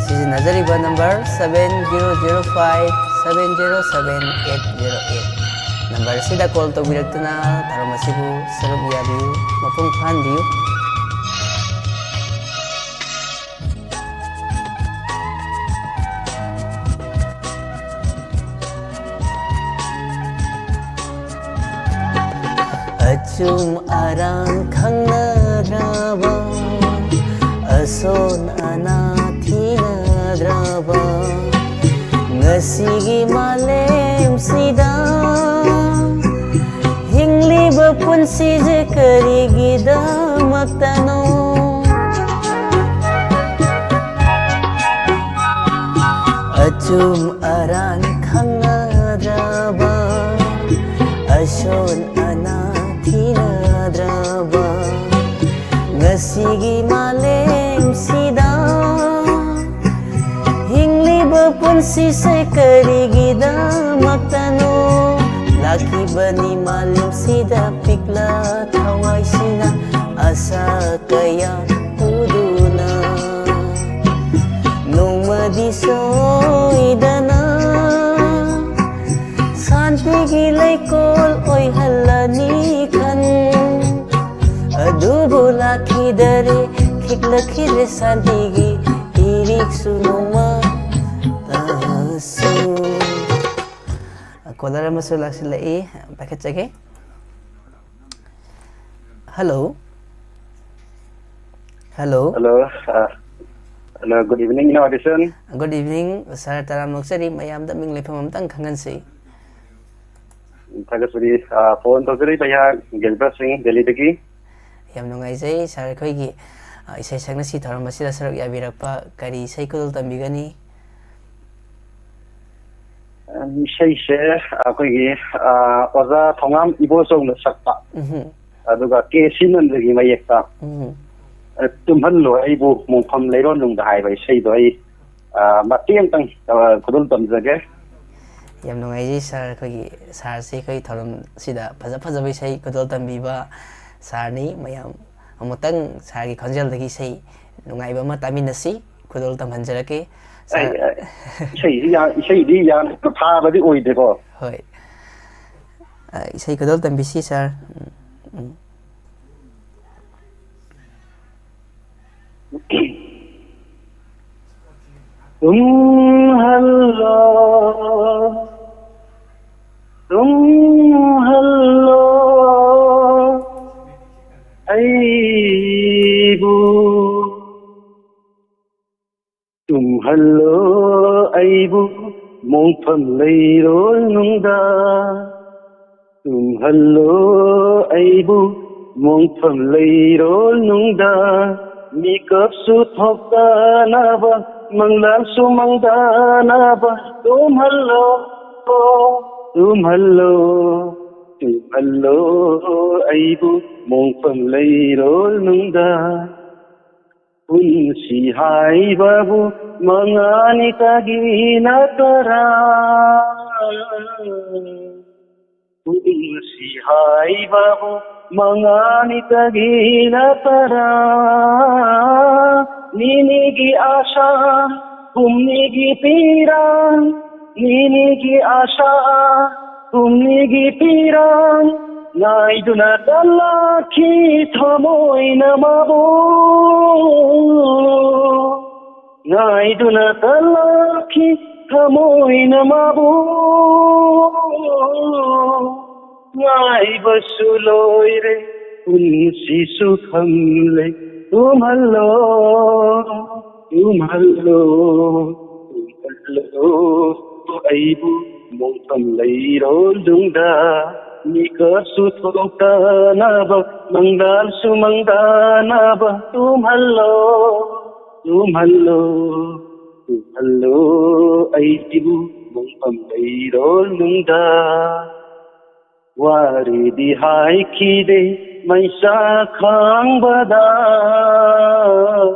ꯁꯤꯖꯤꯟꯅꯖꯔꯤꯕ number seven zero zero five seven zero seven eight zero eight꯫ Number ꯑꯁꯤꯗ call ꯇꯧꯕꯤꯔꯛꯇꯨꯅ ꯊꯧꯔꯝ ꯑꯁꯤꯕꯨ ꯁꯔꯨꯛ ꯌꯥꯕꯤꯌꯨ, ꯃꯄꯨꯡ ꯐꯥꯍꯟꯕꯤꯌꯨ꯫ ꯑꯆꯨꯝ ꯑꯔꯥꯟ ꯈꯪꯅꯗ꯭ꯔꯕ, ꯑꯁꯣꯟ ꯑꯅꯥ ꯊꯤꯅꯗ꯭ꯔꯕ ꯉꯁꯤꯒꯤ ꯃꯥꯂꯦꯝꯁꯤꯗ ꯍꯤꯡꯂꯤꯕ ꯄꯨꯟꯁꯤꯁꯦ ꯀꯔꯤꯒꯤꯗꯃꯛꯇꯅꯣ? ꯑꯆꯨꯝ ꯑꯔꯥꯟ ꯈꯪꯅꯗ꯭ꯔꯕ, ꯑꯁꯣꯟ ꯑꯅꯥ ꯊꯤꯅꯗ꯭ꯔꯕ ꯉꯁꯤꯒꯤ ꯃꯥꯂꯦꯝꯁꯤꯗ ꯍꯤꯡꯂꯤꯕ ꯄꯨꯟꯁꯤꯁꯦ ꯀꯔꯤꯒꯤꯗꯃꯛꯇꯅꯣ? ꯂꯥꯛꯈꯤꯕꯅꯤ ꯃꯥꯂꯦꯝꯁꯤꯗ ꯄꯤꯛꯂ ꯊꯋꯥꯏꯁꯤꯅ ꯑꯁꯥ ꯀꯌꯥ ꯎꯗꯨꯅ ꯅꯣꯡꯃꯗꯤ ꯁꯣꯏꯗꯅ ꯁꯥꯟꯇꯤꯒꯤ ꯂꯩꯀꯣꯜ ꯑꯣꯏꯍꯜꯂꯅꯤ ꯈꯟ꯫ ꯑꯗꯨꯕꯨ ꯂꯥꯛꯈꯤꯗꯔꯦ, ꯈꯤꯛꯂꯛꯈꯤꯗ꯭ꯔꯦ ꯁꯥꯟꯇꯤꯒꯤ ꯏꯔꯤꯛꯁꯨ ꯅꯣꯡꯃꯇꯁꯨ꯫ ꯀꯣꯂꯔ ꯑꯃꯁꯨ ꯂꯥꯛꯁꯤꯜꯂꯛꯏ, ꯄꯥꯏꯈꯠꯆꯒꯦ꯫ ꯍꯜꯂꯣ꯫ ꯍꯜꯂꯣ꯫ ꯍꯜꯂꯣ, ꯑ, ꯍꯜꯂꯣ, good evening, ꯏꯅꯥꯎ ꯑꯦꯗꯤꯁꯟ꯫ Good evening, ꯁꯥꯔ, ꯇꯔꯥꯝꯅ ꯑꯣꯛꯆꯔꯤ꯫ ꯃꯌꯥꯝꯗ ꯃꯤꯡ ꯂꯩꯐꯝ ꯑꯝꯇꯪ ꯈꯪꯍꯟꯁꯤ꯫ ꯊꯥꯒꯠꯆꯔꯤ꯫ ꯑ, ꯐꯣꯟ ꯇꯧꯖꯔꯛꯏꯕ ꯑꯩꯍꯥꯛ ꯒꯤꯜꯕꯔꯠ ꯁꯤꯡ, ꯗꯦꯜꯂꯤꯗꯒꯤ꯫ ꯌꯥꯝ ꯅꯨꯡꯉꯥꯏꯖꯩ, ꯁꯥꯔ, ꯑꯩꯈꯣꯏꯒꯤ, ꯑ, ꯏꯁꯩ ꯁꯛꯅꯁꯤ ꯊꯧꯔꯝ ꯑꯁꯤꯗ ꯁꯔꯨꯛ ꯌꯥꯕꯤꯔꯛꯄ꯫ ꯀꯔꯤ ꯏꯁꯩ ꯈꯨꯗꯣꯜ ꯇꯝꯕꯤꯒꯅꯤ? ꯏꯁꯩꯁꯦ ꯑꯩꯈꯣꯏꯒꯤ, ꯑ, ꯑꯣꯖꯥ ꯊꯣꯉꯥꯝ ꯏꯕꯣꯆꯧꯅ ꯁꯛꯄ, ꯎꯝꯍꯨꯝ꯫ ꯑꯗꯨꯒ ꯀꯦ ꯁꯤꯃꯟꯗꯒꯤ ꯃꯌꯦꯛꯇ, ꯎꯝꯍꯨꯝ꯫ ꯑ, "ꯇꯨꯝꯍꯜꯂꯣ ꯑꯩꯕꯨ ꯃꯣꯡꯐꯝ ꯂꯩꯔꯣꯜꯅꯨꯡꯗ" ꯍꯥꯏꯕ ꯏꯁꯩꯗꯣ ꯑꯩ, ꯑ, ꯃꯇꯦꯛ ꯑꯃꯇꯪ, ꯑ, ꯈꯨꯗꯣꯜ ꯇꯝꯖꯒꯦ꯫ ꯌꯥꯝ ꯅꯨꯡꯉꯥꯏꯖꯩ ꯁꯥꯔ, ꯑꯩꯈꯣꯏꯒꯤ ꯁꯥꯔꯁꯤ ꯑꯩꯈꯣꯏ ꯊꯧꯔꯝꯁꯤꯗ ꯐꯖ ꯐꯖꯕ ꯏꯁꯩ ꯈꯨꯗꯣꯜ ꯇꯝꯕꯤꯕ ꯁꯥꯔꯅꯤ꯫ ꯃꯌꯥꯝ ꯑꯃꯨꯛꯇꯪ ꯁꯥꯔꯒꯤ ꯈꯣꯟꯖꯦꯜꯗꯒꯤ ꯏꯁꯩ ꯅꯨꯡꯉꯥꯏꯕ ꯑꯃ ꯇꯥꯃꯤꯟꯅꯁꯤ꯫ ꯈꯨꯗꯣꯜ ꯇꯝꯍꯟꯖꯔꯛꯀꯦ꯫ ꯑꯩ, ꯁꯥꯔ, ꯑꯩ, ꯏꯁꯩꯗꯤ ꯌꯥ-, ꯏꯁꯩꯗꯤ ꯌꯥꯝꯅ ꯐꯥꯕꯗꯤ ꯑꯣꯏꯗꯦꯀꯣ꯫ ꯍꯣꯏ꯫ ꯑ, ꯏꯁꯩ ꯈꯨꯗꯣꯜ ꯇꯝꯕꯤꯁꯤ, ꯁꯥꯔ꯫ ꯎꯝ, ꯎꯝ꯫ ꯇꯨꯝꯍꯜꯂꯣ, ꯇꯨꯝꯍꯜꯂꯣ ꯑꯩꯕꯨ꯫ ꯇꯨꯝꯍꯜꯂꯣ ꯑꯩꯕꯨ ꯃꯣꯡꯐꯝ ꯂꯩꯔꯣꯜꯅꯨꯡꯗ꯫ ꯇꯨꯝꯍꯜꯂꯣ ꯑꯩꯕꯨ ꯃꯣꯡꯐꯝ ꯂꯩꯔꯣꯜꯅꯨꯡꯗ꯫ ꯃꯤꯀꯞꯁꯨ ꯊꯣꯛꯇꯅꯕ, ꯃꯪꯂꯥꯟꯁꯨ ꯃꯪꯗꯅꯕ꯫ ꯇꯨꯝꯍꯜꯂꯣ, ꯇꯨꯝꯍꯜꯂꯣ, ꯇꯨꯝꯍꯜꯂꯣ ꯑꯩꯕꯨ ꯃꯣꯡꯐꯝ ꯂꯩꯔꯣꯜꯅꯨꯡꯗ꯫ ꯄꯨꯟꯁꯤ ꯍꯥꯏꯕꯕꯨ ꯃꯉꯥꯅꯤ ꯇꯒꯤ ꯅꯠꯇꯔꯥ? ꯄꯨꯟꯁꯤ ꯍꯥꯏꯕꯕꯨ ꯃꯉꯥꯅꯤ ꯇꯒꯤꯅ ꯇꯔꯥ, ꯅꯤꯅꯤꯒꯤ ꯑꯥꯁꯥ, ꯍꯨꯝꯅꯤꯒꯤ ꯄꯤꯔꯥꯡ, ꯅꯤꯅꯤꯒꯤ ꯑꯥꯁꯥ, ꯍꯨꯝꯅꯤꯒꯤ ꯄꯤꯔꯥꯡ, ꯉꯥꯏꯗꯨꯅ ꯇꯜꯂꯛꯈꯤ ꯊꯃꯣꯏꯅ ꯃꯥꯕꯨ꯫ ꯉꯥꯏꯗꯨꯅ ꯇꯜꯂꯛꯈꯤ ꯊꯃꯣꯏꯅ ꯃꯥꯕꯨ꯫ ꯉꯥꯏꯕꯁꯨ ꯂꯣꯏꯔꯦ, ꯄꯨꯟꯁꯤꯁꯨ ꯈꯝꯂꯦ꯫ ꯇꯨꯝꯍꯜꯂꯣ, ꯇꯨꯝꯍꯜꯂꯣ, ꯇꯨꯝꯍꯜꯂꯣ ꯑꯩꯕꯨ ꯃꯣꯡꯐꯝ ꯂꯩꯔꯣꯜꯅꯨꯡꯗ꯫ ꯃꯤꯀꯞꯁꯨ ꯊꯣꯛꯇꯅꯕ, ꯃꯪꯗꯥꯜꯁꯨ ꯃꯪꯗꯅꯕ꯫ ꯇꯨꯝꯍꯜꯂꯣ, ꯇꯨꯝꯍꯜꯂꯣ, ꯇꯨꯝꯍꯜꯂꯣ ꯑꯩꯕꯨ ꯃꯣꯡꯐꯝ ꯂꯩꯔꯣꯜꯅꯨꯡꯗ꯫ ꯋꯥꯔꯤꯗꯤ ꯍꯥꯏꯈꯤꯗꯦ ꯃꯩꯁꯥ ꯈꯥꯡꯕꯗ꯫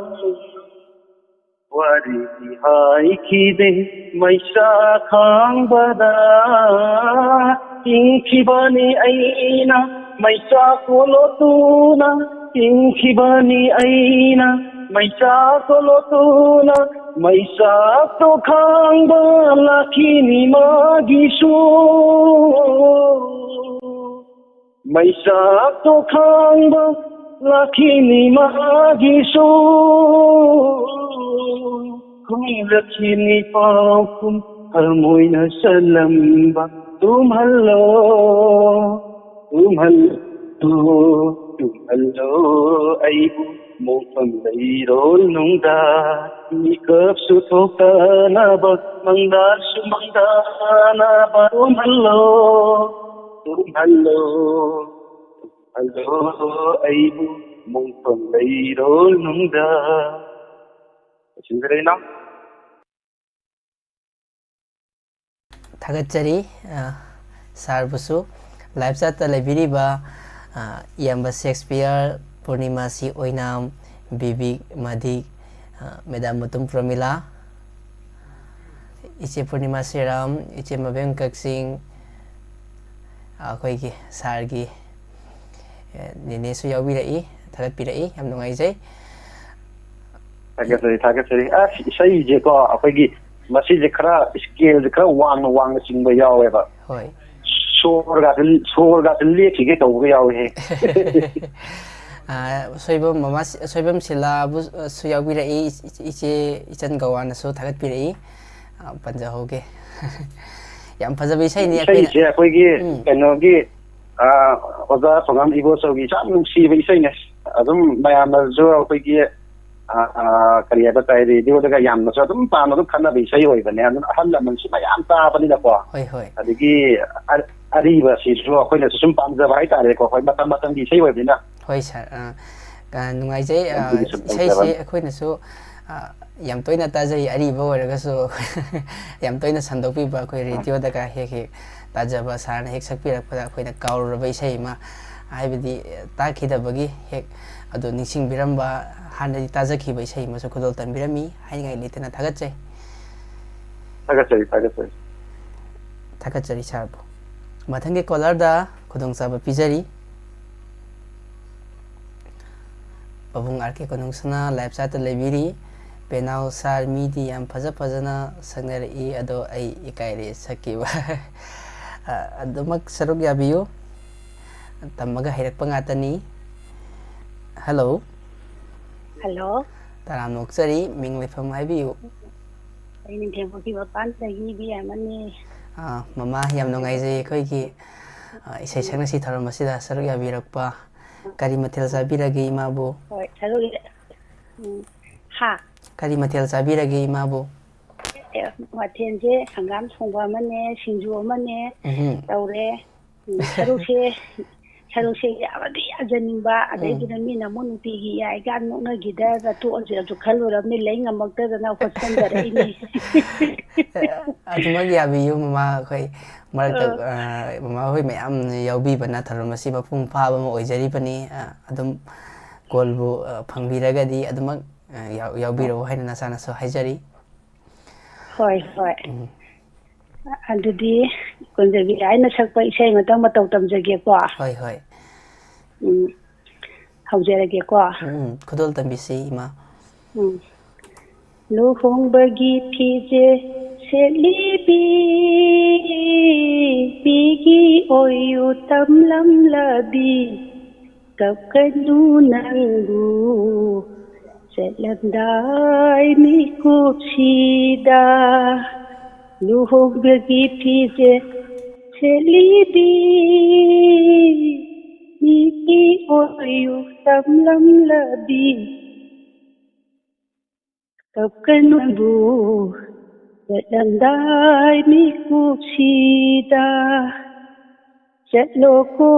ꯋꯥꯔꯤꯗꯤ ꯍꯥꯏꯈꯤꯗꯦ ꯃꯩꯁꯥ ꯈꯥꯡꯕꯗ꯫ ꯏꯪꯈꯤꯕꯅꯤ ꯑꯩꯅ ꯃꯩꯁꯥ ꯀꯣꯂꯣꯇꯨꯅ꯫ ꯏꯪꯈꯤꯕꯅꯤ ꯑꯩꯅ ꯃꯩꯁꯥ ꯀꯣꯂꯣꯇꯨꯅ꯫ ꯃꯩꯁꯥꯛꯇꯣ ꯈꯥꯡꯕ ꯂꯥꯛꯈꯤꯅꯤ ꯃꯥꯒꯤꯁꯨ꯫ ꯃꯩꯁꯥꯛꯇꯣ ꯈꯥꯡꯕ ꯂꯥꯛꯈꯤꯅꯤ ꯃꯥꯒꯤꯁꯨ꯫ ꯈꯨꯝꯂꯛꯈꯤꯅꯤ ꯄꯥꯎꯈꯨꯝ ꯊꯃꯣꯏꯅ ꯆꯜꯂꯝꯕ꯫ ꯇꯨꯝꯍꯜꯂꯣ, ꯇꯨꯝꯍꯜꯂꯣ, ꯇꯨꯝꯍꯜꯂꯣ ꯑꯩꯕꯨ ꯃꯣꯡꯐꯝ ꯂꯩꯔꯣꯜꯅꯨꯡꯗ꯫ ꯃꯤꯀꯞꯁꯨ ꯊꯣꯛꯇꯅꯕ, ꯃꯪꯗꯥꯜꯁꯨ ꯃꯪꯗꯅꯕ꯫ ꯇꯨꯝꯍꯜꯂꯣ, ꯇꯨꯝꯍꯜꯂꯣ, ꯇꯨꯝꯍꯜꯂꯣ ꯑꯩꯕꯨ ꯃꯣꯡꯐꯝ ꯂꯩꯔꯣꯜꯅꯨꯡꯗ꯫ ꯂꯣꯏꯁꯤꯟꯖꯔꯦ ꯏꯅꯥꯎ꯫ ꯊꯥꯒꯠꯆꯔꯤ, ꯑ, ꯁꯥꯔꯕꯨꯁꯨ꯫ ꯂꯥꯏꯚ ꯆꯥꯠꯇ ꯂꯩꯕꯤꯔꯤꯕ, ꯑ, ꯏꯌꯥꯝꯕ ꯁꯦꯛꯁꯄꯤꯌꯔ, ꯄꯨꯔꯅꯤꯃꯥꯁꯤ ꯑꯣꯏꯅꯥꯝ, ꯕꯤꯕꯤꯛ, ꯃꯥꯗꯤꯛ, ꯑ, ꯃꯦꯗꯥꯝ ꯃꯨꯇꯨꯝ ꯄ꯭ꯔꯃꯤꯂꯥ, ꯏꯆꯦ ꯄꯨꯔꯅꯤꯃꯥ ꯁꯤꯔꯥꯝ, ꯏꯆꯦ ꯃꯕꯦꯝ ꯀꯛꯆꯤꯡ, ꯑꯩꯈꯣꯏꯒꯤ ꯁꯥꯔꯒꯤ ꯑꯦ, ꯅꯦꯅꯦꯁꯨ ꯌꯥꯎꯕꯤꯔꯛꯏ, ꯊꯥꯒꯠꯄꯤꯔꯛꯏ, ꯌꯥꯝ ꯅꯨꯡꯉꯥꯏꯖꯩ꯫ ꯊꯥꯒꯠꯆꯔꯤ, ꯊꯥꯒꯠꯆꯔꯤ꯫ ꯑꯁ, ꯏꯁꯩꯁꯦꯀꯣ, ꯑꯩꯈꯣꯏꯒꯤ ꯃꯁꯤꯁꯦ ꯈꯔ ꯁ꯭ꯀꯦꯜꯁꯦ ꯈꯔ ꯋꯥꯡꯅ ꯋꯥꯡꯅ ꯆꯤꯡꯕ ꯌꯥꯎꯋꯦꯕ꯫ ꯍꯣꯏ꯫ ꯁꯣꯔꯒꯁꯦ, ꯁꯣꯔꯒꯁꯦ ꯂꯦꯛꯈꯤꯒꯦ ꯇꯧꯕꯒ ꯌꯥꯎꯋꯦꯍꯦ꯫ ꯑꯥ, ꯁꯣꯏꯕꯝ ꯃꯃꯥ, ꯁꯣꯏꯕꯝ ꯁꯤꯂꯥꯕꯨꯁꯨ ꯌꯥꯎꯕꯤꯔꯛꯏ, ꯏꯆꯦ ꯏꯆꯟ ꯒꯋꯥꯅꯁꯨ ꯊꯥꯒꯠꯄꯤꯔꯛꯏ꯫ ꯑꯥ, ꯄꯟꯖꯍꯧꯒꯦ꯫ ꯌꯥꯝ ꯐꯖꯕ ꯏꯁꯩꯅꯤ꯫ ꯑꯩꯈꯣꯏꯅ ꯏꯁꯩꯁꯦ ꯑꯩꯈꯣꯏꯒꯤ ꯎꯝ꯫ ꯀꯩꯅꯣꯒꯤ, ꯑ, ꯑꯣꯖꯥ ꯊꯧꯉꯝ ꯏꯕꯣꯆꯧꯒꯤ ꯌꯥꯝ ꯅꯨꯡꯁꯤꯕ ꯏꯁꯩꯅꯦ꯫ ꯑꯗꯨꯝ ꯃꯌꯥꯝꯅꯁꯨ ꯑꯩꯈꯣꯏꯒꯤ, ꯑ, ꯑ, ꯀꯔꯤ ꯍꯥꯏꯕ ꯇꯥꯏ, ꯔꯦꯗꯤꯑꯣꯗꯒ ꯌꯥꯝꯅꯁꯨ ꯑꯗꯨꯝ ꯄꯥꯝꯅ ꯑꯗꯨꯝ ꯈꯟꯅꯕ ꯏꯁꯩ ꯑꯣꯏꯕꯅꯦ꯫ ꯑꯗꯨꯅ ꯑꯍꯜ ꯂꯃꯟꯁꯨ ꯃꯌꯥꯝ ꯇꯥꯕꯅꯤꯅꯀꯣ꯫ ꯍꯣꯏ, ꯍꯣꯏ꯫ ꯑꯗꯒꯤ ꯑ-, ꯑꯔꯤꯕꯁꯤꯁꯨ ꯑꯩꯈꯣꯏꯅꯁꯨ ꯁꯨꯝ ꯄꯥꯝꯖꯕ ꯍꯥꯏꯇꯥꯔꯦꯀꯣ꯫ ꯍꯣꯏ, ꯃꯇꯝ ꯃꯇꯝꯒꯤ ꯏꯁꯩ ꯑꯣꯏꯕꯅꯤꯅ꯫ ꯍꯣꯏ ꯁꯥꯔ, ꯑ, ꯑ, ꯅꯨꯡꯉꯥꯏꯖꯩ꯫ ꯑ, ꯑꯗꯨꯒꯤ ꯁꯨꯝ ꯏꯁꯩꯁꯤ ꯇꯧꯖꯕꯅꯤ꯫ ꯑꯩꯈꯣꯏꯅꯁꯨ, ꯑ, ꯌꯥꯝ ꯇꯣꯏꯅ ꯇꯥꯖꯩ, ꯑꯔꯤꯕ ꯑꯣꯏꯔꯒꯁꯨ꯫ ꯌꯥꯝ ꯇꯣꯏꯅ ꯁꯟꯗꯣꯛꯄꯤꯕ, ꯑꯩꯈꯣꯏ ꯔꯦꯗꯤꯑꯣꯗꯒ ꯍꯦꯛ ꯍꯦꯛ ꯇꯥꯖꯕ, ꯁꯥꯔꯅ ꯍꯦꯛ ꯁꯛꯄꯤꯔꯛꯄꯗ ꯑꯩꯈꯣꯏꯅ ꯀꯥꯎꯔꯨꯔꯕ ꯏꯁꯩ ꯑꯃ, ꯍꯥꯏꯕꯗꯤ ꯇꯥꯈꯤꯗꯕꯒꯤ ꯍꯦꯛ ꯑꯗꯨ ꯅꯤꯡꯁꯤꯡꯕꯤꯔꯝꯕ, ꯍꯥꯟꯅꯗꯤ ꯇꯥꯖꯈꯤꯕ ꯏꯁꯩ ꯑꯃꯁꯨ ꯈꯨꯗꯣꯜ ꯇꯝꯕꯤꯔꯝꯃꯤ꯫ ꯍꯥꯏꯅꯤꯡꯉꯥꯏ ꯂꯩꯇꯅ ꯊꯥꯒꯠꯆꯩ꯫ ꯊꯥꯒꯠꯆꯔꯤ, ꯊꯥꯒꯠꯆꯔꯤ꯫ ꯊꯥꯒꯠꯆꯔꯤ ꯁꯥꯔꯕꯨ꯫ ꯃꯊꯪꯒꯤ ꯀꯣꯂꯔꯗ ꯈꯨꯗꯣꯡꯆꯥꯕ ꯄꯤꯖꯔꯤ꯫ ꯄꯥꯕꯨꯡ ꯑꯥꯔ ꯀꯦ ꯀꯣꯅꯨꯡꯁꯅꯥ ꯂꯥꯏꯐ ꯆꯥꯠꯇ ꯂꯩꯕꯤꯔꯤ꯫ ꯄꯦꯅꯥꯎ ꯁꯥꯔ, ꯃꯤꯗꯤ ꯌꯥꯝ ꯐꯖ ꯐꯖꯅ ꯁꯛꯅꯔꯛꯏ, ꯑꯗꯣ ꯑꯩ ꯏꯀꯥꯏꯔꯦ ꯁꯛꯈꯤꯕ꯫ ꯑ, ꯑꯗꯨꯃꯛ ꯁꯔꯨꯛ ꯌꯥꯕꯤꯌꯨ꯫ ꯇꯝꯃꯒ ꯍꯩꯔꯛꯄ ꯉꯥꯛꯇꯅꯤ꯫ ꯍꯜꯂꯣ꯫ ꯍꯜꯂꯣ꯫ ꯇꯔꯥꯝꯅ ꯑꯣꯛꯆꯔꯤ, ꯃꯤꯡ ꯂꯩꯐꯝ ꯍꯥꯏꯕꯤꯌꯨ꯫ ꯑꯩ ꯅꯤꯡꯊꯦꯝꯄꯣꯛꯀꯤ ꯃꯄꯥꯟꯗꯒꯤ ꯏꯕꯦꯝꯃꯅꯤ꯫ ꯑ, ꯃꯃꯥ, ꯌꯥꯝ ꯅꯨꯡꯉꯥꯏꯖꯩ ꯑꯩꯈꯣꯏꯒꯤ, ꯑ, ꯏꯁꯩ ꯁꯛꯅꯁꯤ ꯊꯧꯔꯝ ꯑꯁꯤꯗ ꯁꯔꯨꯛ ꯌꯥꯕꯤꯔꯛꯄ꯫ ꯀꯔꯤ ꯃꯊꯦꯜ ꯆꯥꯕꯤꯔꯒꯦ ꯏꯃꯥꯕꯨ? ꯍꯣꯏ, ꯁꯔꯨꯛ ꯌꯥ-, ꯎꯝ, ꯍꯥ? ꯀꯔꯤ ꯃꯊꯦꯜ ꯆꯥꯕꯤꯔꯒꯦ ꯏꯃꯥꯕꯨ? ꯑꯦ, ꯃꯊꯦꯜꯁꯦ ꯍꯪꯒꯥꯝ ꯊꯣꯡꯕ ꯑꯃꯅꯦ, ꯁꯤꯡꯖꯨ ꯑꯃꯅꯦ ꯎꯝꯍꯨꯝ꯫ ꯇꯧꯔꯦ꯫ ꯎꯝ, ꯁꯔꯨꯛꯁꯦ, ꯁꯔꯨꯛꯁꯦ ꯌꯥꯕꯗꯤ ꯌꯥꯖꯅꯤꯡꯕ, ꯑꯗꯩꯗꯨꯗ ꯃꯤꯅ ꯑꯃꯨꯛ ꯅꯨꯡꯇꯤꯒꯤ ꯌꯥꯏꯒ ꯅꯣꯛꯅꯈꯤꯗ꯭ꯔꯒ ꯇꯣꯛꯑꯁꯤꯔꯁꯨ ꯈꯜꯂꯨꯔꯕꯅꯤ, ꯂꯩ ꯉꯝꯃꯛꯇꯗꯅ ꯍꯣꯠꯁꯟꯖꯔꯛꯏꯅꯤ꯫ ꯑꯗꯨꯃꯛ ꯌꯥꯕꯤꯌꯨ ꯃꯃꯥ, ꯑꯩꯈꯣꯏ ꯃꯔꯛꯇ, ꯑ꯫ ꯑ, ꯃꯃꯥ ꯍꯣꯏ ꯃꯌꯥꯝ ꯌꯥꯎꯕꯤꯕꯅ ꯊꯧꯔꯝ ꯑꯁꯤ ꯃꯄꯨꯡ ꯐꯥꯕ ꯑꯃ ꯑꯣꯏꯖꯔꯤꯕꯅꯤ꯫ ꯑ, ꯑꯗꯨꯝ ꯀꯣꯜꯕꯨ, ꯑ, ꯐꯪꯕꯤꯔꯒꯗꯤ ꯑꯗꯨꯃꯛ, ꯑ, ꯌꯥꯎ-, ꯌꯥꯎꯕꯤꯔꯛꯎ ꯍꯥꯏꯅ ꯅꯁꯥꯅꯁꯨ ꯍꯥꯏꯖꯔꯤ꯫ ꯍꯣꯏ, ꯍꯣꯏ꯫ ꯎꯝ꯫ ꯑꯗꯨꯗꯤ ꯀꯨꯟꯖꯕꯤ ꯂꯥꯏꯅ ꯁꯛꯄ ꯏꯁꯩ ꯑꯃꯇꯪ ꯃꯇꯧ ꯇꯝꯖꯒꯦꯀꯣ꯫ ꯍꯣꯏ, ꯍꯣꯏ꯫ ꯎꯝ, ꯍꯧꯖꯔꯒꯦꯀꯣ꯫ ꯎꯝ, ꯈꯨꯗꯣꯜ ꯇꯝꯕꯤꯁꯤ, ꯏꯃꯥ꯫ ꯎꯝ꯫ ꯂꯨꯍꯣꯡꯕꯒꯤ ꯐꯤꯖꯦ ꯁꯦꯠꯂꯤꯕꯤ, ꯄꯤꯒꯤ ꯑꯣꯏꯌꯨ ꯇꯝꯂꯝꯂꯕꯤ, ꯀꯞꯀꯅꯨ ꯅꯪꯕꯨ ꯆꯠꯂꯝꯗꯥꯏ ꯃꯤꯀꯨꯞꯁꯤꯗ꯫ ꯂꯨꯍꯣꯡꯕꯒꯤ ꯐꯤꯖꯦ ꯁꯦꯠꯂꯤꯕꯤ, ꯃꯤꯒꯤ ꯑꯣꯏꯌꯨ ꯇꯝꯂꯝꯂꯕꯤ, ꯀꯞꯀꯅꯨꯕꯨ ꯆꯠꯂꯝꯗꯥꯏ ꯃꯤꯀꯨꯞꯁꯤꯗ꯫ ꯆꯠꯂꯣꯀꯣ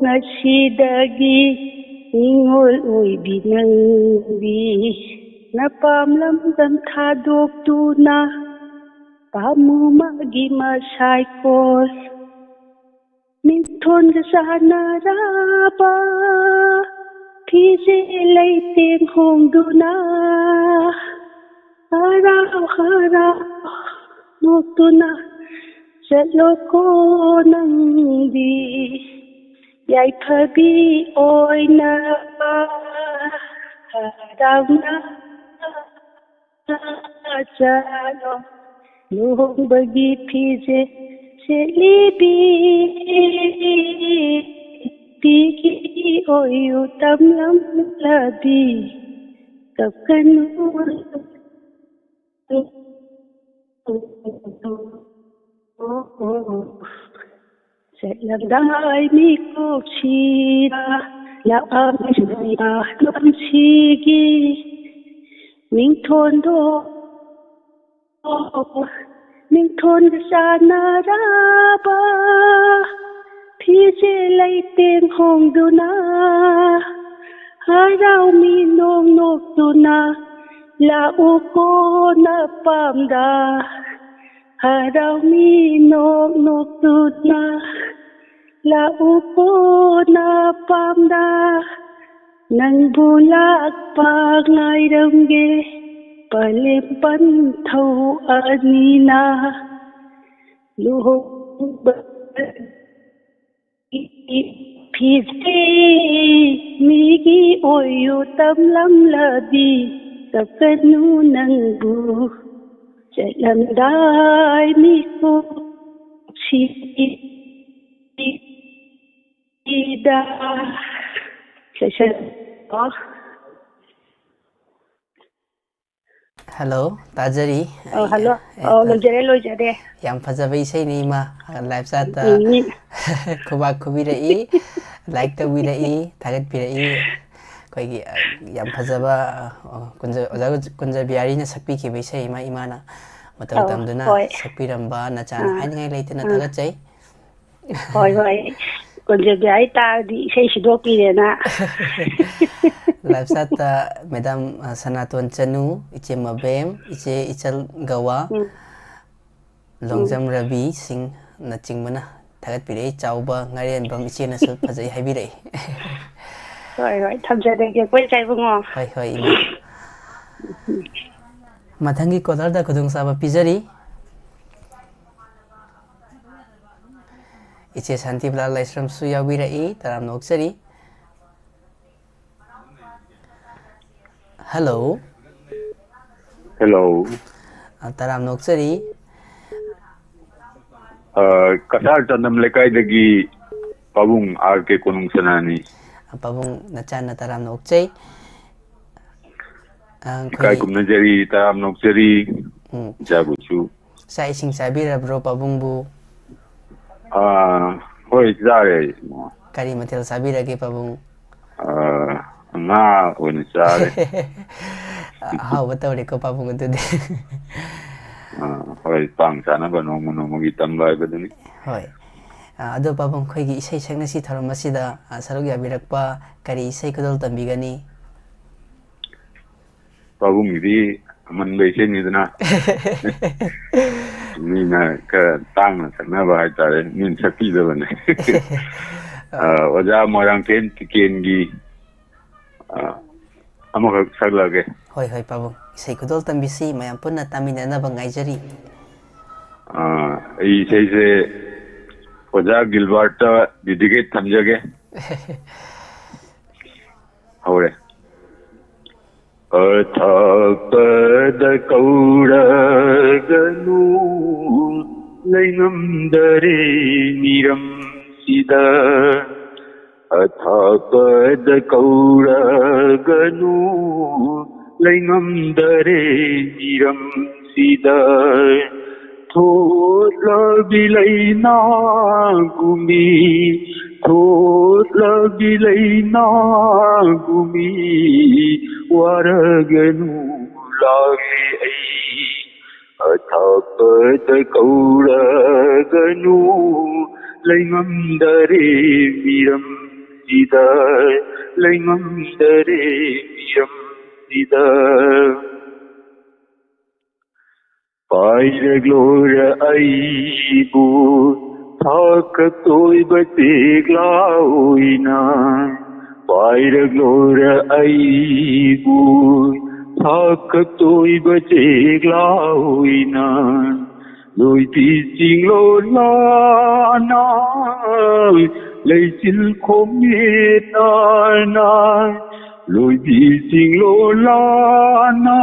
ꯉꯁꯤꯗꯒꯤ ꯅꯤꯉꯣꯜ ꯑꯣꯏꯕꯤ ꯅꯪꯗꯤ, ꯅꯄꯥꯝ ꯂꯝꯗꯝ ꯊꯥꯗꯣꯛꯇꯨꯅ, ꯄꯥꯝꯃꯨ ꯃꯥꯒꯤ ꯃꯁꯥꯏꯀꯣꯜ꯫ ꯃꯤꯡꯊꯣꯟꯒ ꯆꯥꯟꯅꯔꯕ ꯐꯤꯖꯦ ꯂꯩꯇꯦꯡ ꯍꯣꯡꯗꯨꯅ, ꯍꯔꯥꯎ ꯍꯔꯥꯎ ꯅꯣꯛꯇꯨꯅ ꯆꯠꯂꯣꯀꯣ ꯅꯪꯗꯤ, ꯌꯥꯏꯐꯕꯤ ꯑꯣꯏꯅꯕ ꯍꯔꯥꯎꯅ ꯆꯠꯂꯣ꯫ ꯂꯨꯍꯣꯡꯕꯒꯤ ꯐꯤꯖꯦ ꯁꯦꯠꯂꯤꯕꯤ, ꯄꯤꯒꯤ ꯑꯣꯏꯌꯨ ꯇꯝꯂꯝꯂꯕꯤ, ꯀꯞꯀꯅꯨ꯫ ꯆꯠꯂꯝꯗꯥꯏ ꯃꯤꯀꯨꯞꯁꯤꯗ ꯂꯥꯛꯑꯝꯃꯤꯕ ꯂꯝꯁꯤꯒꯤ ꯃꯤꯡꯊꯣꯟꯗꯣ, ꯃꯤꯡꯊꯣꯟꯒ ꯆꯥꯟꯅꯔꯕ ꯐꯤꯖꯦ ꯂꯩꯇꯦꯡ ꯍꯣꯡꯗꯨꯅ, ꯍꯔꯥꯎꯃꯤ ꯅꯣꯛ ꯅꯣꯛꯇꯨꯅ ꯂꯥꯛꯎꯀꯣ ꯅꯄꯥꯝꯗ꯫ ꯍꯔꯥꯎꯃꯤ ꯅꯣꯛ ꯅꯣꯛꯇꯨꯅ ꯂꯥꯛꯎꯀꯣ ꯅꯄꯥꯝꯗ꯫ ꯅꯪꯕꯨ ꯂꯥꯛꯄ ꯉꯥꯏꯔꯝꯒꯦ ꯄꯂꯦꯝ ꯄꯟꯊꯧ ꯑꯅꯤꯅ꯫ ꯂꯨꯍꯣꯡꯕ ꯏꯆꯦ, ꯃꯤꯒꯤ ꯑꯣꯏꯌꯨ ꯇꯝꯂꯝꯂꯕꯤ, ꯀꯞꯀꯅꯨ ꯅꯪꯕꯨ ꯆꯠꯂꯝꯗꯥꯏ ꯃꯤꯀꯨꯞꯁꯤꯗ꯫ ꯁꯦꯁꯟ꯫ ꯍꯜꯂꯣ, ꯇꯥꯖꯔꯤ꯫ ꯑ, ꯍꯜꯂꯣ꯫ ꯑ, ꯂꯣꯏꯖꯔꯦ, ꯂꯣꯏꯖꯔꯦ꯫ ꯌꯥꯝ ꯐꯖꯕ ꯏꯁꯩꯅꯤ, ꯏꯃꯥ꯫ ꯂꯥꯏꯞ ꯆꯥꯠꯇ ꯎꯝ, ꯃꯤ- ꯈꯨꯕꯥꯛ ꯈꯨꯕꯤꯔꯛꯏ, ꯂꯥꯏꯛ ꯇꯧꯕꯤꯔꯛꯏ, ꯊꯥꯒꯠꯄꯤꯔꯛꯏ꯫ ꯑꯩꯈꯣꯏꯒꯤ, ꯑ, ꯌꯥꯝ ꯐꯖꯕ, ꯑ, ꯀꯨꯟꯖ-, ꯑꯣꯖꯥ ꯀꯨꯟꯖ ꯕꯤꯍꯥꯔꯤꯅ ꯁꯛꯄꯤꯈꯤꯕ ꯏꯁꯩ ꯑꯃ, ꯏꯃꯥꯅ ꯃꯇꯧ ꯑꯧ, ꯇꯝꯗꯨꯅ ꯍꯣꯏ꯫ ꯁꯛꯄꯤꯔꯝꯕ ꯅꯆꯥꯅ ꯑꯥ, ꯍꯥꯏꯅꯤꯡꯉꯥꯏ ꯂꯩꯇꯅ ꯑꯥ꯫ ꯊꯥꯒꯠꯆꯩ꯫ ꯍꯣꯏ, ꯍꯣꯏ꯫ ꯀꯨꯟꯖ ꯕꯤꯍꯥꯔꯤ ꯇꯥꯔꯗꯤ ꯏꯁꯩ ꯁꯤꯗꯣꯛꯄꯤꯔꯦꯅ꯫ ꯂꯥꯏꯞ ꯆꯥꯠꯇ ꯃꯦꯗꯥꯝ, ꯑ, ꯁꯅꯥꯇꯣꯟ ꯆꯅꯨ, ꯏꯆꯦ ꯃꯕꯦꯝ, ꯏꯆꯦ ꯏꯆꯜ ꯒꯋꯥ, ꯎꯝ꯫ ꯂꯣꯡꯖꯝ ꯔꯕꯤ ꯁꯤꯡꯅꯆꯤꯡꯕꯅ ꯊꯥꯒꯠꯄꯤꯔꯛꯏ꯫ ꯆꯥꯎꯕ ꯉꯥꯔꯦꯟꯕꯝ ꯏꯆꯦꯅꯁꯨ ꯐꯖꯩ ꯍꯥꯏꯕꯤꯔꯛꯏ꯫ ꯍꯣꯏ, ꯍꯣꯏ, ꯊꯝꯖꯔꯒꯦꯀꯣ, ꯏꯆꯥ ꯏꯕꯨꯡꯉꯣ꯫ ꯍꯣꯏ, ꯍꯣꯏ, ꯏꯃꯥ꯫ ꯃꯊꯪꯒꯤ ꯀꯣꯂꯔꯗ ꯈꯨꯗꯣꯡꯆꯥꯕ ꯄꯤꯖꯔꯤ꯫ ꯏꯆꯦ ꯁꯥꯟꯇꯤꯕꯂꯥ ꯂꯥꯏꯁ꯭ꯔꯝꯁꯨ ꯌꯥꯎꯕꯤꯔꯛꯏ, ꯇꯔꯥꯝꯅ ꯑꯣꯛꯆꯔꯤ꯫ ꯍꯜꯂꯣ꯫ ꯍꯦꯜꯂꯣ꯫ ꯑ, ꯇꯔꯥꯝꯅ ꯑꯣꯛꯆꯔꯤ꯫ ꯑ, ꯀꯁꯥꯔ ꯆꯥꯟꯗꯝ ꯂꯩꯀꯥꯏꯗꯒꯤ ꯄꯥꯕꯨꯡ ꯑꯥꯔ ꯀꯦ ꯀꯣꯅꯨꯡ ꯁꯅꯥꯅꯤ꯫ ꯑ, ꯄꯥꯕꯨꯡ ꯅꯆꯥꯟꯅ ꯇꯔꯥꯝꯅ ꯑꯣꯛꯆꯩ꯫ ꯑ, ꯑꯩꯈꯣꯏꯒꯤ ꯏꯀꯥꯏ ꯈꯨꯝꯅꯖꯔꯤ, ꯇꯔꯥꯝꯅ ꯑꯣꯛꯆꯔꯤ꯫ ꯎꯝ꯫ ꯏꯆꯥꯕꯨꯁꯨ꯫ ꯆꯥꯛ ꯏꯁꯤꯡ ꯆꯥꯕꯤꯔꯕ꯭ꯔꯣ ꯄꯥꯕꯨꯡꯕꯨ? ꯑꯥ, ꯍꯣꯏ, ꯆꯥꯔꯦ꯫ ꯀꯔꯤ ꯃꯊꯦꯜ ꯆꯥꯕꯤꯔꯒꯦ ꯄꯥꯕꯨꯡ? ꯑꯥ, ꯉꯥ ꯑꯣꯏꯅ ꯆꯥꯔꯦ꯫ ꯑꯍꯥꯎꯕ ꯇꯧꯔꯦꯀꯣ ꯄꯥꯕꯨꯡ ꯑꯗꯨꯗꯤ꯫ ꯑꯥ, ꯍꯣꯏ, ꯄꯥꯡ ꯆꯥꯅꯕ ꯅꯣꯡꯃ ꯅꯣꯡꯃꯒꯤ ꯇꯝꯕ ꯍꯥꯏꯕꯗꯨꯅꯤ꯫ ꯍꯣꯏ꯫ ꯑ, ꯑꯗꯣ ꯄꯥꯕꯨꯡ, ꯑꯩꯈꯣꯏꯒꯤ ꯏꯁꯩ ꯁꯛꯅꯁꯤ ꯊꯧꯔꯝ ꯑꯁꯤꯗ, ꯑ, ꯁꯔꯨꯛ ꯌꯥꯕꯤꯔꯛꯄ ꯀꯔꯤ ꯏꯁꯩ ꯈꯨꯗꯣꯜ ꯇꯝꯕꯤꯒꯅꯤ? ꯄꯥꯕꯨꯡꯒꯤꯗꯤ ꯑꯃꯟꯕ ꯏꯁꯩꯅꯤꯗꯅ꯫ ꯃꯤꯅ ꯈꯔ ꯇꯥꯡꯅ ꯁꯛꯅꯕ ꯍꯥꯏꯇꯥꯔꯦ, ꯃꯤꯅ ꯁꯛꯄꯤꯗꯕꯅꯦ꯫ ꯑ, ꯑꯣꯖꯥ ꯃꯣꯏꯔꯥꯡꯊꯦꯝ ꯇꯤꯀꯦꯟꯒꯤ, ꯑ, ꯑꯃꯈꯛ ꯁꯛꯂꯛꯑꯒꯦ꯫ ꯍꯣꯏ, ꯍꯣꯏ, ꯄꯥꯕꯨꯡ꯫ ꯏꯁꯩ ꯈꯨꯗꯣꯜ ꯇꯝꯕꯤꯁꯤ, ꯃꯌꯥꯝ ꯄꯨꯟꯅ ꯇꯥꯃꯤꯟꯅꯅꯕ ꯉꯥꯏꯖꯔꯤ꯫ ꯑ, ꯑꯩ ꯏꯁꯩꯁꯦ ꯑꯣꯖꯥ ꯒꯤꯜꯕꯥꯔꯠꯇ dedicate ꯊꯝꯖꯒꯦ꯫ ꯍꯧꯔꯦ꯫ ꯑꯊꯥꯞꯄꯗ ꯀꯧꯔꯒꯅꯨ, ꯂꯩꯉꯝꯗꯔꯦ ꯃꯤꯔꯝꯁꯤꯗ꯫ ꯑꯊꯥꯞꯄꯗ ꯀꯧꯔꯒꯅꯨ, ꯂꯩꯉꯝꯗꯔꯦ ꯃꯤꯔꯝꯁꯤꯗ꯫ ꯊꯣꯠꯂꯕꯤ ꯂꯩꯅꯥꯒꯨꯝꯕꯤ, ꯊꯣꯠꯂꯕꯤ ꯂꯩꯅꯥꯒꯨꯝꯕꯤ, ꯋꯥꯔꯒꯅꯨ ꯂꯥꯛꯂꯦ ꯑꯩ꯫ ꯑꯊꯥꯞꯄꯗ ꯀꯧꯔꯒꯅꯨ, ꯂꯩꯉꯝꯗꯔꯦ ꯃꯤꯔꯝꯁꯤꯗ, ꯂꯩꯉꯝꯗꯔꯦ ꯃꯤꯔꯝꯁꯤꯗ꯫ ꯄꯥꯏꯔꯛꯂꯣꯔ ꯑꯩꯕꯨ ꯊꯥꯛꯀ ꯇꯣꯏꯕ ꯆꯦꯛꯂꯥ ꯑꯣꯏꯅ, ꯄꯥꯏꯔꯛꯂꯣꯔ ꯑꯩꯕꯨ ꯊꯥꯛꯀ ꯇꯣꯏꯕ ꯆꯦꯛꯂꯥ ꯑꯣꯏꯅ꯫ ꯂꯣꯏꯕꯤ ꯆꯤꯡꯂꯣꯂꯥꯅ ꯂꯩꯆꯤꯜ ꯈꯣꯝꯃꯦꯠꯅ, ꯂꯣꯏꯕꯤ ꯆꯤꯡꯂꯣꯂꯥꯅ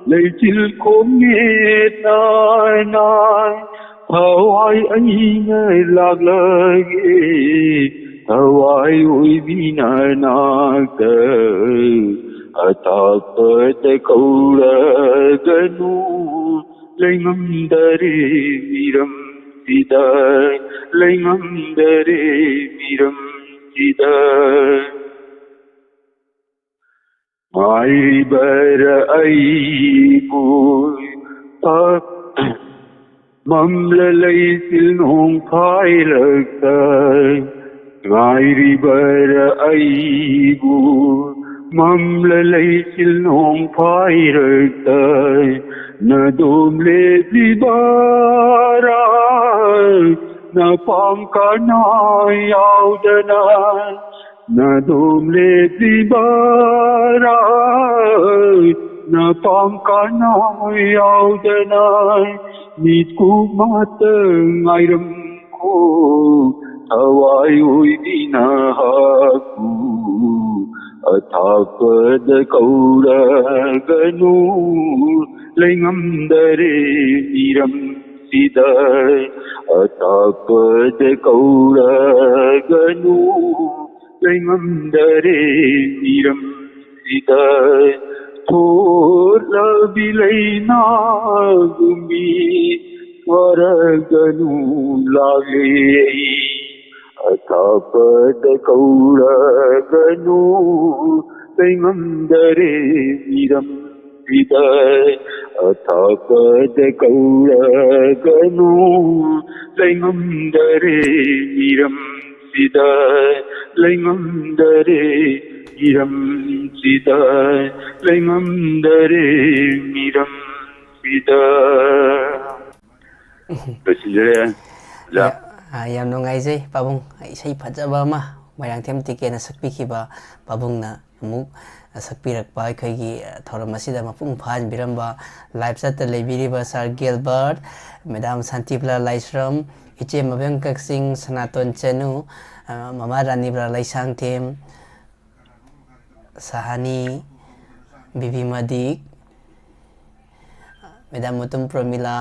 ꯂꯩꯆꯤꯜ ꯈꯣꯝꯃꯦꯠꯅ꯫ ꯊꯋꯥꯏ ꯑꯩꯅ ꯂꯥꯛꯂꯒꯦ, ꯊꯋꯥꯏ ꯑꯣꯏꯕꯤ ꯅꯅꯥꯛꯇ꯫ ꯑꯊꯥꯞꯄꯗ ꯀꯧꯔꯒꯅꯨ, ꯂꯩꯉꯝꯗꯔꯦ ꯃꯤꯔꯝꯁꯤꯗ, ꯂꯩꯉꯝꯗꯔꯦ ꯃꯤꯔꯝꯁꯤꯗ꯫ ꯉꯥꯏꯔꯤꯕꯔ ꯑꯩꯕꯨ ꯃꯝꯂ ꯂꯩꯆꯤꯜ ꯅꯣꯡꯐꯥꯏꯔꯛꯇ꯫ ꯉꯥꯏꯔꯤꯕꯔ ꯑꯩꯕꯨ ꯃꯝꯂ ꯂꯩꯆꯤꯜ ꯅꯣꯡꯐꯥꯏꯔꯛꯇ꯫ ꯅꯗꯣꯝ ꯂꯦꯞꯂꯤꯕꯔꯥ ꯅꯄꯥꯝ ꯀꯅꯥ ꯌꯥꯎꯗꯅ? ꯅꯗꯣꯝ ꯂꯦꯞꯂꯤꯕꯔꯥ ꯅꯄꯥꯝ ꯀꯅꯥ ꯌꯥꯎꯗꯅ? ꯃꯤꯠꯀꯨꯞ ꯑꯃꯇ ꯉꯥꯏꯔꯝꯈꯣ, ꯊꯋꯥꯏ ꯑꯣꯏꯕꯤ ꯅꯍꯥꯛꯄꯨ ꯑꯊꯥꯞꯄꯗ ꯀꯧꯔꯒꯅꯨ, ꯂꯩꯉꯝꯗꯔꯦ ꯃꯤꯔꯝꯁꯤꯗ꯫ ꯑꯊꯥꯞꯄꯗ ꯀꯧꯔꯒꯅꯨ, ꯂꯩꯉꯝꯗꯔꯦ ꯃꯤꯔꯝꯁꯤꯗ꯫ ꯊꯣꯠꯂꯕꯤ ꯂꯩꯅꯥꯒꯨꯝꯕꯤ ꯋꯥꯔꯒꯅꯨ ꯂꯥꯛꯂꯦ ꯑꯩ꯫ ꯑꯊꯥꯞꯄꯗ ꯀꯧꯔꯒꯅꯨ, ꯂꯩꯉꯝꯗꯔꯦ ꯃꯤꯔꯝꯁꯤꯗ꯫ ꯑꯊꯥꯞꯄꯗ ꯀꯧꯔꯒꯅꯨ, ꯂꯩꯉꯝꯗꯔꯦ ꯃꯤꯔꯝꯁꯤꯗ꯫ ꯂꯩꯉꯝꯗꯔꯦ ꯃꯤꯔꯝꯁꯤꯗ, ꯂꯩꯉꯝꯗꯔꯦ ꯃꯤꯔꯝꯁꯤꯗ꯫ ꯂꯣꯏꯁꯤꯟꯖꯔꯦ, ꯑꯣꯖꯥ꯫ ꯌꯥ-, ꯑ, ꯌꯥꯝ ꯅꯨꯡꯉꯥꯏꯖꯩ ꯄꯥꯕꯨꯡ, ꯏꯁꯩ ꯐꯖꯕ ꯑꯃ ꯃꯣꯏꯔꯥꯡꯊꯦꯝ ꯇꯤꯀꯦꯅ ꯁꯛꯄꯤꯈꯤꯕ, ꯄꯥꯕꯨꯡꯅ ꯑꯃꯨꯛ, ꯑ, ꯁꯛꯄꯤꯔꯛꯄ ꯑꯩꯈꯣꯏꯒꯤ, ꯑ, ꯊꯧꯔꯝ ꯑꯁꯤꯗ ꯃꯄꯨꯡ ꯐꯥꯍꯟꯕꯤꯔꯝꯕ live chatꯇ ꯂꯩꯕꯤꯔꯤꯕ Sir Gilbert, Madam ꯁꯥꯟꯇꯤꯕꯂꯥ ꯂꯥꯏꯁ꯭ꯔꯝ, ꯏꯆꯦ ꯃꯕꯦꯝ ꯀꯛꯆꯤꯡ, ꯁꯅꯥꯇꯣꯟ ꯆꯅꯨ, ꯑ, ꯃꯃꯥ ꯔꯥꯅꯤꯕꯂꯥ ꯂꯩꯁꯥꯡꯊꯦꯝ, ꯁꯍꯥꯅꯤ, ꯕꯤꯕꯤ ꯃꯗꯤꯛ, ꯃꯦꯗꯥꯝ ꯃꯨꯇꯨꯝ ꯄ꯭ꯔꯃꯤꯂꯥ,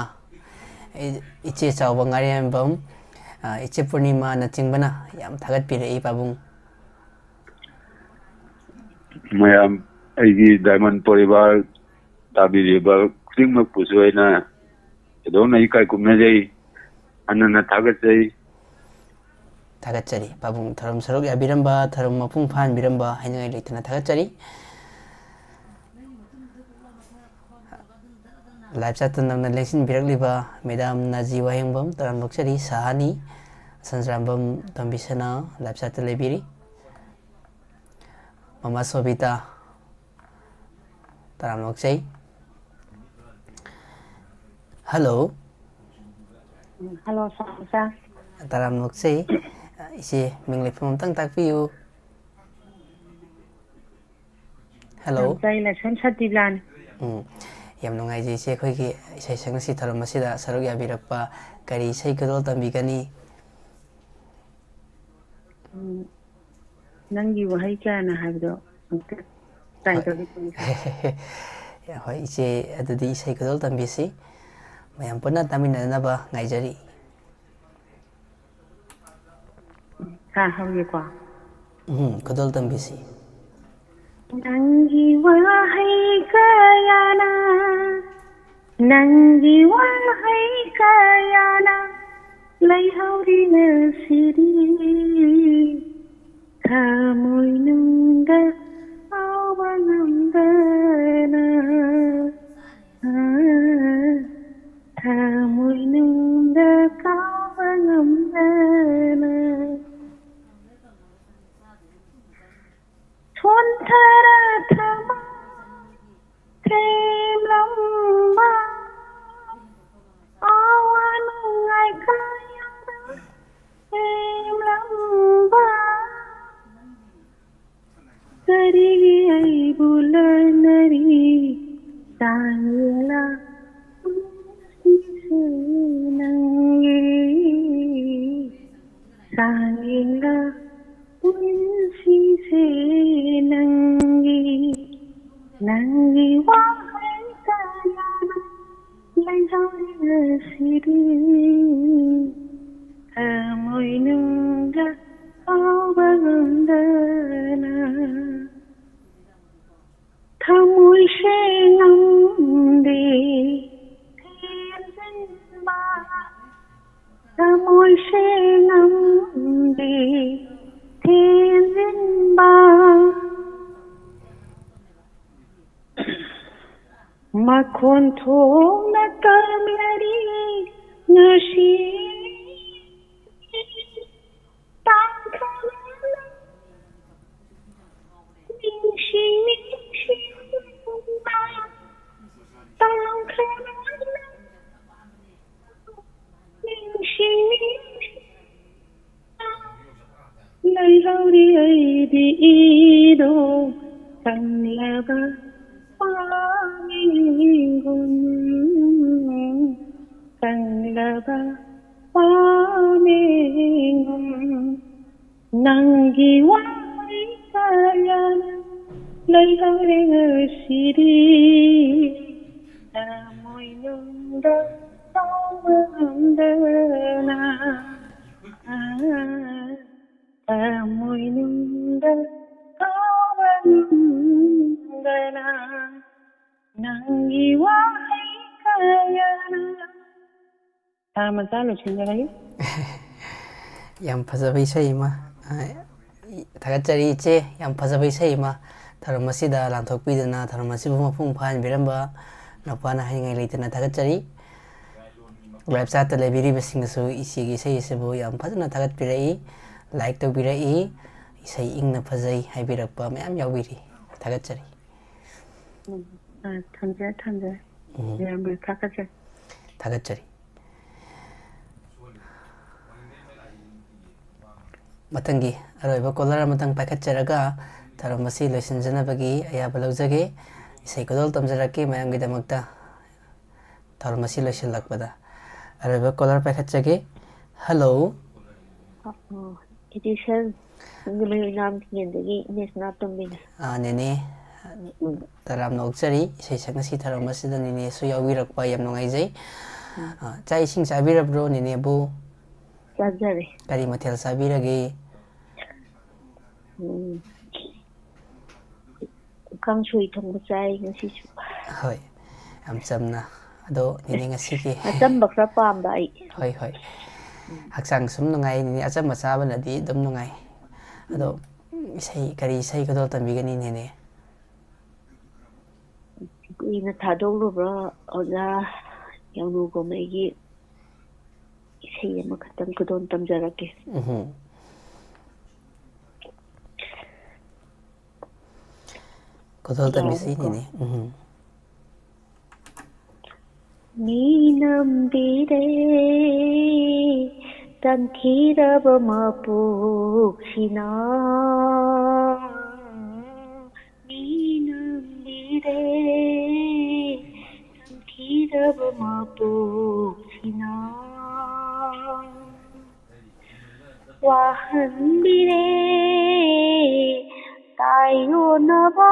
ꯏ-, ꯏꯆꯦ ꯆꯥꯎꯕ ꯉꯥꯔꯤꯌꯥꯟꯕꯝ, ꯑ, ꯏꯆꯦ ꯄꯨꯔꯅꯤꯃꯥꯅꯆꯤꯡꯕꯅ ꯌꯥꯝ ꯊꯥꯒꯠꯄꯤꯔꯛꯏ ꯄꯥꯕꯨꯡ꯫ ꯃꯌꯥꯝ, ꯑꯩꯒꯤ Diamond ꯄꯣꯔꯤꯕꯥꯔ ꯇꯥꯕꯤꯔꯤꯕ ꯈꯨꯗꯤꯡꯃꯛꯄꯨꯁꯨ ꯑꯩꯅ ꯊꯣꯏꯗꯣꯛꯅ ꯏꯀꯥꯏ ꯈꯨꯝꯅꯖꯩ, ꯍꯟꯅ ꯍꯟꯅ ꯊꯥꯒꯠꯆꯩ꯫ ꯊꯥꯒꯠꯆꯔꯤ ꯄꯥꯕꯨꯡ, ꯊꯧꯔꯝ ꯁꯔꯨꯛ ꯌꯥꯕꯤꯔꯝꯕ, ꯊꯧꯔꯝ ꯃꯄꯨꯡ ꯐꯥꯍꯟꯕꯤꯔꯝꯕ ꯍꯥꯏꯅꯤꯡꯉꯥꯏ ꯂꯩꯇꯅ ꯊꯥꯒꯠꯆꯔꯤ꯫ Live chatꯇ ꯅꯧꯅ ꯂꯦꯡꯁꯤꯟꯕꯤꯔꯛꯂꯤꯕ ꯃꯦꯗꯥꯝ ꯅꯥꯖꯤ ꯋꯥꯍꯦꯡꯕꯝ ꯇꯔꯥꯝꯅ ꯑꯣꯛꯆꯔꯤ, ꯁꯍꯥꯅꯤ, ꯁꯟꯖ꯭ꯔꯥꯝꯕꯝ ꯇꯣꯝꯕꯤꯁꯅꯥ live chatꯇ ꯂꯩꯕꯤꯔꯤ, ꯃꯃꯥ ꯁꯣꯕꯤꯇꯥ, ꯇꯔꯥꯝꯅ ꯑꯣꯛꯆꯩ꯫ Hello꯫ ꯎꯝ, hello, sir, sir꯫ ꯇꯔꯥꯝꯅ ꯑꯣꯛꯆꯩ꯫ ꯏꯆꯦ, ꯃꯤꯡ ꯂꯩꯐꯝ ꯑꯝꯇꯪ ꯇꯥꯛꯄꯤꯌꯨ꯫ Hello꯫ ꯇꯥꯝꯆꯥꯏ ꯂꯥꯏꯁ꯭ꯔꯝ ꯁꯇꯤꯕꯂꯥꯅꯤ꯫ ꯎꯝ, ꯌꯥꯝ ꯅꯨꯡꯉꯥꯏꯖꯩ ꯏꯆꯦ, ꯑꯩꯈꯣꯏꯒꯤ ꯏꯁꯩ ꯁꯛ ꯉꯁꯤ ꯊꯧꯔꯝ ꯑꯁꯤꯗ ꯁꯔꯨꯛ ꯌꯥꯕꯤꯔꯛꯄ꯫ ꯀꯔꯤ ꯏꯁꯩ ꯈꯨꯗꯣꯜ ꯇꯝꯕꯤꯒꯅꯤ? ꯎꯝ, ꯅꯪꯒꯤ ꯋꯥꯍꯩ ꯀꯌꯥꯅ ꯍꯥꯏꯕꯗꯣ ꯑꯝꯇ try ꯍꯣꯏ꯫ ꯇꯧꯒꯦ ꯇꯧꯅꯤ꯫ ꯍꯣꯏ, ꯏꯆꯦ, ꯑꯗꯨꯗꯤ ꯏꯁꯩ ꯈꯨꯗꯣꯜ ꯇꯝꯕꯤꯁꯤ꯫ ꯃꯌꯥꯝ ꯄꯨꯟꯅ ꯇꯥꯃꯤꯟꯅꯅꯕ ꯉꯥꯏꯖꯔꯤ꯫ ꯁꯥ ꯍꯧꯒꯦꯀꯣ꯫ ꯎꯝ, ꯈꯨꯗꯣꯜ ꯇꯝꯕꯤꯁꯤ꯫ ꯅꯪꯒꯤ ꯋꯥꯍꯩ ꯀꯌꯥꯅ, ꯅꯪꯒꯤ ꯋꯥꯍꯩ ꯀꯌꯥꯅ ꯂꯩꯍꯧꯔꯤ ꯉꯁꯤꯗꯤ꯫ ꯊꯃꯣꯏꯅꯨꯡꯗ ꯐꯥꯎꯕ ꯉꯝꯗꯅ, ꯊꯃꯣꯏꯅꯨꯡꯗ ꯀꯥꯎꯕ ꯉꯝꯗꯅ, ꯁꯣꯟꯊꯔ ꯊꯃꯣꯏ ꯊꯦꯝꯂꯝꯕ, ꯑꯋꯥ ꯅꯨꯡꯉꯥꯏ ꯀꯌꯥꯗ ꯊꯦꯝꯂꯝꯕ, ꯀꯔꯤꯒꯤ ꯑꯩꯕꯨ ꯂꯛꯅꯔꯤ? ꯆꯥꯡꯌꯦꯡꯂ ꯄꯨꯟꯁꯤꯁꯦ ꯅꯪꯒꯤ, ꯆꯥꯡꯌꯦꯡꯂ ꯄꯨꯟꯁꯤꯁꯦ ꯅꯪꯒꯤ, ꯅꯪꯒꯤ ꯋꯥꯍꯩ ꯀꯌꯥꯅ ꯂꯩꯍꯧꯔꯤ ꯉꯁꯤꯗꯤ꯫ ꯊꯃꯣꯏꯅꯨꯡꯗ ꯐꯥꯎꯕ ꯉꯝꯗꯅ, ꯊꯃꯣꯏ ꯁꯦꯡꯉꯝꯗꯦ ꯊꯦꯝꯖꯤꯟꯕ, ꯊꯃꯣꯏ ꯁꯦꯡꯉꯝꯗꯦ ꯊꯦꯝꯖꯤꯟꯕ꯫ ꯃꯈꯣꯟ ꯊꯣꯛꯅ ꯀꯞꯂꯔꯤ ꯉꯁꯤ꯫ ꯇꯥꯡꯈ꯭ꯔꯕ ꯅꯤꯡꯁꯤꯡ ꯅꯤꯡꯁꯤꯡꯕ, ꯇꯥꯡꯈ꯭ꯔꯕ ꯅꯤꯡꯁꯤꯡ ꯅꯤꯡꯁꯤꯡ ꯂꯩꯍꯧꯔꯤ ꯑꯩꯗꯤ ꯏꯗꯣ ꯀꯪꯂꯕ ꯄꯥꯃꯤꯒꯨꯝ, ꯀꯪꯂꯕ ꯄꯥꯃꯤꯒꯨꯝ꯫ ꯅꯪꯒꯤ ꯋꯥꯍꯩ ꯀꯌꯥꯅ ꯂꯩꯍꯧꯔꯦ ꯉꯁꯤꯗꯤ ꯊꯃꯣꯏꯅꯨꯡꯗ ꯀꯥꯎꯕ ꯉꯝꯗꯅ, ꯊꯃꯣꯏꯅꯨꯡꯗ ꯀꯥꯎꯕ ꯉꯝꯗꯅ, ꯅꯪꯒꯤ ꯋꯥꯍꯩ ꯀꯌꯥꯅ ꯊꯥ ꯃꯆꯥ ꯂꯣꯏꯁꯤꯟꯖꯔꯒꯦ꯫ ꯌꯥꯝ ꯐꯖꯕ ꯏꯁꯩ ꯑꯃ꯫ ꯑ, ꯊꯥꯒꯠꯆꯔꯤ ꯏꯆꯦ, ꯌꯥꯝ ꯐꯖꯕ ꯏꯁꯩ ꯑꯃ ꯊꯧꯔꯝ ꯑꯁꯤꯗ ꯂꯥꯟꯊꯣꯛꯄꯤꯗꯨꯅ ꯊꯧꯔꯝ ꯑꯁꯤꯕꯨ ꯃꯄꯨꯡ ꯐꯥꯍꯟꯕꯤꯔꯝꯕ ꯅꯧꯄꯥꯅ ꯍꯥꯏꯅꯤꯡꯉꯥꯏ ꯂꯩꯇꯅ ꯊꯥꯒꯠꯆꯔꯤ꯫ ꯂꯥꯏꯞ ꯆꯥꯠꯇ ꯂꯩꯕꯤꯔꯤꯕꯁꯤꯡꯅꯁꯨ ꯏꯆꯦꯒꯤ ꯏꯁꯩ ꯑꯁꯤꯕꯨ ꯌꯥꯝ ꯐꯖꯅ ꯊꯥꯒꯠꯄꯤꯔꯛꯏ, ꯂꯥꯏꯛ ꯇꯧꯕꯤꯔꯛꯏ, ꯏꯁꯩ ꯏꯪꯅ ꯐꯖꯩ ꯍꯥꯏꯕꯤꯔꯛꯄ ꯃꯌꯥꯝ ꯌꯥꯎꯕꯤꯔꯤ꯫ ꯊꯥꯒꯠꯆꯔꯤ꯫ ꯎꯝ, ꯑ, ꯊꯝꯖꯔꯦ, ꯊꯝꯖꯔꯦ꯫ ꯎꯝ, ꯌꯥꯝꯅ ꯊꯥꯒꯠꯆꯔꯤ꯫ ꯊꯥꯒꯠꯆꯔꯤ꯫ ꯃꯊꯪꯒꯤ ꯑꯔꯣꯏꯕ ꯀꯣꯂꯔ ꯑꯃꯇꯪ ꯄꯥꯏꯈꯠꯆꯔꯒ ꯊꯧꯔꯝ ꯑꯁꯤ ꯂꯣꯏꯁꯤꯟꯖꯅꯕꯒꯤ ꯑꯌꯥꯕ ꯂꯧꯖꯒꯦ꯫ ꯏꯁꯩ ꯈꯨꯗꯣꯜ ꯇꯝꯖꯔꯛꯀꯦ ꯃꯌꯥꯝꯒꯤꯗꯃꯛꯇ꯫ ꯊꯧꯔꯝ ꯑꯁꯤ ꯂꯣꯏꯁꯤꯜꯂꯛꯄꯗ ꯑꯔꯣꯏꯕ ꯀꯣꯂꯔ ꯄꯥꯏꯈꯠꯆꯒꯦ꯫ ꯍꯜꯂꯣ꯫ ꯑꯣ, ꯏꯆꯦ ꯁꯔ, ꯁꯤꯡꯖꯃꯩ ꯑꯣꯏꯅꯥꯝ ꯊꯤꯡꯖꯤꯟꯗꯒꯤ ꯏꯅꯦ ꯁꯅꯥꯇꯣꯝꯕꯤꯅꯦ꯫ ꯑꯥ, ꯅꯦꯅꯦ, ꯇꯔꯥꯝꯅ ꯑꯣꯛꯆꯔꯤ꯫ ꯏꯁꯩ ꯁꯛ ꯉꯁꯤ ꯊꯧꯔꯝ ꯑꯁꯤꯗ ꯅꯦꯅꯦꯁꯨ ꯌꯥꯎꯕꯤꯔꯛꯄ ꯌꯥꯝ ꯅꯨꯡꯉꯥꯏꯖꯩ꯫ ꯎꯝ꯫ ꯑꯥ, ꯆꯥꯛ ꯏꯁꯤꯡ ꯆꯥꯕꯤꯔꯕ꯭ꯔꯣ ꯅꯦꯅꯦꯕꯨ? ꯆꯥꯖꯔꯦ꯫ ꯀꯔꯤ ꯃꯊꯦꯜ ꯆꯥꯕꯤꯔꯒꯦ? ꯎꯝ꯫ ꯀꯥꯡꯁꯣꯏ ꯊꯣꯡꯕ ꯆꯥꯏ ꯉꯁꯤꯁꯨ꯫ ꯍꯣꯏ, ꯌꯥꯝ ꯆꯝꯅ꯫ ꯑꯗꯣ ꯅꯦꯅꯦ ꯉꯁꯤꯒꯤ ꯑꯆꯝꯕ ꯈꯔ ꯄꯥꯝꯕ ꯑꯩ꯫ ꯍꯣꯏ, ꯍꯣꯏ꯫ ꯍꯛꯆꯥꯡ ꯁꯨꯝ ꯅꯨꯡꯉꯥꯏ ꯅꯦꯅꯦ, ꯑꯆꯝꯕ ꯆꯥꯕꯅꯗꯤ ꯑꯗꯨꯝ ꯅꯨꯡꯉꯥꯏ꯫ ꯑꯗꯣ ꯏꯁꯩ, ꯀꯔꯤ ꯏꯁꯩ ꯈꯨꯗꯣꯜ ꯇꯝꯕꯤꯒꯅꯤ ꯅꯦꯅꯦ? ꯀꯨꯏꯅ ꯊꯥꯗꯣꯛꯂꯨꯕ ꯑꯣꯖꯥ ꯌꯥꯎꯅꯨꯒꯣꯃꯩꯒꯤ ꯏꯁꯩ ꯑꯃꯈꯛꯇꯪ ꯈꯨꯗꯣꯜ ꯇꯝꯖꯔꯛꯀꯦ꯫ ꯎꯝꯍꯨꯝ꯫ ꯈꯨꯗꯣꯜ ꯇꯝꯕꯤꯁꯤ ꯌꯥꯔꯦꯀꯣ꯫ ꯅꯦꯅꯦ꯫ ꯎꯝꯍꯨꯝ꯫ ꯃꯤ ꯅꯝꯕꯤꯔꯦ ꯇꯝꯊꯤꯔꯕ ꯃꯄꯣꯛꯁꯤꯅ꯫ ꯃꯤ ꯅꯝꯕꯤꯔꯦ ꯇꯝꯊꯤꯔꯕ ꯃꯄꯣꯛꯁꯤꯅ꯫ ꯋꯥꯍꯟꯕꯤꯔꯦ ꯇꯥꯏꯌꯣꯟꯅꯕ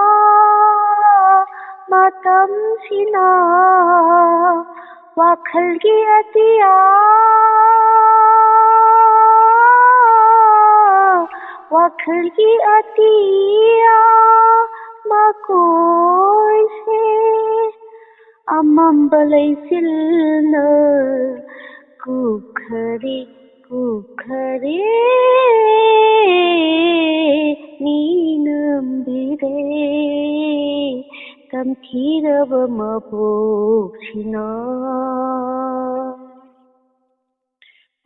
ꯃꯇꯝꯁꯤꯅ꯫ ꯋꯥꯈꯜꯒꯤ ꯑꯇꯤꯌꯥ, ꯋꯥꯈꯜꯒꯤ ꯑꯇꯤꯌꯥ ꯃꯀꯣꯏꯁꯦ ꯑꯃꯝꯕ ꯂꯩꯆꯤꯜꯅ ꯀꯨꯞꯈꯔꯦ, ꯀꯨꯞꯈꯔꯦ꯫ ꯃꯤ ꯅꯝꯕꯤꯔꯦ ꯇꯝꯊꯤꯔꯕ ꯃꯄꯣꯛꯁꯤꯅ꯫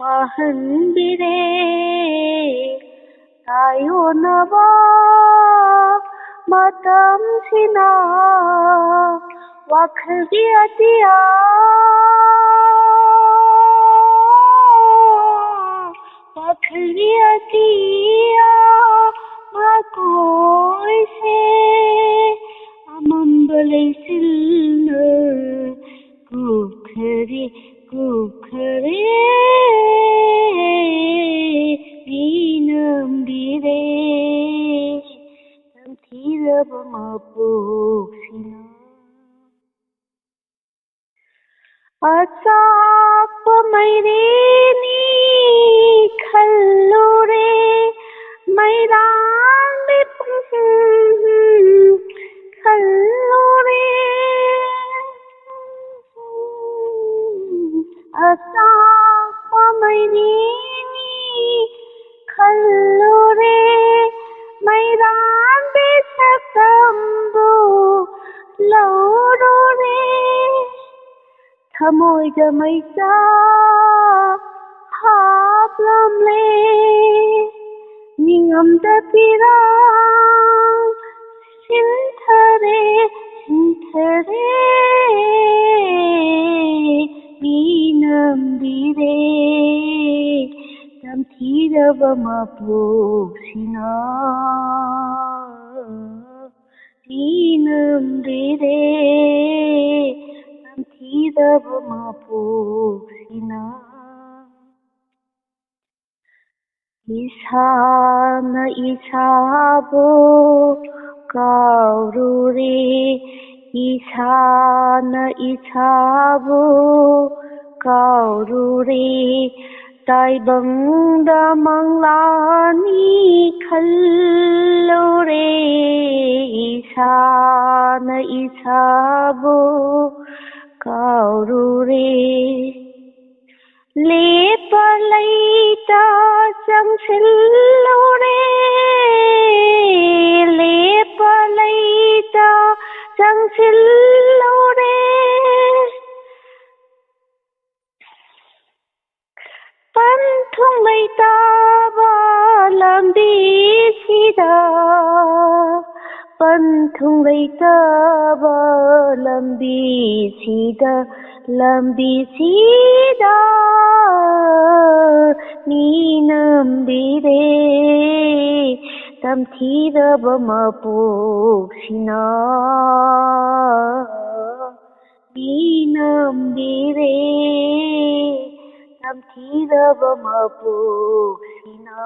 ꯋꯥꯍꯟꯕꯤꯔꯦ ꯇꯥꯏꯌꯣꯟꯅꯕ ꯃꯇꯝꯁꯤꯅ꯫ ꯋꯥꯈꯜꯒꯤ ꯑꯇꯤꯌꯥ, ꯋꯥꯈꯜꯒꯤ ꯑꯇꯤꯌꯥ ꯃꯀꯣꯏꯁꯦ ꯑꯃꯝꯕ ꯂꯩꯆꯤꯜꯅ ꯀꯨꯞꯈꯔꯦ, ꯀꯨꯞꯈꯔꯦ꯫ ꯃꯤ ꯅꯝꯕꯤꯔꯦ ꯇꯝꯊꯤꯔꯕ ꯃꯄꯣꯛꯁꯤꯅ꯫ ꯑꯆꯥꯛꯄ ꯃꯩꯔꯦꯅꯤ ꯈꯜꯂꯨꯔꯦ, ꯃꯩꯔꯥꯡꯕꯤ ꯄꯨꯡ ꯈꯜꯂꯨꯔꯦ꯫ ꯑꯆꯥꯛꯄ ꯃꯩꯔꯦꯅꯤ ꯈꯜꯂꯨꯔꯦ, ꯃꯩꯔꯥꯟꯕꯤ ꯁꯛꯇꯝꯕꯨ ꯂꯧꯔꯨꯔꯦ꯫ ꯊꯃꯣꯏꯗ ꯃꯩꯆꯥꯛ ꯍꯥꯞꯂꯝꯂꯦ, ꯅꯤꯡꯉꯝꯗ ꯄꯤꯔꯥꯡ ꯁꯤꯟꯊꯔꯦ, ꯁꯤꯟꯊꯔꯦ꯫ ꯃꯤ ꯅꯝꯕꯤꯔꯦ ꯇꯝꯊꯤꯔꯕ ꯃꯄꯣꯛꯁꯤꯅ꯫ ꯃꯤ ꯅꯝꯕꯤꯔꯦ ꯇꯝꯊꯤꯔꯕ ꯃꯄꯣꯛꯁꯤꯅ꯫ ꯏꯁꯥꯅ ꯏꯁꯥꯕꯨ ꯀꯥꯎꯔꯨꯔꯦ, ꯏꯁꯥꯅ ꯏꯁꯥꯕꯨ ꯀꯥꯎꯔꯨꯔꯦ꯫ ꯇꯥꯏꯕꯪꯗ ꯃꯪꯂꯥꯅꯤ ꯈꯜꯂꯨꯔꯦ, ꯏꯁꯥꯅ ꯏꯁꯥꯕꯨ ꯀꯥꯎꯔꯨꯔꯦ꯫ ꯂꯦꯞꯄ ꯂꯩꯇ ꯆꯪꯁꯤꯜꯂꯨꯔꯦ, ꯂꯦꯞꯄ ꯂꯩꯇ ꯆꯪꯁꯤꯜꯂꯨꯔꯦ꯫ ꯄꯟꯊꯨꯡ ꯂꯩꯇꯕ ꯂꯝꯕꯤꯁꯤꯗ, ꯄꯟꯊꯨꯡ ꯂꯩꯇꯕ ꯂꯝꯕꯤꯁꯤꯗ, ꯂꯝꯕꯤꯁꯤꯗ ꯃꯤ ꯅꯝꯕꯤꯔꯦ ꯇꯝꯊꯤꯔꯕ ꯃꯄꯣꯛꯁꯤꯅ꯫ ꯃꯤ ꯅꯝꯕꯤꯔꯦ ꯇꯝꯊꯤꯔꯕ ꯃꯄꯣꯛꯁꯤꯅ꯫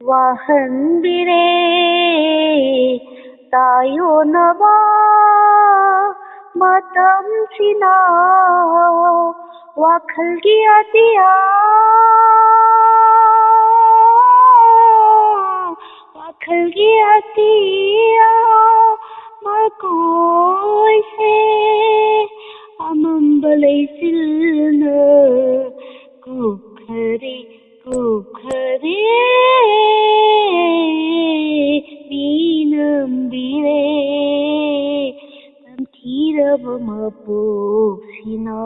ꯋꯥꯍꯟꯕꯤꯔꯦ ꯇꯥꯏꯌꯣꯟꯅꯕ ꯃꯇꯝꯁꯤꯅ꯫ ꯋꯥꯈꯜꯒꯤ ꯑꯇꯤꯌꯥ, ꯋꯥꯈꯜꯒꯤ ꯑꯇꯤꯌꯥ ꯃꯀꯣꯏꯁꯦ ꯑꯃꯝꯕ ꯂꯩꯆꯤꯜꯅ ꯀꯨꯞꯈꯔꯦ, ꯀꯨꯞꯈꯔꯦ꯫ ꯃꯤ ꯅꯝꯕꯤꯔꯦ ꯇꯝꯊꯤꯔꯕ ꯃꯄꯣꯛꯁꯤꯅ꯫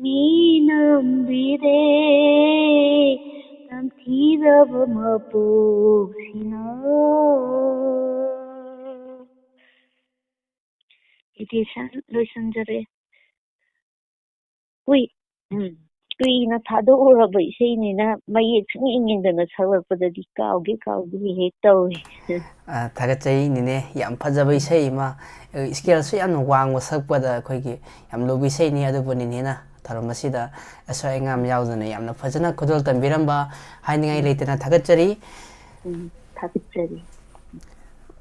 ꯃꯤ ꯅꯝꯕꯤꯔꯦ ꯇꯝꯊꯤꯔꯕ ꯃꯄꯣꯛꯁꯤꯅ꯫ ꯏꯗꯤꯁꯟ ꯂꯣꯏꯁꯤꯟꯖꯔꯦ꯫ ꯀꯨꯏ ꯎꯝ ꯀꯨꯏꯅ ꯊꯥꯗꯣꯛꯎꯔꯕ ꯏꯁꯩꯅꯤꯅ ꯃꯌꯦꯛ ꯁꯨꯡꯌꯦꯡ ꯌꯦꯡꯗꯅ ꯁꯛꯂꯛꯄꯗꯗꯤ ꯀꯥꯎꯒꯦ ꯀꯥꯎꯒꯦ ꯍꯦꯛ ꯇꯧꯏ꯫ ꯑ, ꯊꯥꯒꯠꯆꯔꯤ ꯅꯤꯅꯦ, ꯌꯥꯝ ꯐꯖꯕ ꯏꯁꯩ ꯑꯃ, ꯏꯁꯀꯦꯜꯁꯨ ꯌꯥꯝꯅ ꯋꯥꯡꯕ ꯁꯛꯄꯗ ꯑꯩꯈꯣꯏꯒꯤ ꯌꯥꯝ ꯂꯨꯕ ꯏꯁꯩꯅꯤ꯫ ꯑꯗꯨꯕꯨ ꯅꯤꯅꯦꯅ ꯊꯧꯔꯝ ꯑꯁꯤꯗ ꯑꯁꯣꯏ ꯑꯉꯥꯝ ꯌꯥꯎꯗꯅ ꯌꯥꯝꯅ ꯐꯖꯅ ꯈꯨꯗꯣꯜ ꯇꯝꯕꯤꯔꯝꯕ ꯍꯥꯏꯅꯤꯡꯉꯥꯏ ꯂꯩꯇꯅ ꯊꯥꯒꯠꯆꯔꯤ꯫ ꯎꯝ, ꯊꯥꯒꯠꯆꯔꯤ꯫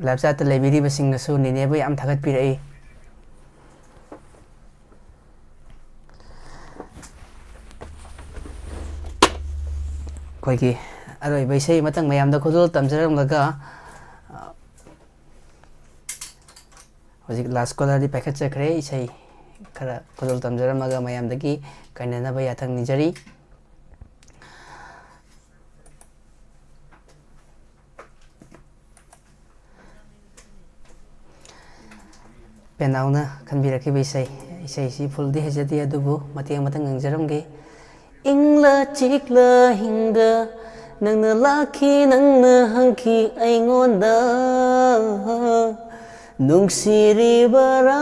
ꯂꯥꯏꯞ ꯆꯥꯠꯇ ꯂꯩꯕꯤꯔꯤꯕꯁꯤꯡꯅꯁꯨ ꯅꯦꯅꯦꯕꯨ ꯌꯥꯝ ꯊꯥꯒꯠꯄꯤꯔꯛꯏ꯫ ꯑꯩꯈꯣꯏꯒꯤ ꯑꯔꯣꯏꯕ ꯏꯁꯩ ꯑꯃꯇꯪ ꯃꯌꯥꯝꯗ ꯈꯨꯗꯣꯜ ꯇꯝꯖꯔꯝꯂꯒ, ꯑ, ꯍꯧꯖꯤꯛ ꯂꯥꯁ ꯀꯣꯂꯔꯗꯤ ꯄꯥꯏꯈꯠꯆꯈ꯭ꯔꯦ꯫ ꯏꯁꯩ ꯈꯔ ꯈꯨꯗꯣꯜ ꯇꯝꯖꯔꯝꯃꯒ ꯃꯌꯥꯝꯗꯒꯤ ꯀꯥꯏꯅꯅꯕ ꯌꯥꯊꯪ ꯅꯤꯖꯔꯤ꯫ ꯄꯦꯅꯥꯎꯅ ꯈꯟꯕꯤꯔꯛꯈꯤꯕ ꯏꯁꯩ, ꯏꯁꯩꯁꯤ ꯐꯨꯜꯗꯤ ꯍꯩꯖꯗꯦ, ꯑꯗꯨꯕꯨ ꯃꯇꯦꯛ ꯑꯃꯇꯪ ꯉꯪꯖꯔꯝꯒꯦ꯫ ꯏꯪꯂ ꯆꯤꯛꯂ ꯍꯤꯡꯗ ꯅꯪꯅ ꯂꯥꯛꯈꯤ, ꯅꯪꯅ ꯍꯪꯈꯤ ꯑꯩꯉꯣꯟꯗ, ꯅꯨꯡꯁꯤꯔꯤꯕꯔꯥ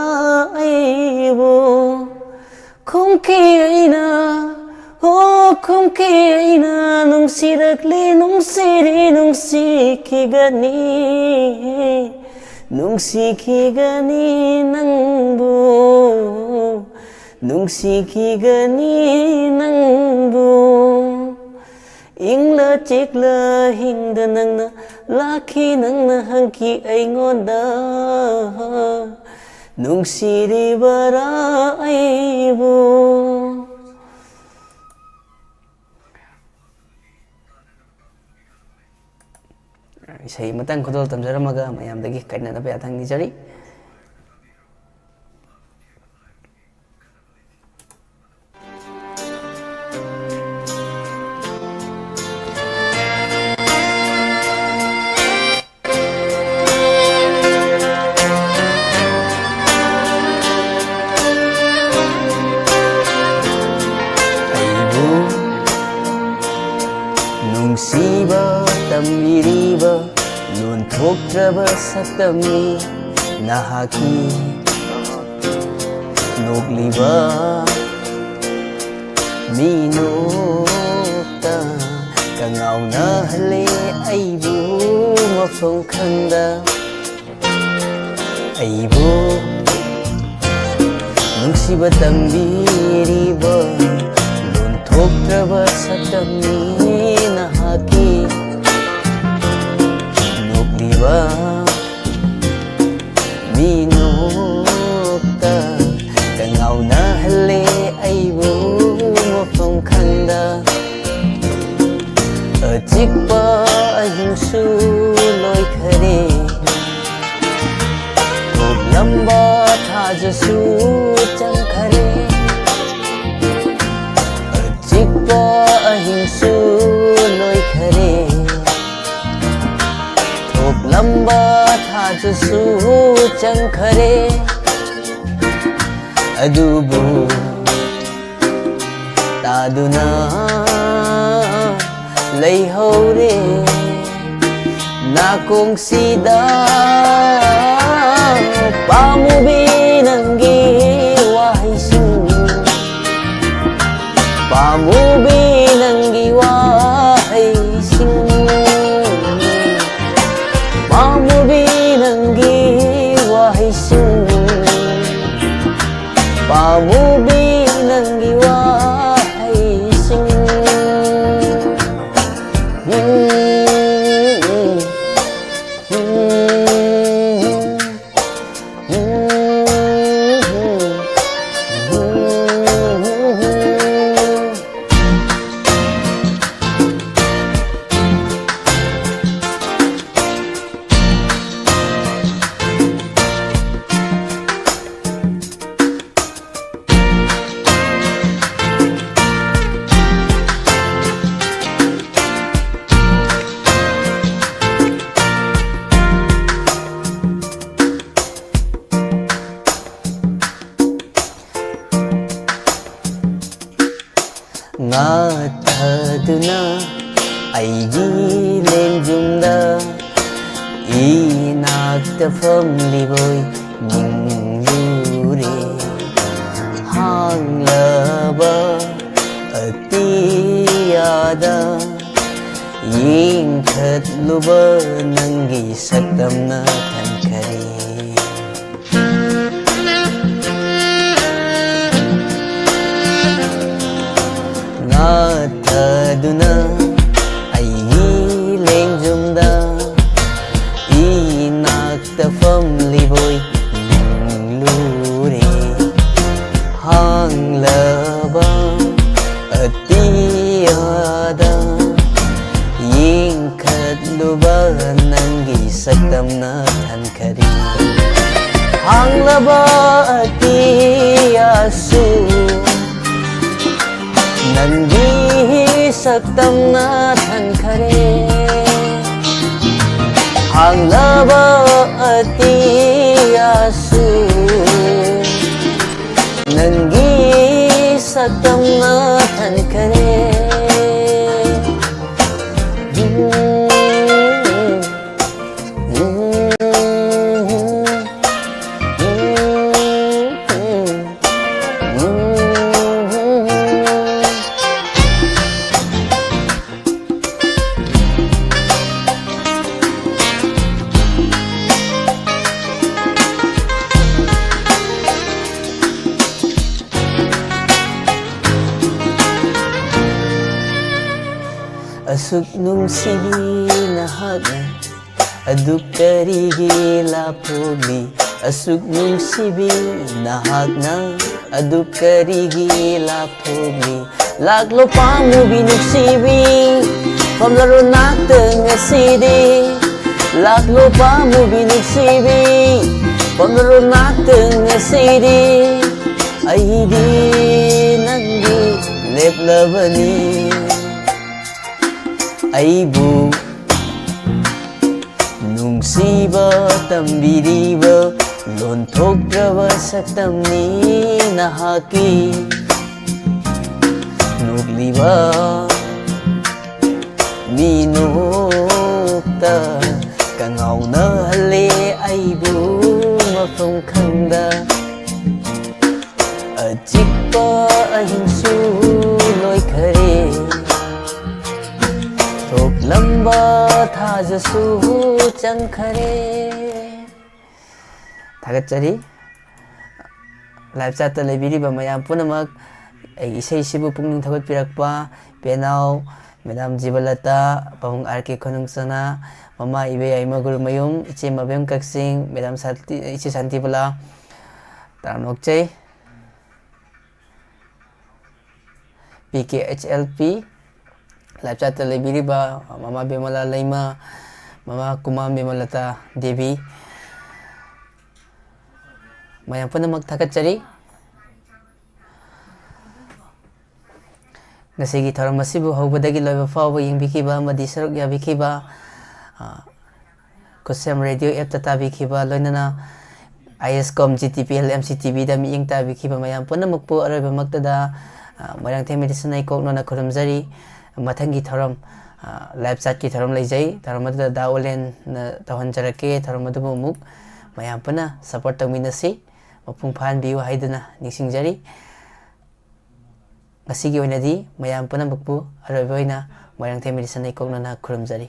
ꯑꯩꯕꯨ? ꯈꯨꯝꯈꯤ ꯑꯩꯅ, ꯍꯣ, ꯈꯨꯝꯈꯤ ꯑꯩꯅ, ꯅꯨꯡꯁꯤꯔꯛꯂꯤ, ꯅꯨꯡꯁꯤꯔꯤ, ꯅꯨꯡꯁꯤꯈꯤꯒꯅꯤ, ꯅꯨꯡꯁꯤꯈꯤꯒꯅꯤ ꯅꯪꯕꯨ, ꯅꯨꯡꯁꯤꯈꯤꯒꯅꯤ ꯅꯪꯕꯨ꯫ ꯏꯪꯂ ꯆꯤꯛꯂ ꯍꯤꯡꯗ ꯅꯪꯅ ꯂꯥꯛꯈꯤ, ꯅꯪꯅ ꯍꯪꯈꯤ ꯑꯩꯉꯣꯟꯗ, ꯅꯨꯡꯁꯤꯔꯤꯕꯔꯥ ꯑꯩꯕꯨ? ꯏꯁꯩ ꯑꯃꯇꯪ ꯈꯨꯗꯣꯜ ꯇꯝꯖꯔꯝꯃꯒ ꯃꯌꯥꯝꯗꯒꯤ ꯀꯥꯏꯅꯅꯕ ꯌꯥꯊꯪ ꯅꯤꯖꯔꯤ꯫ ꯑꯩꯕꯨ ꯅꯨꯡꯁꯤꯕ ꯇꯝꯕꯤꯔꯤꯕ ꯂꯣꯟ ꯊꯣꯛꯇ꯭ꯔꯕ ꯁꯛꯇꯝꯅꯤ ꯅꯍꯥꯛꯀꯤ ꯅꯣꯛꯂꯤꯕ ꯃꯤꯅꯣꯛꯇ ꯀꯉꯥꯎꯅꯍꯜꯂꯦ ꯑꯩꯕꯨ ꯃꯐꯝ ꯈꯪꯗ꯫ ꯑꯩꯕꯨ ꯅꯨꯡꯁꯤꯕ ꯇꯝꯕꯤꯔꯤꯕ ꯂꯣꯟꯊꯣꯛꯇ꯭ꯔꯕ ꯁꯛꯇꯝꯅꯤ ꯅꯍꯥꯛꯀꯤ꯫ ꯅꯣꯛꯂꯤꯕ ꯃꯤꯅꯣꯛꯇ ꯀꯉꯥꯎꯅꯍꯜꯂꯦ ꯑꯩꯕꯨ ꯃꯐꯝ ꯈꯪꯗ꯫ ꯑꯆꯤꯛꯄ ꯑꯍꯤꯡꯁꯨ ꯂꯣꯏꯈꯔꯦ, ꯊꯣꯛꯂꯝꯕ ꯊꯥꯖꯁꯨ ꯆꯪꯈꯔꯦ꯫ ꯑꯆꯤꯛꯄ ꯑꯍꯤꯡꯁꯨ ꯂꯣꯏꯈꯔꯦ, ꯊꯣꯛꯂꯝꯕ ꯊꯥꯖꯁꯨ ꯆꯪꯈꯔꯦ꯫ ꯑꯗꯨꯕꯨ ꯇꯥꯗꯨꯅ ꯂꯩꯍꯧꯔꯦ ꯅꯥꯀꯣꯡꯁꯤꯗ꯫ ꯄꯥꯝꯃꯨꯕꯤ ꯅꯪꯒꯤ ꯋꯥꯍꯩꯁꯤꯡ, ꯄꯥꯝꯃꯨꯕꯤ ꯅꯪꯒꯤ ꯋꯥꯍꯩꯁꯤꯡ, ꯄꯥꯝꯃꯨꯕꯤ ꯅꯪꯒꯤ ꯋꯥꯍꯩꯁꯤꯡ, ꯄꯥꯝꯃꯨꯕꯤ ꯅꯪꯒꯤ ꯋꯥꯍꯩꯁꯤꯡ꯫ ꯉꯥꯊꯗꯨꯅ ꯑꯩꯒꯤ ꯂꯦꯡꯖꯨꯝꯗ ꯏꯅꯥꯛꯇ ꯐꯝꯂꯤꯕꯣꯏ ꯅꯤꯡꯂꯨꯔꯦ꯫ ꯍꯥꯡꯂꯕ ꯑꯇꯤꯌꯥꯗ ꯌꯦꯡꯈꯠꯂꯨꯕ ꯅꯪꯒꯤ ꯁꯛꯇꯝꯅ ꯊꯟꯈꯔꯦ꯫ ꯁꯛꯇꯝꯅ ꯊꯟꯈꯔꯦ꯫ ꯍꯥꯡꯂꯕ ꯑꯇꯤꯌꯥꯁꯨ ꯅꯪꯒꯤ ꯁꯛꯇꯝꯅ ꯊꯟꯈꯔꯦ꯫ ꯍꯥꯡꯂꯕ ꯑꯇꯤꯌꯥꯁꯨ ꯅꯪꯒꯤ ꯁꯛꯇꯝꯅ ꯊꯟꯈꯔꯦ꯫ ꯑꯁꯨꯛ ꯅꯨꯡꯁꯤꯕꯤ ꯅꯍꯥꯛꯅ ꯑꯗꯨꯛ ꯀꯔꯤꯒꯤ ꯂꯥꯞꯊꯣꯛꯂꯤ? ꯑꯁꯨꯛ ꯅꯨꯡꯁꯤꯕꯤ ꯅꯍꯥꯛꯅ ꯑꯗꯨꯛ ꯀꯔꯤꯒꯤ ꯂꯥꯞꯊꯣꯛꯂꯤ? ꯂꯥꯛꯂꯣ ꯄꯥꯝꯃꯨꯕꯤ ꯅꯨꯡꯁꯤꯕꯤ, ꯐꯝꯂꯔꯣ ꯅꯥꯛꯇ ꯉꯁꯤꯗꯤ꯫ ꯂꯥꯛꯂꯣ ꯄꯥꯝꯃꯨꯕꯤ ꯅꯨꯡꯁꯤꯕꯤ, ꯐꯝꯂꯔꯣ ꯅꯥꯛꯇ ꯉꯁꯤꯗꯤ꯫ ꯑꯩꯗꯤ ꯅꯪꯒꯤ ꯂꯦꯞꯂꯕꯅꯤ꯫ ꯑꯩꯕꯨ ꯅꯨꯡꯁꯤꯕ ꯇꯝꯕꯤꯔꯤꯕ ꯂꯣꯟꯊꯣꯛꯇ꯭ꯔꯕ ꯁꯛꯇꯝꯅꯤ ꯅꯍꯥꯛꯀꯤ꯫ ꯅꯣꯛꯂꯤꯕ ꯃꯤꯅꯣꯛꯇ ꯀꯉꯥꯎꯅꯍꯜꯂꯦ ꯑꯩꯕꯨ ꯃꯐꯝ ꯈꯪꯗ꯫ ꯑꯆꯤꯛꯄ ꯑꯍꯤꯡꯁꯨ ꯂꯣꯏꯈꯔꯦ, ꯊꯣꯛꯂꯝꯕ ꯊꯥꯖꯁꯨ ꯆꯪꯈꯔꯦ꯫ ꯊꯥꯒꯠꯆꯔꯤ꯫ Live chat ꯇ ꯂꯩꯕꯤꯔꯤꯕ ꯃꯌꯥꯝ ꯄꯨꯝꯅꯃꯛ, ꯑꯩꯒꯤ ꯏꯁꯩꯁꯤꯕꯨ ꯄꯨꯛꯅꯤꯡ ꯊꯧꯒꯠꯄꯤꯔꯛꯄ ꯄꯦꯅꯥꯎ, ꯃꯦꯗꯥꯝ ꯖꯤꯕꯂꯇꯥ, ꯄꯥꯕꯨꯡ ꯑꯥꯔ ꯀꯦ ꯈꯨꯅꯨꯡꯆꯅ, ꯃꯃꯥ ꯏꯕꯦꯌꯥꯏꯃ ꯒꯨꯔꯨꯃꯌꯨꯝ, ꯏꯆꯦ ꯃꯕꯦꯝ ꯀꯛꯆꯤꯡ, ꯃꯦꯗꯥꯝ ꯁꯥꯟꯇꯤ, ꯏꯆꯦ ꯁꯥꯟꯇꯤꯕꯂꯥ, ꯇꯔꯥꯝꯅ ꯑꯣꯛꯆꯩ꯫ P K H L P, Live chat ꯇ ꯂꯩꯕꯤꯔꯤꯕ ꯃꯃꯥ ꯕꯤꯃꯂꯥ ꯂꯩꯃ, ꯃꯃꯥ ꯀꯨꯃꯥꯝ ꯕꯤꯃꯂꯇꯥ ꯗꯦꯕꯤ, ꯃꯌꯥꯝ ꯄꯨꯝꯅꯃꯛ ꯊꯥꯒꯠꯆꯔꯤ꯫ ꯉꯁꯤꯒꯤ ꯊꯧꯔꯝ ꯑꯁꯤꯕꯨ ꯍꯧꯕꯗꯒꯤ ꯂꯣꯏꯕ ꯐꯥꯎꯕ ꯌꯦꯡꯕꯤꯈꯤꯕ ꯑꯃꯗꯤ ꯁꯔꯨꯛ ꯌꯥꯕꯤꯈꯤꯕ, ꯑ, ꯈꯨꯠꯁꯦꯝ ꯔꯦꯗꯤꯑꯣ ꯑꯦꯞꯇ ꯇꯥꯕꯤꯈꯤꯕ, ꯂꯣꯏꯅꯅ I S com G T P L M C T ꯚꯤꯗ ꯃꯤꯠꯌꯦꯡ ꯇꯥꯕꯤꯈꯤꯕ ꯃꯌꯥꯝ ꯄꯨꯝꯅꯃꯛꯄꯨ ꯑꯔꯣꯏꯕꯃꯛꯇꯗ, ꯑ, ꯃꯣꯏꯔꯥꯡꯊꯦꯝ ꯃꯦꯗꯤꯁꯟ ꯑꯩ ꯀꯣꯛꯅꯅ ꯈꯨꯔꯨꯝꯖꯔꯤ꯫ ꯃꯊꯪꯒꯤ ꯊꯧꯔꯝ, ꯑ, ꯂꯥꯏꯞ ꯆꯥꯠꯀꯤ ꯊꯧꯔꯝ ꯂꯩꯖꯩ꯫ ꯊꯧꯔꯝ ꯑꯗꯨꯗ ꯗꯥ ꯑꯣꯂꯦꯟꯅ ꯇꯧꯍꯟꯖꯔꯛꯀꯦ꯫ ꯊꯧꯔꯝ ꯑꯗꯨꯕꯨ ꯑꯃꯨꯛ ꯃꯌꯥꯝ ꯄꯨꯟꯅ ꯁꯄꯣꯔꯠ ꯇꯧꯃꯤꯟꯅꯁꯤ, ꯃꯄꯨꯡ ꯐꯥꯍꯟꯕꯤꯌꯨ ꯍꯥꯏꯗꯨꯅ ꯅꯤꯡꯁꯤꯡꯖꯔꯤ꯫ ꯉꯁꯤꯒꯤ ꯑꯣꯏꯅꯗꯤ ꯃꯌꯥꯝ ꯄꯨꯝꯅꯃꯛꯄꯨ ꯑꯔꯣꯏꯕ ꯑꯣꯏꯅ ꯃꯣꯏꯔꯥꯡꯊꯦꯝ ꯃꯦꯗꯤꯁꯟ ꯑꯩ ꯀꯣꯛꯅꯅ ꯈꯨꯔꯨꯝꯖꯔꯤ꯫